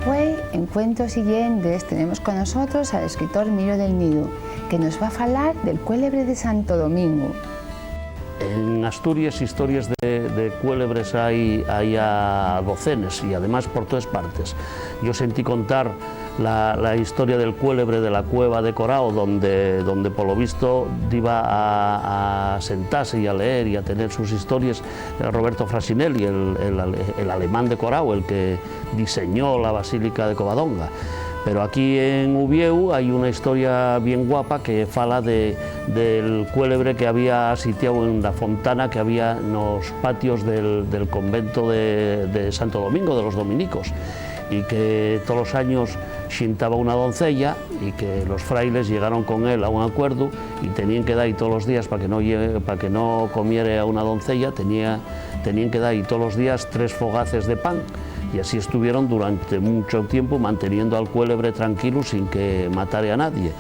Güei, en Cuentos y Lleendes, tenemos con nosotros al escritor Miro del Nido, que nos va a falar del cuélebre de Santo Domingo. En Asturies, histories de, de cuélebres hai, hai a docenes, y además por toes partes. Yo sentí contar la, la historia del cuélebre de la cueva de Corao, donde, donde polo visto diba a, a sentase y a leer y a tener sus histories, eh, Roberto Frasinelli, el, el ale-, el alemán de Corao, el que diseñó la Basílica de Covadonga. Pero aquí en Uviéu hai una historia bien guapa que fala de, del cuélebre que había sitiao en la fontana que había nos patios del, del convento de, de Santo Domingo, de los dominicos, y que tolos años xintaba una doncella y que los frailes llegaron con él a un acuerdu y tenían que dar-y tolos días pa que no lle-, pa que no comiere a una doncella, tenía, tenían que dar-y tolos días tres fogaces de pan. Y así estuvieron durante muncho tiempu manteniendo al cuélebre tranquilu sin que matare a nadie.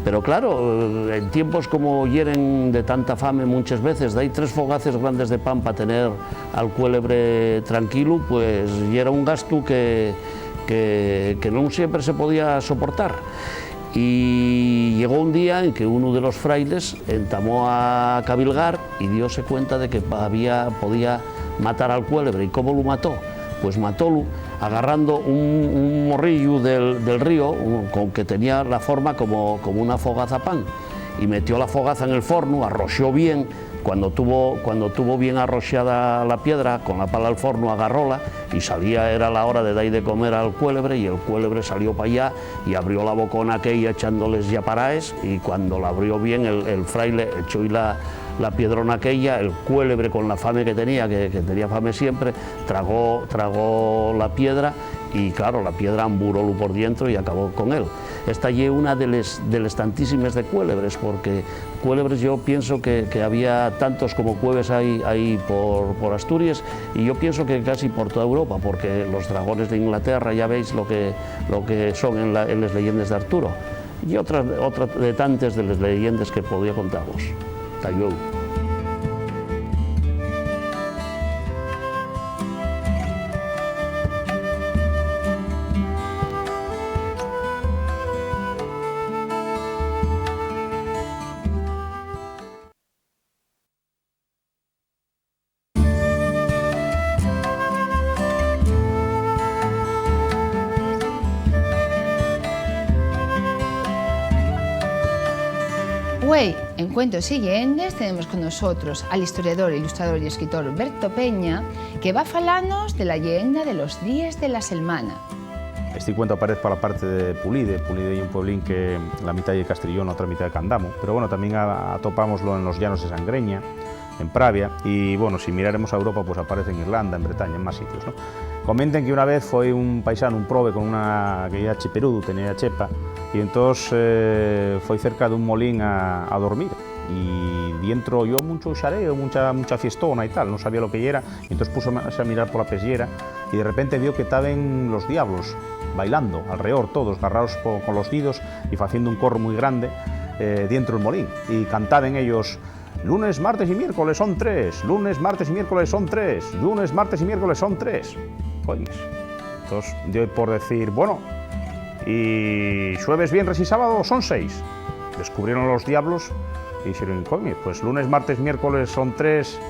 Pero claro, en tiempos como yeren de tanta fame, munches veces, dai tres fogaces grandes de pan pa tener al cuélebre tranquilu, pues yera un gastu que, que, que non siempre se podía soportar. Y llegó un día en que unu de los frailes entamó a cabilgar y dióse cuenta de que pa-, había, podía matar al cuélebre. ¿Y cómo lu mató? Pues matólu agarrando un, un morrillu del, del río, un, con que tenía la forma como, como una fogaza pan, y metió la fogaza en el fornu, arroxó bien. Cuando tuvo, cuando tuvo bien arroxada la piedra, con la pala al fornu agarróla, y salía, era la hora de dar de comer al cuélebre, y el cuélebre salió pa allá y abrió la bocona aquella echándoles ya paraes, y cuando la abrió bien, el, el fraile echó-y la, la piedrona aquella, el cuélebre, con la fame que tenía, que, que tenía fame siempre, tragó, tragó la piedra, y claro, la piedra amburólu por dientro y acabó con él. Esta ye una de les, de les tantísimes de cuélebres, porque cuélebres yo pienso que, que había tantos como cueves hai, hai por, por Asturies, y yo pienso que casi por toda Europa, porque los dragones de Inglaterra ya veis lo que, lo que son en la, en les leyendes d'Arturo. Y otra, otra de tantes de les leyendes que podía contavos. Ta llueu. En Cuentos y Lleendes tenemos con nosotros al historiador, ilustrador y escritor Berto Peña, que va falanos de la lleenda de los díes de la selmana. Esti cuentu aparez pa la parte de Pulide. Pulide ye un pueblín que la mitá ye Castrillón, la otra mitá de Candamo, pero, bueno, tamién a-, atopámoslo en los llanos de Sangreña, en Pravia, y, bueno, si miráremos a Europa, pues aparece en Irlanda, en Bretaña, en más sitios, ¿no? Comenten que una vez foi un paisanu, un probe, con una, que era cheperudu, tenía chepa, y entós, eh, foi cerca d'un molín a, a dormir, y dientro oyó muncho xareo, muncha, muncha fiestona y tal, no sabía lo que yera, y entós púsose a mirar pola pesllara, y de repente vio que taben los diablos bailando alredor, todos garraos po-, con los didos y faciendo un corro mui grande, eh, dientro del molín, y cantaben ellos: "Lunes, martes y miércoles son tres, lunes, martes y miércoles son tres, lunes, martes y miércoles son tres". Coñes. Entós dio por decir: "Bueno, y xueves, vienres y sábado son seis". Descubrieron los diablos y dijeron: "Coño, pues lunes, martes, miércoles son tres,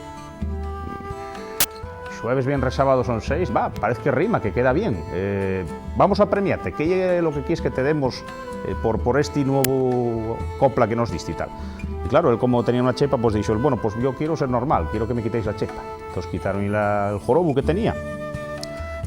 xueves, vienres, sábado son seis, va, parez que rima, que queda bien. Eh, vamos a premiate, ¿qué ye lo que quieres que te demos, eh, por, por esti nuevu copla que nos diste?", y tal. Y claro, él, como tenía una chepa, pues dixo él: "Bueno, pues yo quiero ser normal, quiero que me quitéis la chepa". Entós quitaron-y la, el jorobu que tenía.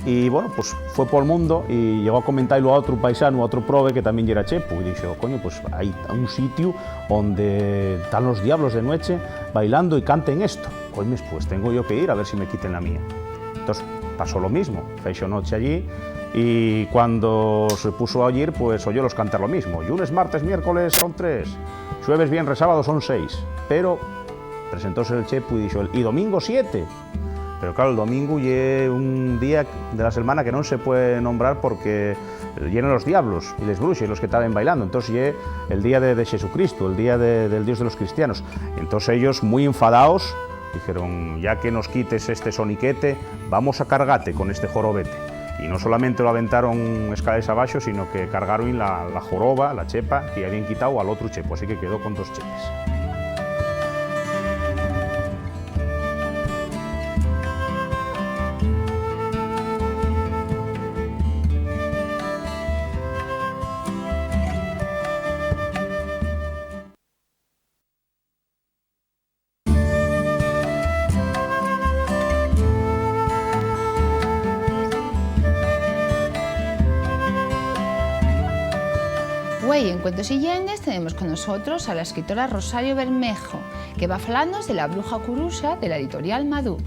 Y, bueno, pues fue pol mundo y llegó a comentar-lo a otru paisanu, a otru probe que tamién yera chepu. Y dixo: "Coño, pues hai un sitiu onde tán los diablos de nueche bailando y canten esto. Coño, pues tengo yo que ir a ver si me quiten la mía". Entós pasó lo mismo, fexo noche allí, y cuando se puso a oyir, pues oyólos cantar lo mismo: "Llunes, martes, miércoles son tres, xueves, vienres, sábado son seis". Pero presentóse el chepu y dixo él: "Y domingo siete". Pero claro, el domingu ye un día de la selmana que non se puede nombrar porque yeren los diablos y les bruxes los que taben bailando. Entós ye el día de, de Xesucristu, el día de, del Dios de los cristianos. Entós ellos, mui enfadaos, dixeron: "Ya que nos quites este soniquete, vamos a cargate con este jorobete". Y no solamente lo aventaron escales abaxo, sino que cargaron la, la joroba, la chepa, que habían quitao al otru chepu, así que quedó con dos chepes. Güei, en Cuentos y Llendes tenemos con nosotros a la escritora Rosario Bermejo, que va falanos de La bruxa curuxa, de la editorial Madú.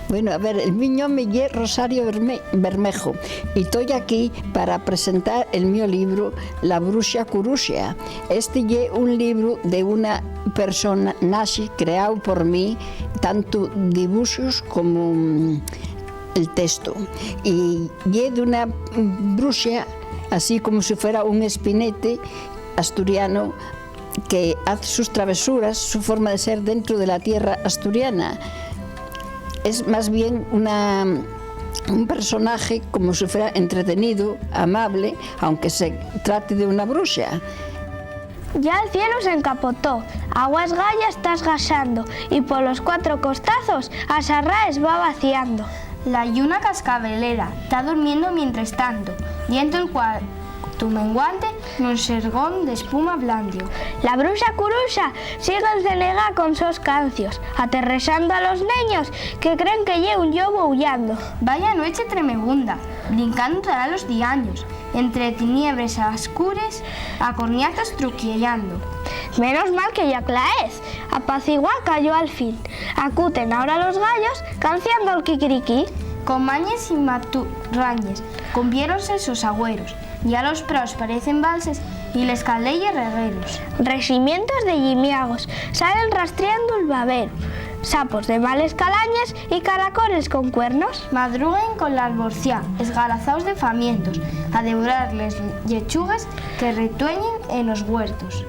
Bueno, a ver, el mi ñome ye Rosario Berme-, Bermejo, y toi aquí para presentar el mio libru, La bruxa curuxa. Este ye un libru de una personaxe creao por mi, tantu dibuxos como, mm, el texto. Y ye d'una, mm, bruxa, así como si fuera un espinete asturiano, que haz sus travesuras, su forma de ser dentro de la tierra asturiana. Es más bien una, un personaje como si fuera entretenido, amable, aunque se trate de una bruxa. Ya el cielu s'encapotó, agua esgaya ta esgaxando, y polos cuatro costazos as arraes va vaciando. La lluna cascabelera ta durmiendo mientres tanto, y ente el cuartu menguante nun xergón d'espuma blandio. La bruxa curuxa sigue encenegá con sos cancios, aterrexando a los neños que creen que ye un llobu aullando. Vaya nueche tremebunda, brincando tara los diaños, entre tiniebres escures, a corniazos truquiellando. Menos mal que ya claez, apaciguá cayó al fin. Acuten ahora los gallos canciando'l kikiriki. Con mañes y maturrañes conviéronse sos agüeros, ya los praos parecen valses y les caleyes regueros. Reximientos de llimiagos salen rastriando'l baberu, sapos de males calañes y caracoles con cuernos. Madruguen con l'alborciá, esgalazaos de famientos, a devorar les llechugues que retueñen enos güertos.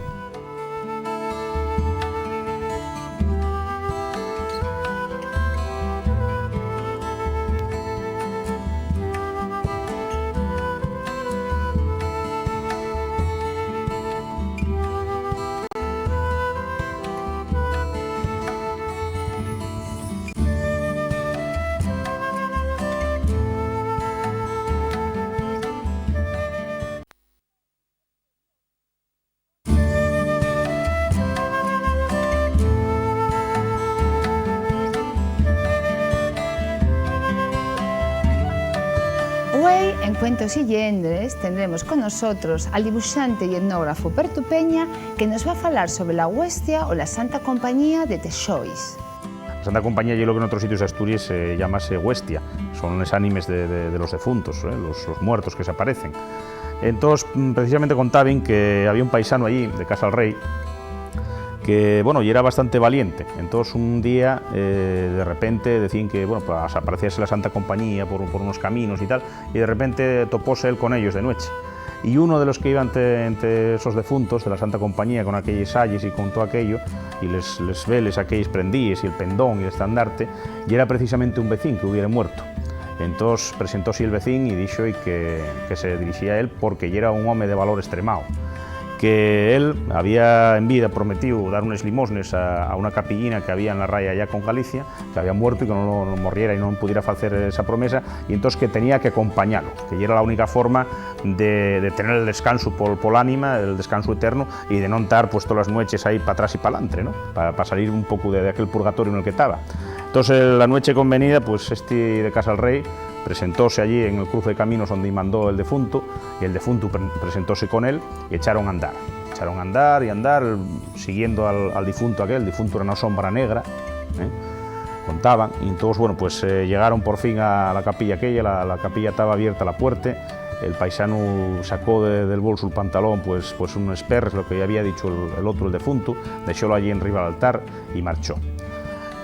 En Cuentos y Llendes tendremos con nosotros al dibuxante y etnógrafu Bertu Peña, que nos va a falar sobre la Huestia o la Santa Compañía de Texois. La Santa Compañía ye lo que en otros sitios de Asturies, eh, llámase Huestia. Son les ánimes de, de, de los defuntos, eh, los, los muertos que se aparecen. Entós, mm, precisamente contaben que había un paisano allí, de Casa al Rei, que, bueno, y era bastante valiente. Entós, un día, eh, de repente, decían que, bueno, pues, aparecíase la Santa Compañía por, por unos caminos y tal, y de repente topóse él con ellos de nueche. Y uno de los que iba ente, ente esos defuntos de la Santa Compañía, con aquelles sayes y con todo aquello, y les, les veles aquelles prendíes, y el pendón, y el estandarte, y era precisamente un vecín que hubiera muerto. Entós presentóse el vecín y dixo-y que, que se dirixía a él porque yera un home de valor estremao, que él había en vida prometíu dar unes limosnes a, a una capillina que había en la raya allá con Galicia, que había muerto y que no, no morriera y no pudiera facer esa promesa, y entós que tenía que acompañalo, que yera la única forma de, de tener el descanso pol, pol ánima, el descanso eterno, y de non tar, pues, todas las nueches ahí pa atrás y pa alantre, ¿no? Pa, pa salir un poco de, de aquel purgatorio en el que taba. Entós, la nueche convenida, pues, esti de Casa al Rei presentóse allí en el cruce de caminos onde mandó el defunto, y el defunto pre-, presentóse con él, y echaron a andar. Echaron a andar y andar, siguiendo al, al difunto aquel. El difunto era una sombra negra, ¿eh? Contaban. Y entós, bueno, pues, eh, llegaron por fin a la capilla aquella. La, la capilla taba abierta a la puerte. El paisanu sacó de, del bolsu el pantalón, pues, pues, unos perres, lo que había dicho el, el otro, el defunto, dexólo allí enriba del altar y marchó.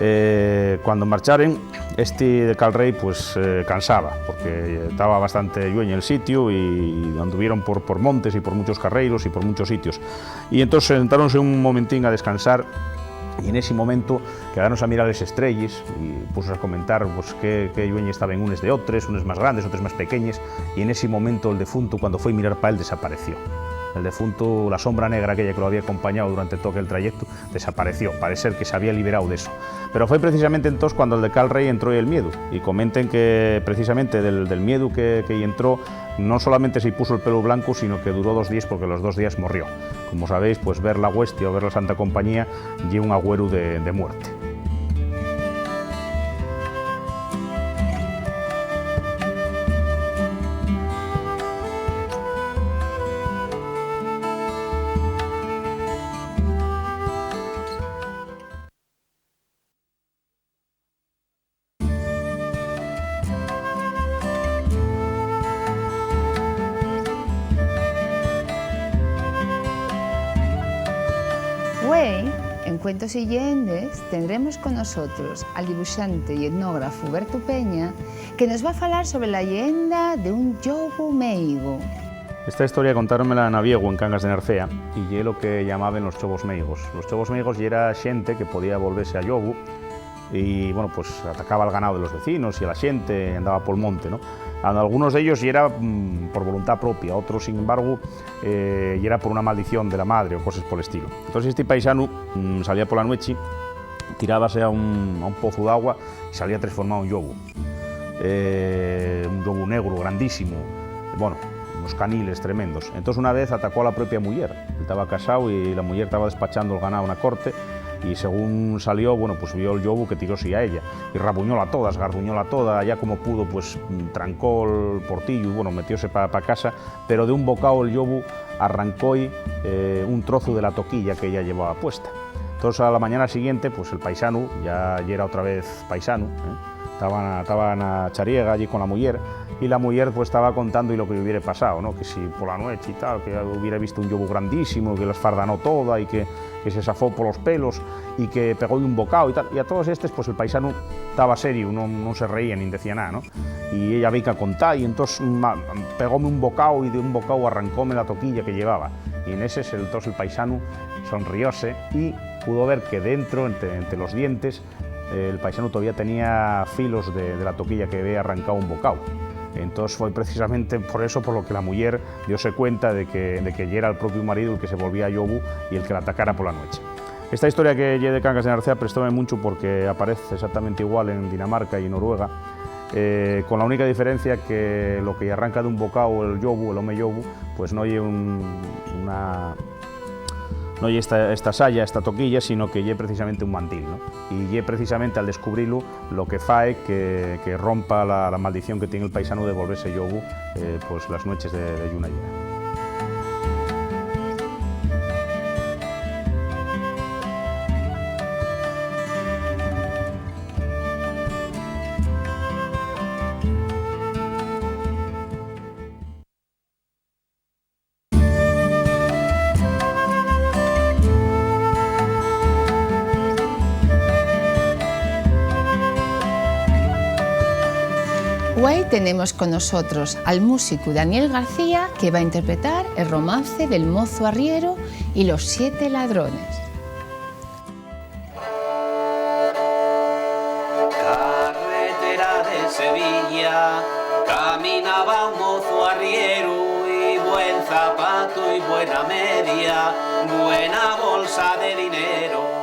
Eh, cuando marcharen, esti de Cal Rei, pues, eh, cansaba, porque taba bastante llueño el sitio y anduvieron por, por montes y por muchos carreiros y por muchos sitios. Y entós sentáronse un momentín a descansar, y en ese momento quedáronse a mirar les estrelles y puso a comentar, pues, qué, qué llueño estaban unes de otres, unes más grandes, otres más pequeñes, y en ese momento el defunto, cuando fue a mirar pa él, desapareció. El defunto, la sombra negra aquella que lo había acompañado durante todo aquel trayecto, desapareció. Parece ser que se había liberado de eso. Pero fue precisamente entonces cuando el de Cal Rei entró el miedo, y comenten que precisamente del, del miedo que, que entró, no solamente se puso el pelo blanco, sino que duró dos días, porque los dos días morrió. Como sabéis, pues, ver la Huestia o ver la Santa Compañía ye un agüeru de, de muerte. Güei, en Cuentos y Llendes, tendremos con nosotros al dibuxante y etnógrafu Bertu Peña, que nos va a falar sobre la leyenda de un llobu meigo. Esta historia contáronmela na Viegu, en Cangas de Narcea, y ye lo que llamaben los chobos meigos. Los chobos meigos yera xente que podía volvese a llobu, y, bueno, pues, atacaba al ganao de los vecinos y a la xente, andaba pol monte, ¿no? A-, algunos d'ellos yera, mm, por voluntá propia, otros, sin embargo, eh, yera por una maldición de la madre o coses pol estilo. Entonces, esti paisanu, mm, salía pola nuechi, tirábase a un, a un pozu d'agua y salía tresformao en llobu. Eh, un llobu negru, grandísimo, bueno, unos caniles tremendos. Entós, una vez atacó a la propia muyer. Él taba casao y la muyer taba despachando el ganao na corte, y según salió, bueno, pues, vio el llobu que tiróse a ella, y rabuñóla toda, esgarduñóla toda, ya como pudo, pues, trancó el portillo y, bueno, metióse pa, pa casa, pero de un bocao el llobu arrancó-y, eh, un trozu de la toquilla que ella llevaba puesta. Entós, a la mañana siguiente, pues, el paisanu ya yera otra vez paisanu, ¿eh? Taba na, taba na chariega allí con la muyer, y la muyer, pues, taba contando-y lo que hubiere pasao, ¿no? Que si pola nueche y tal, que hubiera visto un llobu grandísimo, que la esfardanó toda y que, que se safó polos pelos y que pegó-y un bocao y tal. Y a todos estes, pues, el paisanu taba serio, no, no se reía nin decía nada, ¿no? Y ella veica contar, y entós ma-, pegóme un bocao, y de un bocao arrancóme la toquilla que llevaba. Y en ese, entós, el paisanu sonrióse y pudo ver que dentro, entre, entre los dientes, eh, el paisanu todavía tenía filos de, de la toquilla que había arrancao un bocao. Entós foi precisamente por eso por lo que la muyer dióse cuenta de que, de que yera el propio marido el que se volvía llobu y el que la atacara pola nueche. Esta historia, que ye de Cangas de Narcea, prestóme muncho porque aparece exactamente igual en Dinamarca y en Noruega, eh, con la única diferencia que lo que arranca d'un bocao el llobu, el home llobu, pues, no ye un, una, No ye esta, esta saya, esta toquilla, sino que ye precisamente un mandil, ¿no? Y ye precisamente al descubrilu lo que fae que, que rompa la, la maldición que tien el paisanu de volvese llobu, eh, pues, las nueches de, de lluna llena. Güei tenemos con nosotros al músicu Daniel García, que va a interpretar el romance del mozo arriero y los siete ladrones. Carretera de Sevilla, caminaba un mozo arrieru y buen zapato y buena media, buena bolsa de dinero.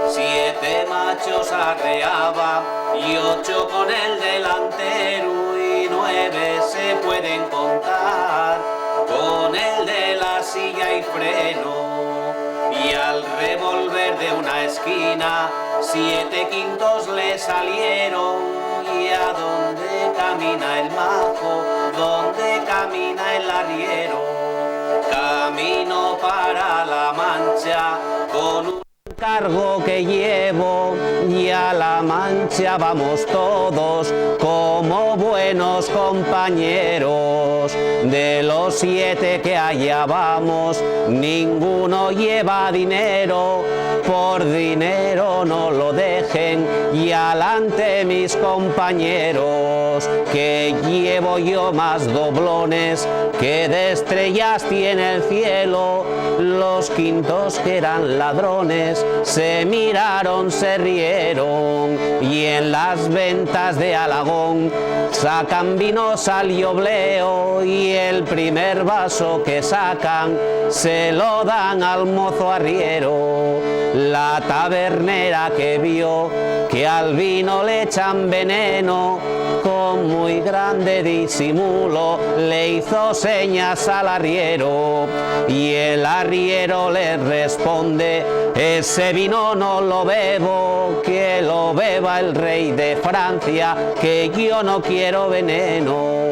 Siete machos arreaba y ocho con el delanteru y nueve se pueden contar con el de la silla y freno. Y al revolver de una esquina, siete quintos le salieron. Y a donde camina el mazo, donde camina el arriero, camino para La Mancha con un cargo que llevo, y a La Mancha vamos todos como buenos compañeros. De los siete que allá vamos, ninguno lleva dinero, por dinero no lo dejen, y alante mis compañeros, que llevo yo más doblones que de estrellas tiene el cielo. Los quintos que eran ladrones se miraron, se rieron, y en las ventas de Alagón sacan vinos al llobleo, y el primer vaso que sacan se lo dan al mozo arriero. La tabernera que vio que al vino le echan veneno, con muy grande disimulo le hizo señas al arriero, y el arriero le responde: "Ese vino no lo bebo, que lo beba el rey de Francia, que yo no quiero veneno".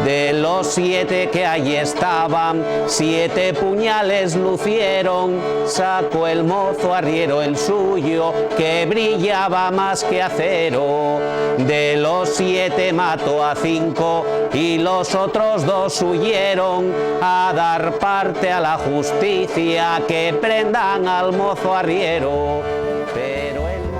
De los siete que allí estaban, siete puñales lucieron, sacó el mozo arriero el suyo, que brillaba más que acero. De los siete mató a cinco y los otros dos huyeron a dar parte a la justicia, que prendan al mozo arriero. Pero el mo-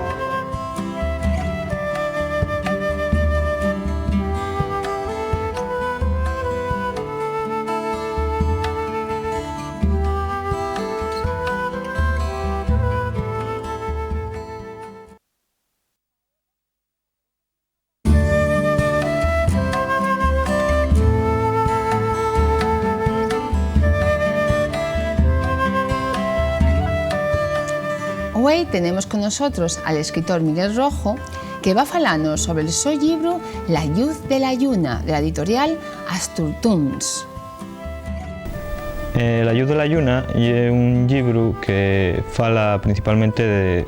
Güei tenemos con nosotros al escritor Miguel Rojo, que va falanos sobre'l so llibru La lluz de la lluna, de la editorial Asturtuns. Eh, La lluz de la lluna ye un llibru que fala principalmente de,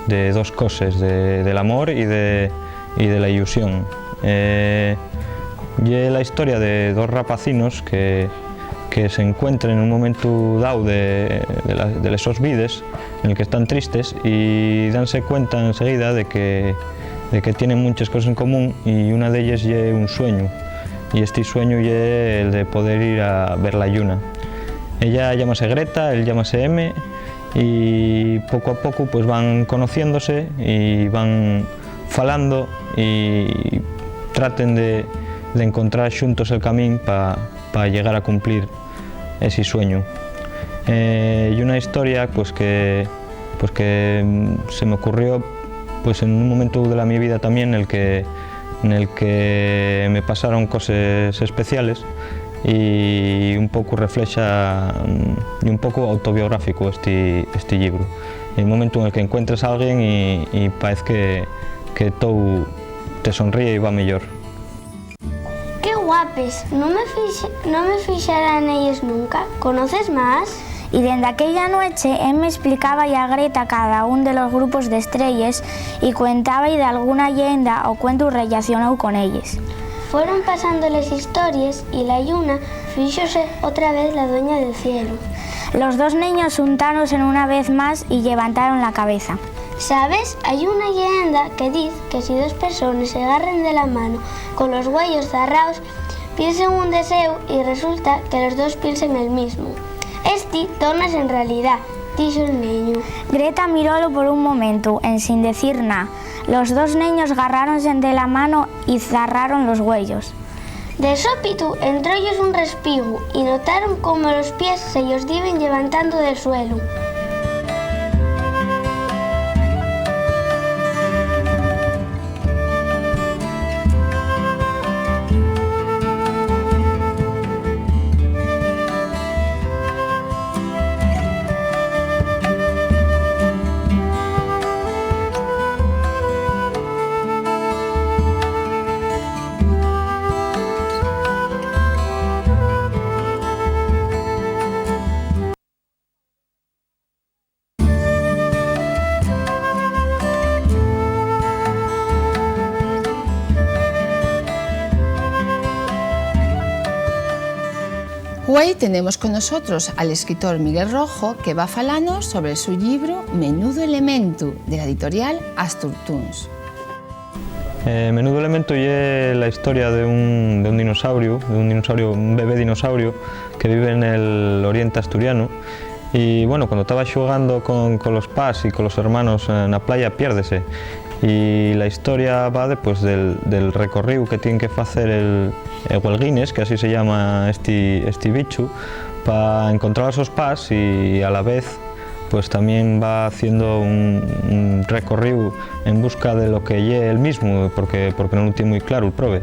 de dos coses, de, del amor y de, y de la ilusión. Eh, ye la historia de dos rapacinos que, que s'encuentren en un momentu dao de, de la, de les sos vides, en el que están tristes y danse cuenta enseguida de que, de que tienen munches coses en común, y una d'elles ye un sueñu, y esti sueñu ye el de poder ir a ver la lluna. Ella llámase Greta, él llámase M, y poco a poco, pues, van conociéndose y van falando y traten de, de encontrar xuntos el camín pa, pa llegar a cumplir esi sueñu. Eh, ye una historia, pues, que, pues, que, mm, se me ocurrió, pues, en un momentu de la mi vida tamién nel que, nel que me pasaron coses especiales, y un poco reflexa, mm, ye un poco autobiográfico esti, esti llibru. El momentu en el que encuentres a alguien y, y paez que, que tou te sonríe y va mellor. ¡Qué guapes! No me fix-, no me fixara en elles nunca. ¿Conoces más? Y dende aquella nueche, él-y esplicaba-y a Greta cada ún de los grupos d'estrelles y cuentaba-y dalguna lleenda o cuentu rellacionáu con elles. Fueron pasando les histories y la lluna fíxose otra vez la dueña del cielu. Los dos neños xuntáronse una vez más y llevantaron la cabeza. ¿Sabes? Hai una lleenda que diz que si dos persones se garren de la mano con los güeyos zarraos, piensen un deséu y resulta que los dos piensen el mismu. Esti tórnase en realidá, dixo'l neñu. Greta mirólu por un momentu, ensin decir na. Los dos neños garráronse de la mano y zarraron los güeyos. De sópitu entróyos un respigu y notaron como los pies se-yos diben llevantando del suelu. Güei tenemos con nosotros al escritor Miguel Rojo, que va falanos sobre su llibru Menudo Elemento, de la editorial Asturtuns. Eh, Menudo Elemento ye la historia de un, de un dinosaurio, de un dinosaurio, un bebé dinosaurio que vive en el oriente asturiano. Y, bueno, cuando taba xugando con, con los pas y con los hermanos na playa, piérdese. Y la historia va de, pues, del, del recorríu que tien que facer el, el güelguines, que así se llama esti, esti bichu, pa encontrar a sos pas y, a la vez, pues, tamién va haciendo un, un recorríu en busca de lo que ye él mismu, porque, porque nun lo tien mui claro el probe.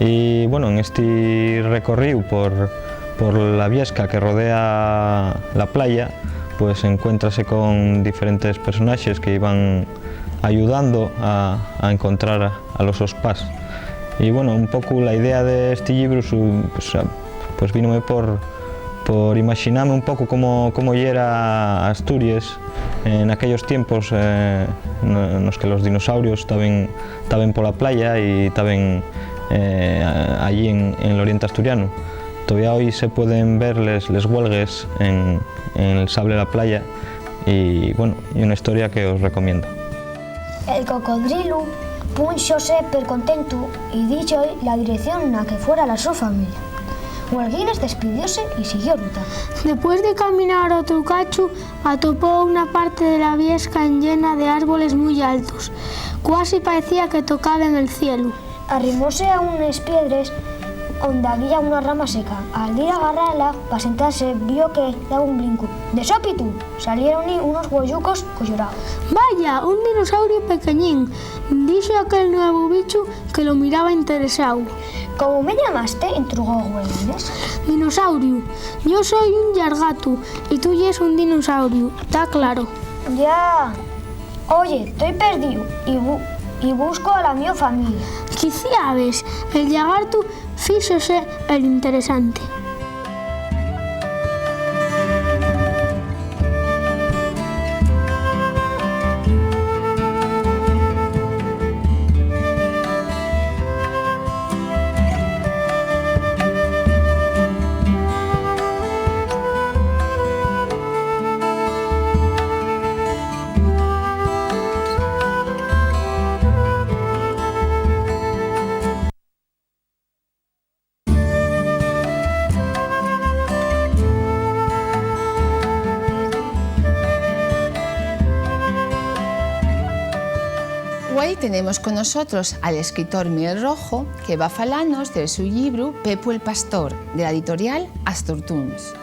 Y, bueno, en esti recorríu por, por la viesca que rodea la playa, pues, encuéntrase con diferentes personaxes que iban ayudando a, a encontrar a, a los sos pas. Y, bueno, un poco la idea de esti llibru su-, pues, a-, pues vínome por, por imaxiname un poco cómo, cómo yera Asturies en aquellos tiempos, eh, no-, nos que los dinosaurios taben, taben pola playa y taben, eh, a-, allí en, en l'oriente asturiano. Todavía hoy se pueden ver les, les güelgues en, en el sable de la playa y, bueno, ye una historia que os recomiendo. El cocodrilu púnxose percontentu y díxo-y la dirección na que fuera la so familia. Güelguines despidióse y siguió ruta. Depués de caminar otru cachu, atopó una parte de la viesca enllena de árboles mui altos. Cuasi paecía que tocaben el cielu. Arrimóse a unes piedres onde había una rama seca. Al dir a agarrala pa sentase, vio que daba un brincu. De sópitu, salieron-y unos güeyucos colloraos. Vaya, un dinosaurio pequeñín, dixo aquel nuevu bichu que lo miraba interesáu. ¿Cómo me llamaste?, intrugó Güelguines. Dinosaurio, yo soi un llargatu y tu yes un dinosaurio, ta claro. Ya. Oye, toi perdíu y bu-, y busco a la mio familia. ¿Quiciabes? El llagartu fíxose el interesante. Güei tenemos con nosotros al escritor Miguel Rojo, que va falanos del su llibru Pepu el Pastor, de la editorial Astortuns.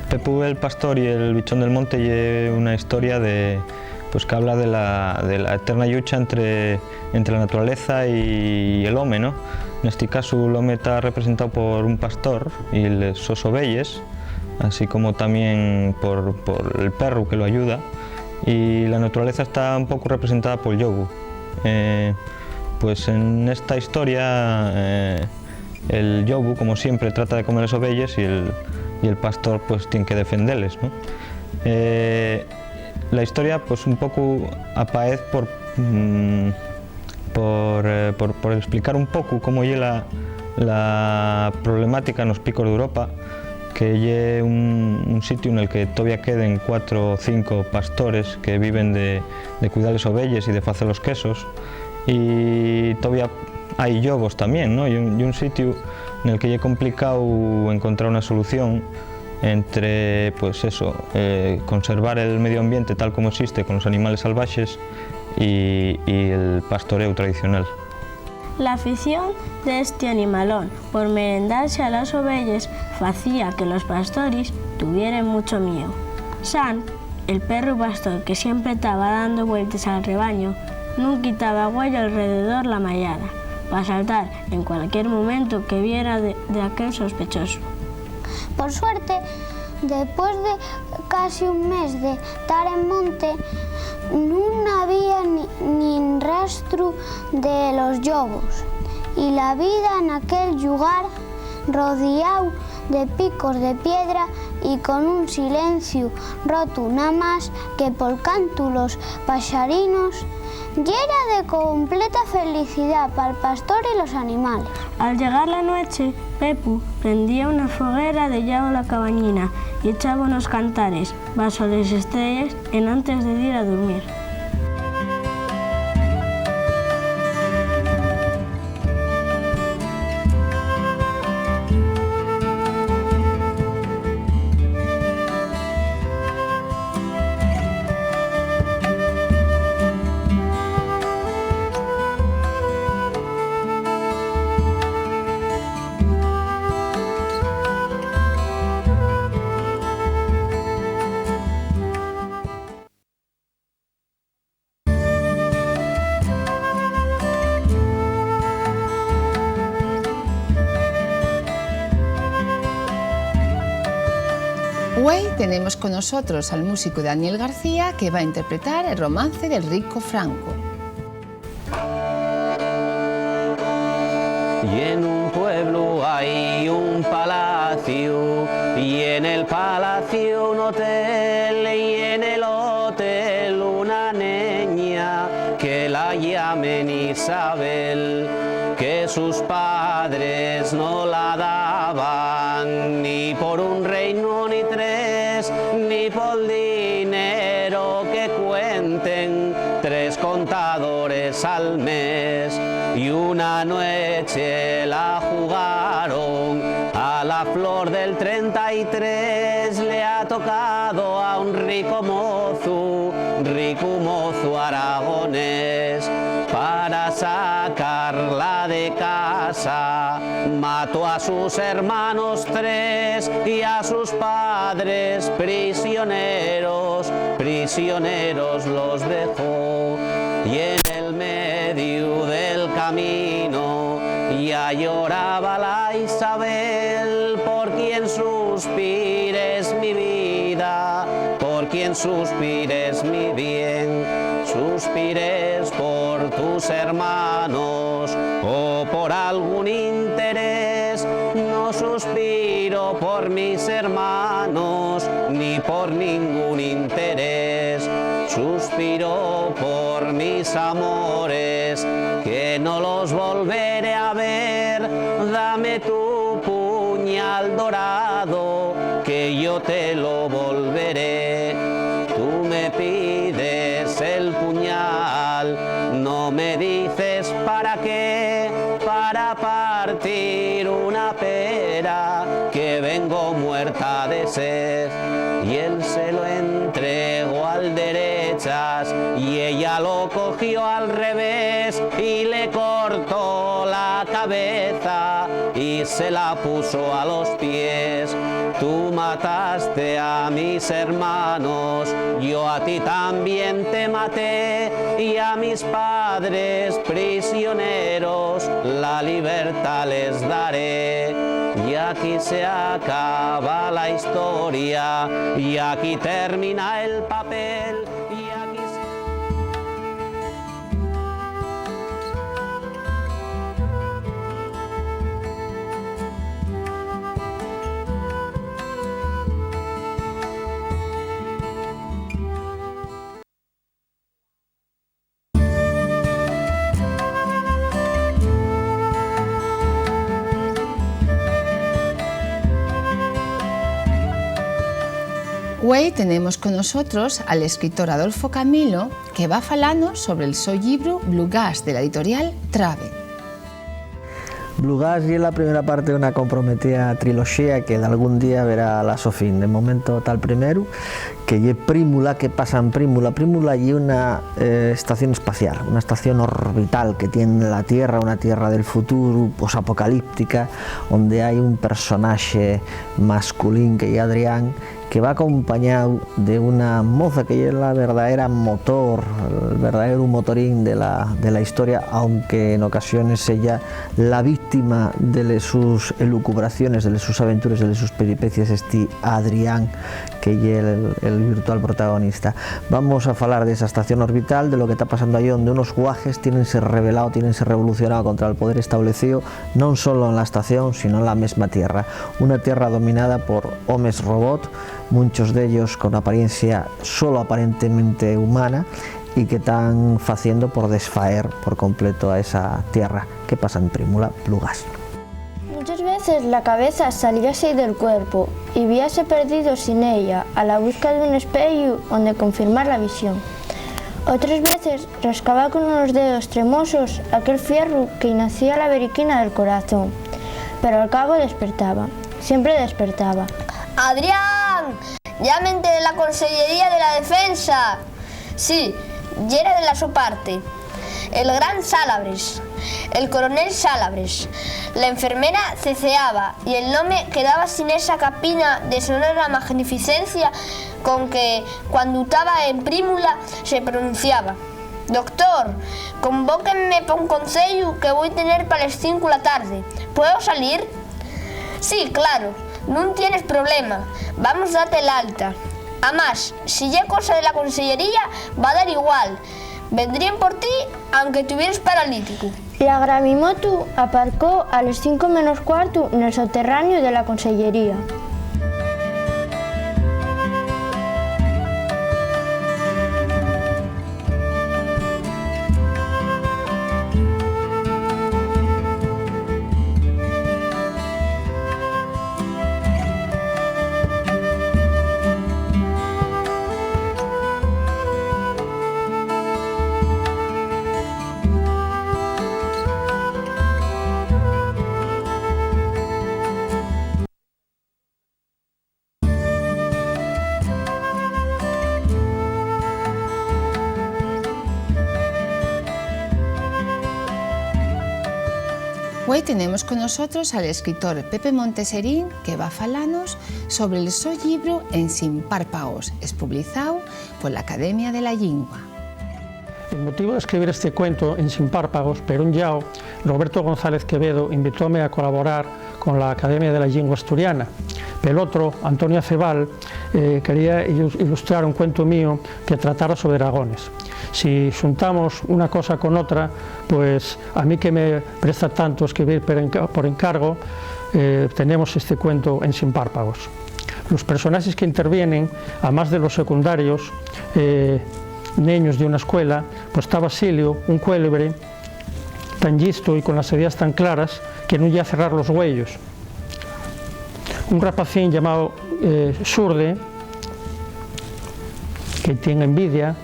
Pepu el Pastor y el Bichón del Monte ye una historia de, pues, que habla de la, de la eterna llucha entre, entre la naturaleza y el home, ¿no? Nesti casu, l'home ta representao por un pastor y les sos ovelles, así como tamién por, por el perru que lo ayuda, y la naturaleza ta un poco representada pol llobu. Eh, pues, en esta historia, eh, el llobu, como siempre, trata de comer les ovelles y el, y el pastor, pues, tien que defendeles, ¿no? Eh, la historia, pues, un poco apaez por, mm, por, eh, por, por explicar un poco cómo ye la, la problemática nos Picos d'Europa, que ye un, un sitiu nel que todavía queden cuatro o cinco pastores que viven de, de cuidar les ovelles y de facer los quesos, y todavía hai llobos tamién, ¿no? Y un, y un sitiu nel que ye complicao encontrar una solución entre, pues eso, eh, conservar el medio ambiente tal como existe con los animales salvajes y, y el pastoréu tradicional. La afición d'esti animalón por merendase a las ovelles facía que los pastoris tuvieren mucho mieu. San, el perru pastor que siempre taba dando vueltes al rebaño, nun quitaba güeyo alrededor la mayada, pa saltar en cualquier momentu que viera de, de aquel sospechosu. Por suerte, depués de casi un mes de tar en monte, nun había ni, nin rastru de los llobos, y la vida naquel llugar, rodiáu de picos de piedra y con un silenciu rotu namás que pol cantu los paxarinos, yera de completa felicidá pal pastor y los animales. Al llegar la nueche, Pepu prendía una foguera de llau la cabañina y echaba unos cantares baso les estrelles enantes de dir a durmir. Güei tenemos con nosotros al músico Daniel García, que va a interpretar el romance del rico Franco. Y en un pueblo hay un palacio, y en el palacio un hotel, y en el hotel una neña que la llamen Isabel, que sus padres no la daban ni por un reino ni tres, ni por dinero que cuenten tres contadores al mes. Y una noche la jugaron a la flor del treinta y tres, le ha tocado a un rico mozu, rico mozu aragonés, para sacarla de casa. Mató a sus hermanos tres y a sus padres prisioneros, prisioneros los dejó. Y en el medio del camino ya lloraba la Isabel, por quien suspires mi vida, por quien suspires mi bien, suspires por tus hermanos o por algún interés. No suspiro por mis hermanos ni por ningún interés, suspiro por mis amores, que no los volveré a ver. Dame tu puñal dorado, que yo te lo volveré. Tú me pides el puñal, no me dices para qué, para partir una pera, que vengo muerta de sed. Y él se lo entregó al derechas, y ella lo cogió al revés, y le cortó la cabeza y se la puso a los pies. Tú mataste a mis hermanos, yo a ti también te maté, y a mis padres prisioneros la libertad les daré. Y aquí se acaba la historia, y aquí termina el papel, y aquí se Güei tenemos con nosotros al escritor Adolfo Camilo, que va falanos sobre'l so llibru Blue Gas, de la editorial Trabe. Blue Gas ye la primera parte d'una comprometida triloxía que dalgún día verá la so fin. De momento ta'l primeru, que ye Prímula, que pasa en Prímula. Prímula ye una, eh, estación espacial, una estación orbital que tien la Tierra, una Tierra del futuru, posapocalíptica, onde hai un personaxe masculín que ye Adrián, que va acompañáu de una moza que ye la verdaera motor, el verdaeru motorín de la, de la historia, aunque en ocasiones seya la víctima de les sus elucubraciones, de les sus aventures, de les sus peripecies, esti Adrián, que ye el, el virtual protagonista. Vamos a falar d'esa estación orbital, de lo que ta pasando allí, onde unos guajes tiénense rebelao, tiénense revolucionao contra el poder establecío, non solo en la estación, sino en la mesma Tierra. Una Tierra dominada por homes robot, munchos d'ellos con apariencia solo aparentemente humana, y que tán faciendo por desfaer por completo a esa Tierra. ¿Qué pasa en Prímula? Blue Gas. Muchas veces la cabeza salíase del cuerpo y víase perdido sin ella, a la busca d'un espeyu onde confirmar la visión. Otres veces rascaba con unos dedos tremosos aquel fierru que-y nacía la beriquina del corazón, pero al cabo despertaba, siempre despertaba. ¡Adrián! ¡Llámente de la Consellería de la Defensa! Sí, yera de la so parte. El gran Salabres, el coronel Salabres. La enfermera ceceaba y el nome quedaba sin esa capina de sonora magnificencia con que, cuando taba en Prímula, se pronunciaba. Doctor, convóquenme pa un conceyu que voi tener pa les cinco la tarde. ¿Puedo salir? Sí, claro, nun tienes problema. Vamos date l'alta. Amás, si ye cosa de la consellería, va dar igual. Vendríen por ti, anque tuvieres paralíticu. La gramimoto aparcó a les cinco menos cuartu nel soterráneu de la consellería. Güei tenemos con nosotros al escritor Pepe Monteserín, que va falanos sobre'l so llibru En sin párpagos, espublizáu pola Academia de la Llingua. El motivo d'escribir esti cuentu En sin párpagos, per un llau, Roberto González Quevedo invitóme a colaborar con la Academia de la Llingua Asturiana. Pel otro, Antonio Acebal, eh, quería ilus-, ilustrar un cuentu mío que tratara sobre dragones. Si xuntamos una cosa con otra, pues a mí que me presta tanto escribir per enca-, por encargo, eh, tenemos este cuentu En sin párpagos. Los personaxes que intervienen, amás de los secundarios, eh, neños d'una escuela, pues ta Basilio, un cuélebre, tan llistu y con las ideas tan claras que nun lla cerrar los güeyos. Un rapacín llamao, eh, Xurde, que tien envidia,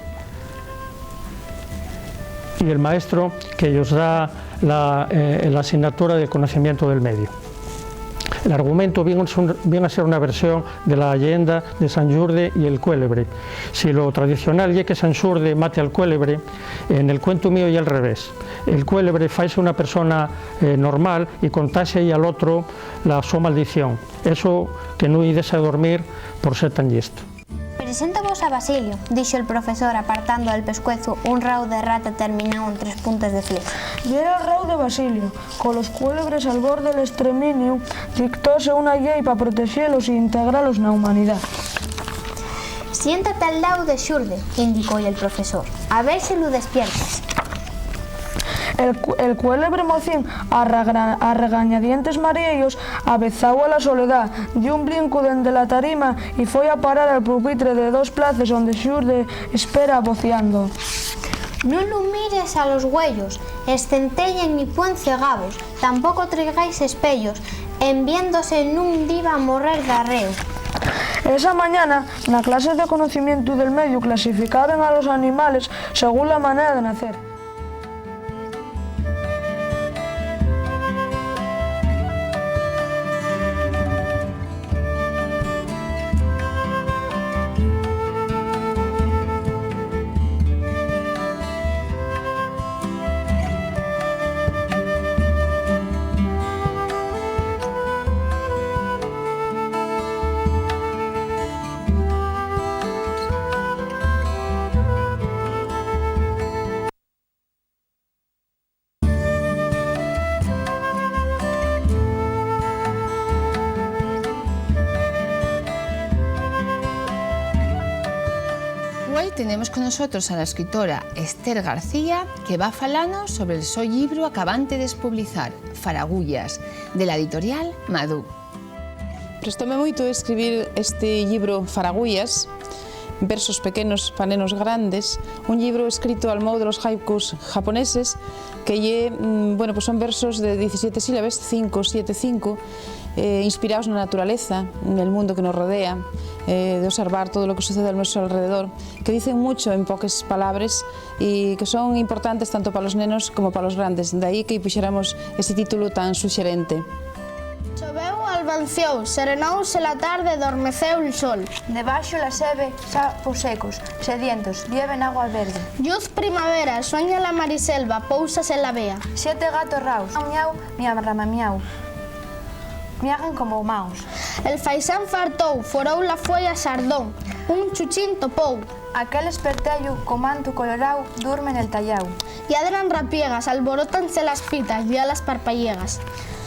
y el maestro que yos da la, eh, la asignatura del conocimiento del medio. El argumentu vien a ser, vien a ser una versión de la lleenda de San Xurde y el cuélebre. Si lo tradicional ye que San Xurde mate al cuélebre, en el cuentu mío ye al revés. El cuélebre faise una persona, eh, normal y contaxia-y al otro la so maldición. Eso que nun-y dexa dormir por ser tan llistu. "Preséntovos a Basilio", dixo el profesor, apartando del pescuezu un rau de rata termináu en tres puntes de flecha. Yera el rau de Basilio. Colos cuélebres al borde del estreminiu, dictóse una llei pa protexelos y integralos na humanidá. "Siéntate al llau de Xurde", indicó-y el profesor, "a ver si lu despiertas". El cu-, el cuélebre mocín, a ragra-, a regañadientes mariellos, avezáu a la soledá, dio un blincu dende la tarima y foi a parar al pupitre de dos places onde Xurde espera vociando. "Nun lu mires a los güeyos, escentellen y puen cegavos, tampoco traigáis espeyos, en viéndose nun diba morrer d'arreo". Esa mañana, na clase de conocimientu del mediu, clasificaben a los animales según la manera de nacer. Güei tenemos con nosotros a la escritora Esther García, que va falanos sobre el so llibru acabante d'espublizar, Faragullas, de la editorial Madú. Prestóme moito escribir este llibru Faragullas, versos pequenos pa nenos grandes, un llibru escrito al mou de los haikus japoneses, que ye, mm, bueno, pues son versos de diecisiete sílabes, cinco, siete, cinco, eh, inspiraos na naturaleza, nel mundo que nos rodea, eh, d'observar todo lo que sucede al nuestro alrededor, que dicen mucho en poques palabres y que son importantes tanto pa los nenos como pa los grandes. D'ahí que-y puxéramos ese títulu tan suxerente. Choveu, albanciou, serenóuse la tarde, dormecéu'l sol. Debaxo la sebe, sapos secos, sedientos, bieben agua verde. Lluz primavera, sueña la mariselva, póusase la vea. Siete gatos raos, miau, miau, miau, miagan como maos. El faisán fartóu, foróu la fueya sardón, un chuchín topóu. Aquel espertellu co mantu coloráu durme nel talláu. Lladran rapiegas, alborótanse las pitas, ya las parpayegas.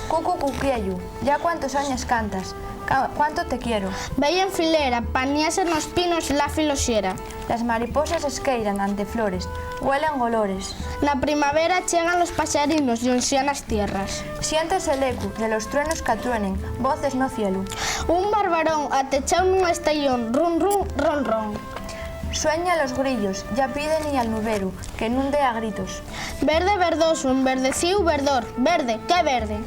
Cucu cuquiellu, ya cuánto soñes cantas, ca-, cuánto te quiero. Vei en filera, paníase nos pinos la filoxera. Las mariposas esqueiran ante flores, huelen golores. Na primavera chegan los paxarinos y onxían as tierras. Siéntese l'ecu de los truenos qu'atruenen, voces no cielu. Un barbarón atechao nun esteyón, run, run, ron, ron. Sueña los grillos, ya piden y al nuberu, que nun dea gritos. Verde verdoso, enverdecíu verdor, verde, qué verde.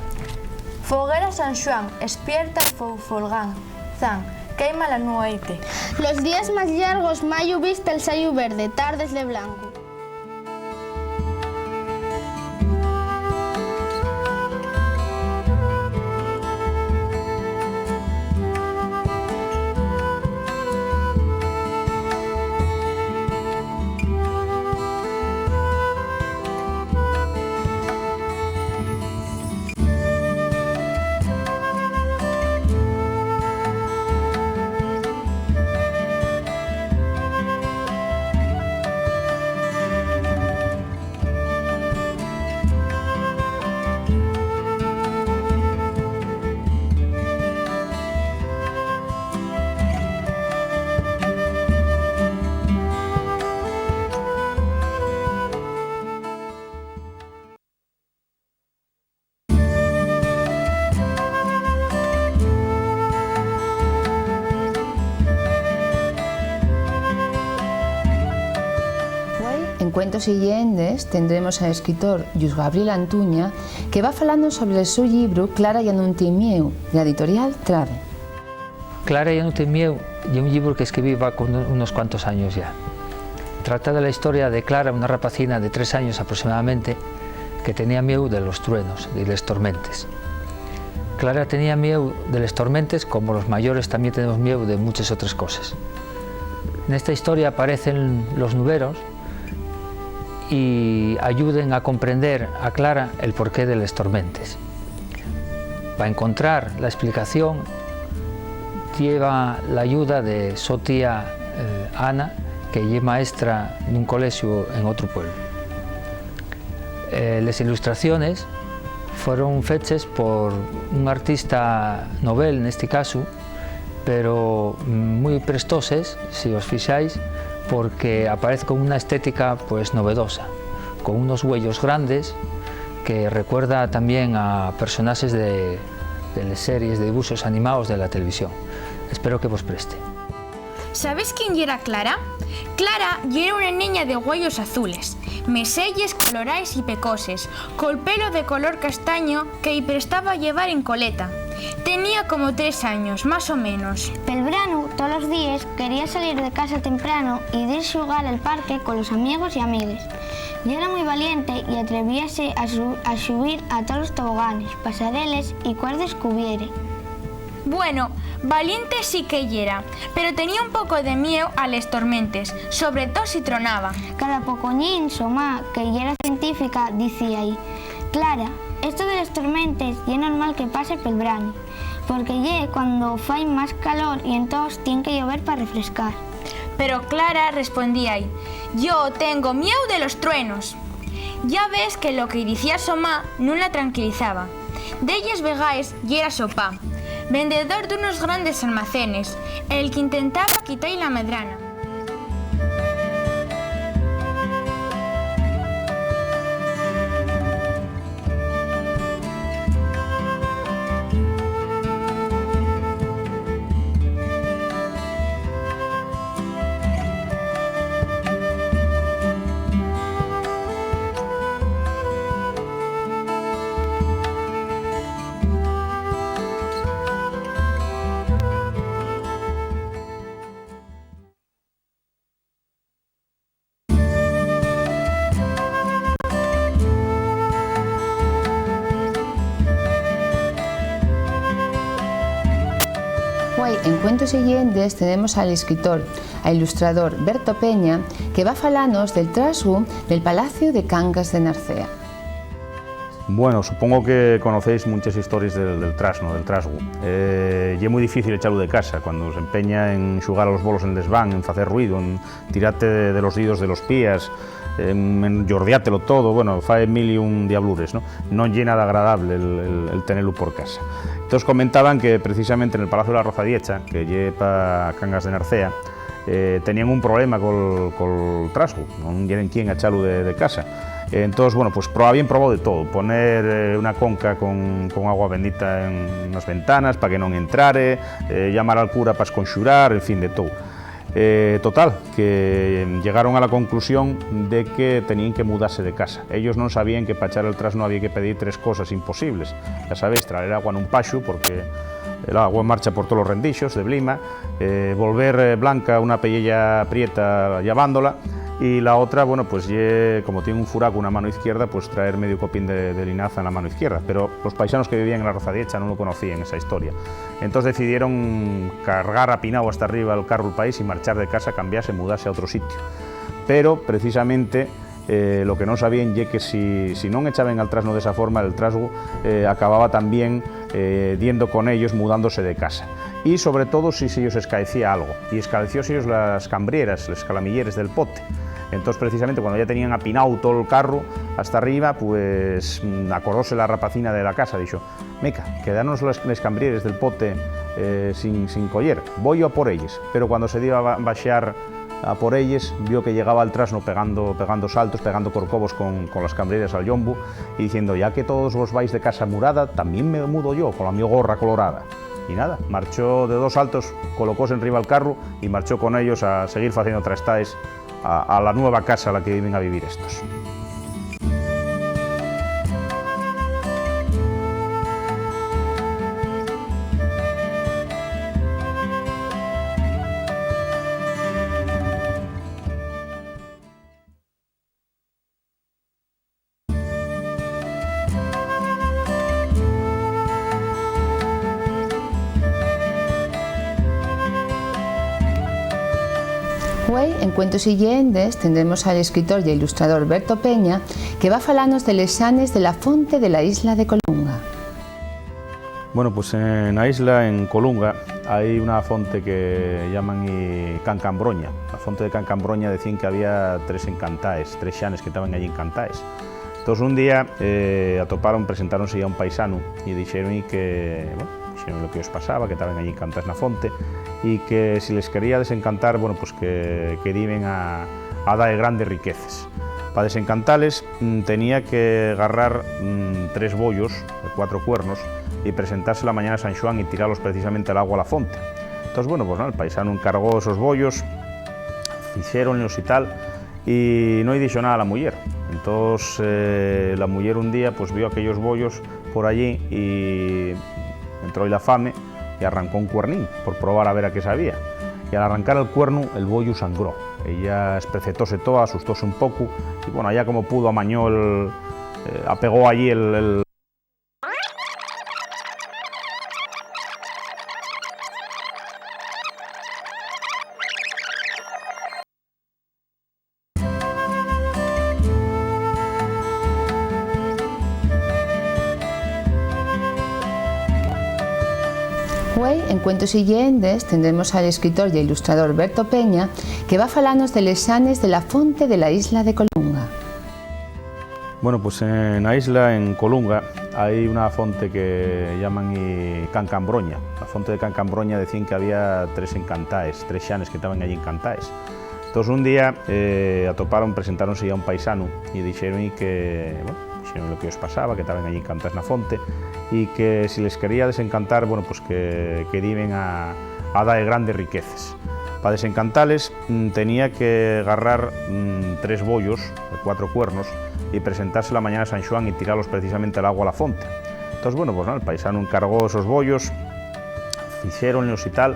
Foguera San Xuan, espierta el fou folgán, zan, quéimala nueite. Los días más llargos, mayu viste el sayu verde, tardes de blanco. Güei, en Cuentos y Lleendes, tendremos al escritor Lluis Gabriel Antuña, que va falanos sobre el so llibru Clara ya nun tien mieu, de la editorial Trabe. Clara ya nun tien mieu ye un llibru que escribí va con unos cuantos años ya. Trata de la historia de Clara, una rapacina de tres años aproximadamente, que tenía mieu de los truenos y les tormentes. Clara tenía mieu de les tormentes, como los mayores tamién tenemos mieu de munches otres coses. Nesta historia aparecen los nuberos, y ayuden a comprender a Clara el porqué de les tormentes. Pa encontrar la esplicación, lleva l'ayuda de so tía, eh, Ana, que ye maestra nun colexu en otru pueblu. Eh, les ilustraciones foron feches por un artista novel, nesti casu, pero mui prestoses, si os fixáis, porque aparez con una estética, pues, novedosa, con unos güeyos grandes que recuerda tamién a personaxes de, de les series de dibuxos animaos de la televisión. Espero que vos preste. ¿Sabes quién yera Clara? Clara yera una neña de güeyos azules, meselles coloraes y pecoses, col pelo de color castaño que-y prestaba llevar en coleta. Tenía como tres años, más o menos. Pel branu, tolos díes, quería salir de casa temprano y dir xugar al parque colos amigos y amigues. Yera mui valiente y atrevíase a su-, a xubir a tolos toboganes, pasareles y cuerdes qu'hubiere. Bueno, valiente sí que yera, pero tenía un poco de mieu a les tormentes, sobre too si tronaba. Cada pocoñín, so ma, que yera científica, dicía-y: "Clara, esto de les tormentes ye normal que pase pel branu, porque ye cuando fai más calor y entós tien que llover pa refrescar". Pero Clara respondía-y: "Yo tengo mieu de los truenos". Ya ves que lo que-y dicía so ma nun la tranquilizaba. Delles vegaes yera so pa, vendedor d'unos grandes almacenes, el qu'intentaba quita-y la medrana. Güei, en Cuentos y Lleendes tenemos al escritor, al ilustrador Berto Peña, que va falanos del trasgu del Palacio de Cangas de Narcea. Bueno, supongo que conocéis munches histories del, del trasno, del trasgu. Eh, ye mui difícil echalu de casa, cuando s'empeña en xugar a los bolos en desván, en facer ruido, en tirate de, de los didos de los pies, en, en llardiátelo todo, bueno, fai mil y un diablures, ¿no? Non ye nada agradable el, el, el tenelu por casa. Entós comentaban que precisamente nel Palacio de la Rozadiecha, que ye pa Cangas de Narcea, eh, tenían un problema col, col trasgu, non yeren quien echalu de, de casa. Entós, bueno, pues pro-, habíen probao de todo, poner, eh, una conca con, con agua bendita en unas ventanas pa que non entrare, eh, llamar al cura pa esconxurar, en fin, de todo. Eh, total, que llegaron a la conclusión de que teníen que mudase de casa. Ellos non sabíen que pa echar el trasno había que pedir tres cosas imposibles. Ya sabéis, traer agua nun paxu, porque el agua marcha por tolos rendixos de blima, eh, volver, eh, blanca una pelleya prieta llavándola, y la otra, bueno, pues ye, como tien un furacu na mano izquierda, pues traer medio copín de, de linaza na mano izquierda. Pero los paisanos que vivían en la Rozadiecha non lo conocían, esa historia. Entós decidieron cargar a pinao hasta arriba el carru al país y marchar de casa, cambiase, mudase a otro sitio. Pero, precisamente, eh, lo que non sabíen ye que si, si non echaben al trasno d'esa forma, el trasgu, eh, acababa tamién, eh, diendo con ellos, mudándose de casa. Y, sobre todo, si se-yos escaecía algo. Y escaecióse-yos las cambrieras, les calamilleres del pote. Entós, precisamente, cuando ya tenían apinao tol carru hasta arriba, pues, mm, acordóse la rapacina de la casa, dixo: "Meca, quedános les, les cambrieres del pote, eh, sin, sin coyer. Voi yo a por elles". Pero cuando se diba a ba-, baxar a por elles, vio que llegaba el trasno pegando, pegando saltos, pegando corcovos con, con las cambrieres al llombu, y diciendo: "Ya que todos vos vais de casa murada, tamién me mudo yo con la mi gorra colorada". Y nada, marchó de dos saltos, colocóse enriba el carru y marchó con ellos a seguir faciendo trastaes a, a la nueva casa a la que iben a vivir estos. Güei, en Cuentos y Lleendes, tendremos al escritor y ilustrador Berto Peña, que va falanos de les xanes de la fonte de la isla de Colunga. Bueno, pues en la isla, en Colunga, hai una fonte que llaman y Cancambroña. La fonte de Cancambroña decían que había tres encantaes, tres xanes que taban allí encantaes. Entós, un día, eh, atoparon, presentáronse ya a un paisanu y dixeron-y que, bueno, dixeron lo que os pasaba, que taban allí encantaes na fonte y que si les quería desencantar, bueno, pues que, que diben a, a dae grandes riqueces. Pa desencantales, mm, tenía que garrar, mm, tres bollos de cuatro cuernos y presentarse la mañana a San Xuan y tiralos precisamente al agua a la fonte. Entós, bueno, pues nada, el paisanu encargó esos bollos, fixéronlos y tal, y no-y dixo nada a la muyer. Entós, eh, la muyer un día, pues, vio aquellos bollos por allí y Entró-y la fame y arrancó un cuernín por probar a ver a qué sabía. Y al arrancar el cuernu, el boyu sangró. Ella esprecetóse toa, asustóse un pocu, y, bueno, allá como pudo amañó el, eh, apegó allí el, el Güei, en Cuentos y Lleendes, tendremos al escritor y ilustrador Berto Peña, que va falanos de les xanes de la fonte de la isla de Colunga. Bueno, pues en la isla, en Colunga, hay una fonte que llaman y Cancambroña. La fonte de Cancambroña decían que había tres encantaes, tres xanes que estaban allí encantaes. Entonces un día, eh, atoparon, presentáronse ya a un paisanu y dixeron que, bueno, dixeron lo que os pasaba, que estaban allí encantaes na fonte y que si les quería desencantar, bueno, pues que, que diben a, a dae grandes riqueces. Pa desencantales, mm, tenía que garrar, mm, tres boyos de cuatro cuernos y presentarse la mañana a San Xuan y tiralos precisamente al agua a la fonte. Entonces, bueno, pues nada, el paisanu encargó esos boyos, fixéronlos y tal,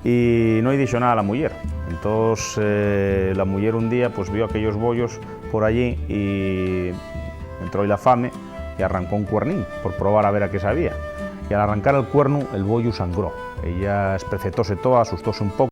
y no-y dixo nada a la muyer. Entonces, eh, la muyer un día, pues, vio aquellos boyos por allí y entró-y la fame y arrancó un cuernín por probar a ver a qué sabía. Y al arrancar el cuernu, el boyu sangró. Ella esprecetóse toa, asustóse un poco.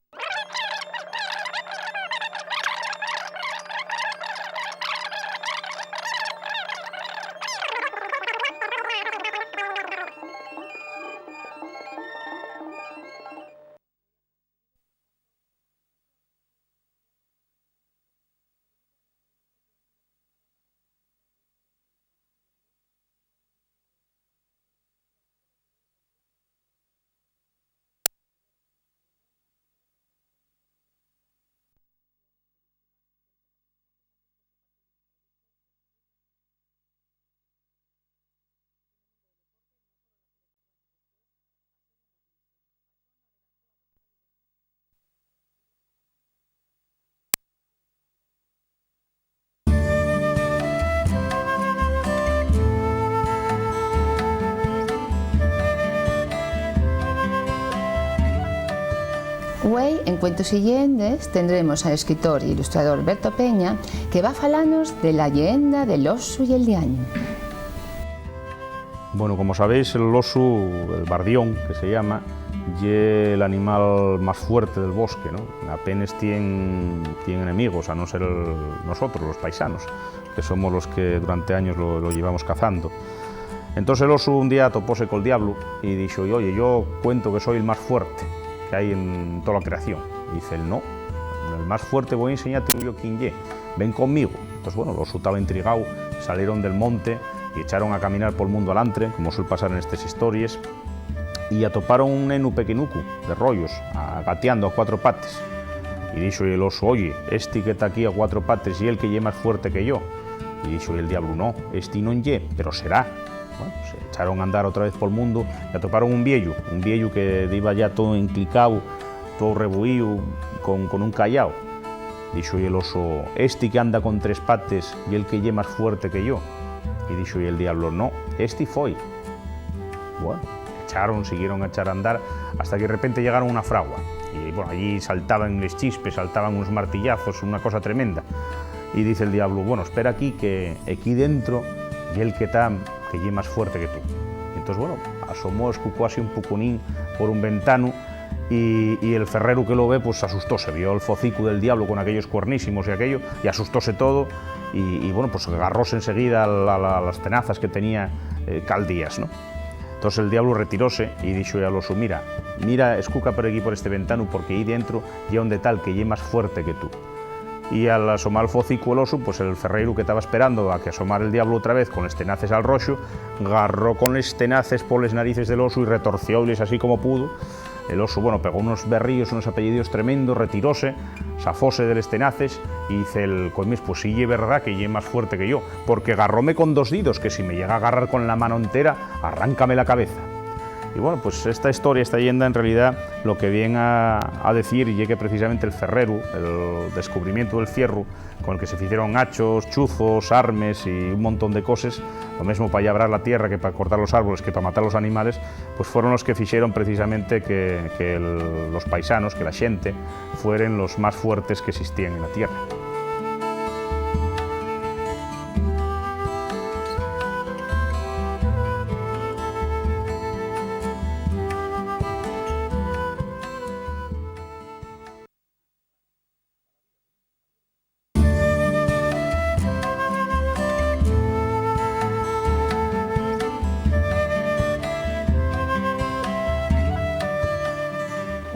Güei, en Cuentos y Lleendes, tendremos al escritor y ilustrador Berto Peña, que va falanos de la lleenda del osu y el diañu. Bueno, como sabéis, el osu, el bardión, que se llama, ye l'animal más fuerte del bosque, ¿no? Apenes tien, tien enemigos, a no ser el, nosotros, los paisanos, que somos los que durante años lo, lo llevamos cazando. Entonces el osu un día atopóse col diablu y dixo: "Oye, yo cuento que soy el más fuerte que hay en toda la creación". Y dice él: "No, el más fuerte voy a enseñarte yo quién ye, ven conmigo". Entonces, bueno, l'osu taba intrigao, salieron del monte y echaron a caminar pol mundu alantre, como suel pasar en estes histories, y atoparon un nenu pequenucu, de rollos, a, gatiando a cuatro pates. Y dixo-y l'osu: "Oye, esti que ta aquí a cuatro pates ye el que ye más fuerte que yo". Y dixo-y el diablu: "No, esti non ye, pero será". Bueno, se echaron a andar otra vez pol mundu y atoparon un vieyu, un vieyu que diba ya todo enclicao, todo rebuíu, con, con un cayao. Dixo-y l'osu: "Esti que anda con tres pates ye el que ye más fuerte que yo". Y dixo-y el diablo: "No, esti foi". Bueno, echaron, siguieron a echar a andar, hasta que de repente llegaron a una fragua. Y, bueno, allí saltaban les chispes, saltaban unos martillazos, una cosa tremenda. Y dice el diablo: "Bueno, espera aquí, que equí dentro ye el que ta, que ye más fuerte que tú". Y entonces, bueno, asomó, escucó así un pucunín por un ventanu, y, y el ferreru que lo ve, pues, asustóse, vio el focicu del diablo con aquellos cuernísimos y aquello, y asustóse todo, y, y, bueno, pues agarróse enseguida a la, a la, a las tenazas que tenía, eh, caldías, ¿no? Entonces el diablo retiróse y dixo al osu: "Mira, mira, escuca por aquí, por este ventanu, porque ahí dentro ye onde ta el que ye más fuerte que tú". Y al asomar el focicu el osu, pues el ferreiru, que taba esperando a que asomara el diablo otra vez con les tenaces al roxo, garró con les tenaces por les narices del osu y retorcióules así como pudo. El osu, bueno, pegó unos berríos, unos apellidios tremendos, retiróse, safóse de les tenaces y dice el: "Coimes, pues sí ye verdá que ye más fuerte que yo, porque garróme con dos didos, que si me llega a garrar con la mano entera, arráncame la cabeza". Y bueno, pues esta historia, esta leyenda, en realidad, lo que vien a, a decir ye que precisamente el ferreru, el descubrimiento del fierru, con el que se ficieron hachos, chuzos, armes y un montón de coses, lo mesmo pa llabrar la tierra que pa cortar los árboles, que pa matar los animales, pues fueron los que fixeron precisamente que, que el, los paisanos, que la xente, fueren los más fuertes que existían en la tierra.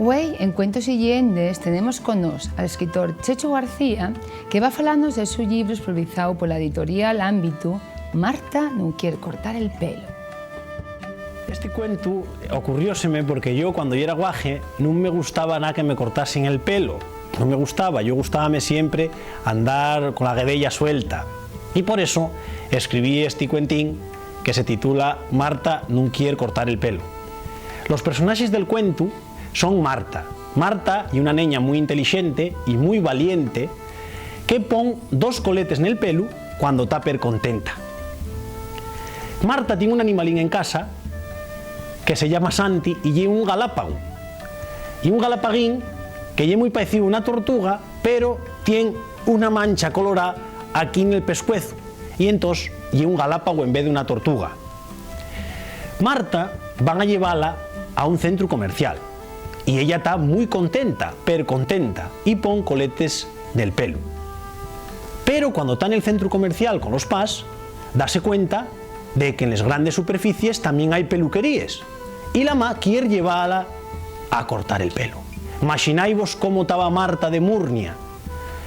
Güei, en Cuentos y Lleendes, tenemos con nós al escritor Chechu García, que va falanos del su llibru esprolizao pola editorial Ámbitu, Marta nun quier cortar el pelo. Esti cuentu ocurrióseme porque yo, cuando yera guaje, nun me gustaba na que me cortasen el pelo. Nun me gustaba, yo gustábame siempre andar con la guedella suelta. Y por eso escribí esti cuentín que se titula Marta nun quier cortar el pelo. Los personaxes del cuentu son Marta. Marta ye una neña mui intelixente y mui valiente que pon dos coletes nel pelu cuando ta percontenta. Marta tien un animalín en casa que se llama Santi y ye un galápagu. Ye un galapaguín que ye mui paecíu a una tortuga, pero tien una mancha colorá aquí nel pescuezu, y entós ye un galápagu en vez d'una tortuga. Marta van a llevala a un centru comercial, y ella ta mui contenta, percontenta, y pon coletes nel pelu. Pero cuando ta nel centru comercial con los pas, dase cuenta de que nes grandes superficies tamién hai peluqueríes, y la ma quier llevala a cortar el pelu. Maxinaivos cómo taba Marta de murnia.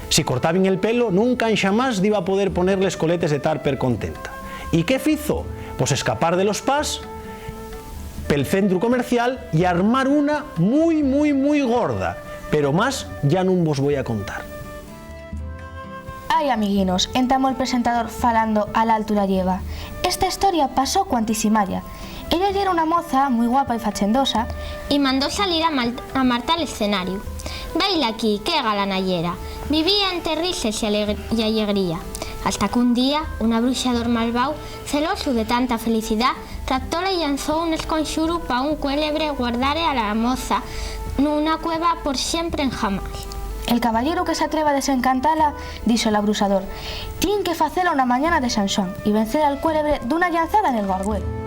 Si cortaben el pelo, nunca enxamás diba a poder poner les coletes de tar percontenta. ¿Y qué fizo? Pos escapar de los pas pel centru comercial y armar una mui, mui, mui gorda, pero más ya nun vos voi a contar. Ai, amiguinos, entamó'l presentador falando al altu la lleva. Esta historia pasó cuantisimaria. Ella yera una moza mui guapa y fachendosa. Y mandó salir a Mal-, a Marta al escenariu. Vei-la aquí, qué galana yera. Vivía ente rises y aleg-, y allegría. Hasta qu'un día, un abruxador malváu, celosu de tanta felicidá, raptóla y llanzó un esconxuru pa un cuélebre guardare a la moza nuna cueva por siempre enjamás. El caballeru que s'atreva a desencantala, dixo l'abruxador, tien que facelo na mañana de San Xuan y vencer al cuélebre d'una llanzada nel gargüelu.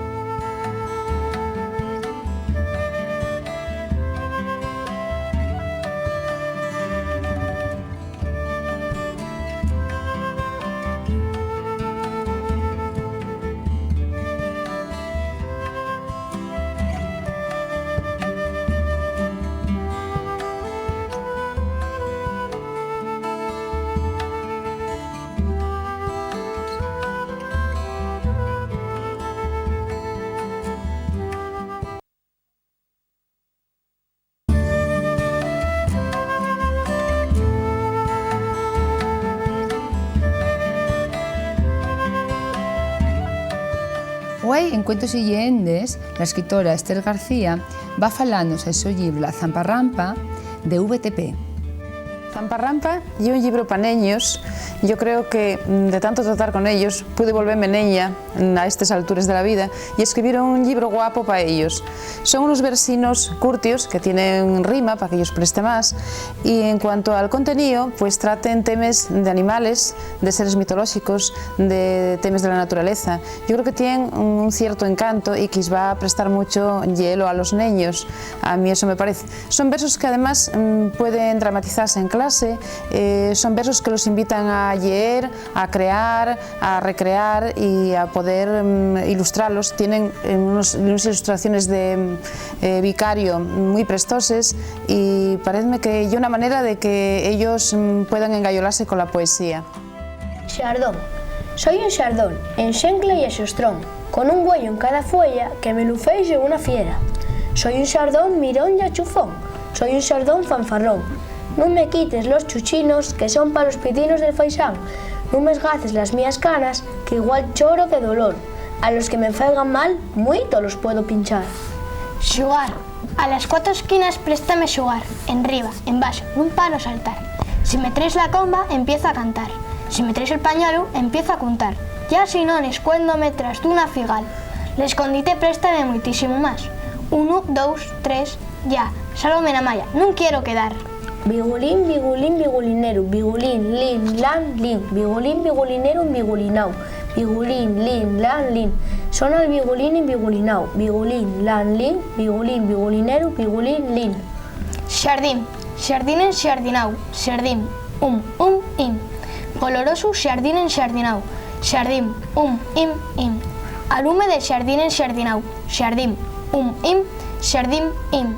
Güei, en Cuentos y Lleendes, la escritora Esther García va falanos el so llibru La Zamparrampa, de V T P. Zamparrampa ye un llibru pa neños. Yo creo que, mm, de tanto tratar con ellos, pude volveme neña, mm, a estes altures de la vida y escribir un llibru guapo pa ellos. Son unos versinos curtios que tienen rima pa que ellos preste más, y en cuanto al contenío, pues traten temes de animales, de seres mitolóxicos, de temes de la naturaleza. Yo creo que tienen un cierto encanto y que-s va a prestar mucho lleelo a los neños. A mí eso me parece. Son versos que además, mm, pueden dramatizase en clase, eh, son versos que los invitan a lleer, a crear, a recrear y a poder, mm, ilustralos. Tienen, eh, unos, unas ilustraciones de, mm, eh, Vicario mui prestoses y parézme que ye una manera de que ellos, mm, puedan engayolase con la poesía. Xardón. Soi un xardón, enxencla y axostrón, con un güeyu en cada fueya que me lu fexo una fiera. Soi un xardón mirón y achufón, soi un xardón fanfarrón. Nun me quites los chuchinos que son pa los pitinos del faisán, nun m'esgaces las mías canas que igual choro de dolor. A los que me faigan mal, muito los puedo pinchar. Xugar. A las cuatro esquinas préstame xugar, enriba, embaxo, nun paro saltar. Si me traes la comba, empiezo a cantar. Si me traes el pañuelu, empiezo a cuntar. Ya si non, escuéndome tras d'una figal. L'escondite préstame muitísimo más. Unu, dous, tres, ya, sálvame na malla, nun quiero quedar. Bigulín, bigulín, bigulineru, bigulín, lin, lan, lin, bigulín, bigulineru, bigulinao, bigulín, lin, lan, lin, sona'l bigulín embigulinao, bigulín, lan, lin, bigulín, bigulineru, bigulín, lin. Xardín, xardín enxardinao, xardín, um, um, in. Golorosu, xardín enxardinao, xardín, um, im, in. Alume de xardín enxardinao, xardín, um, im, xardín, in.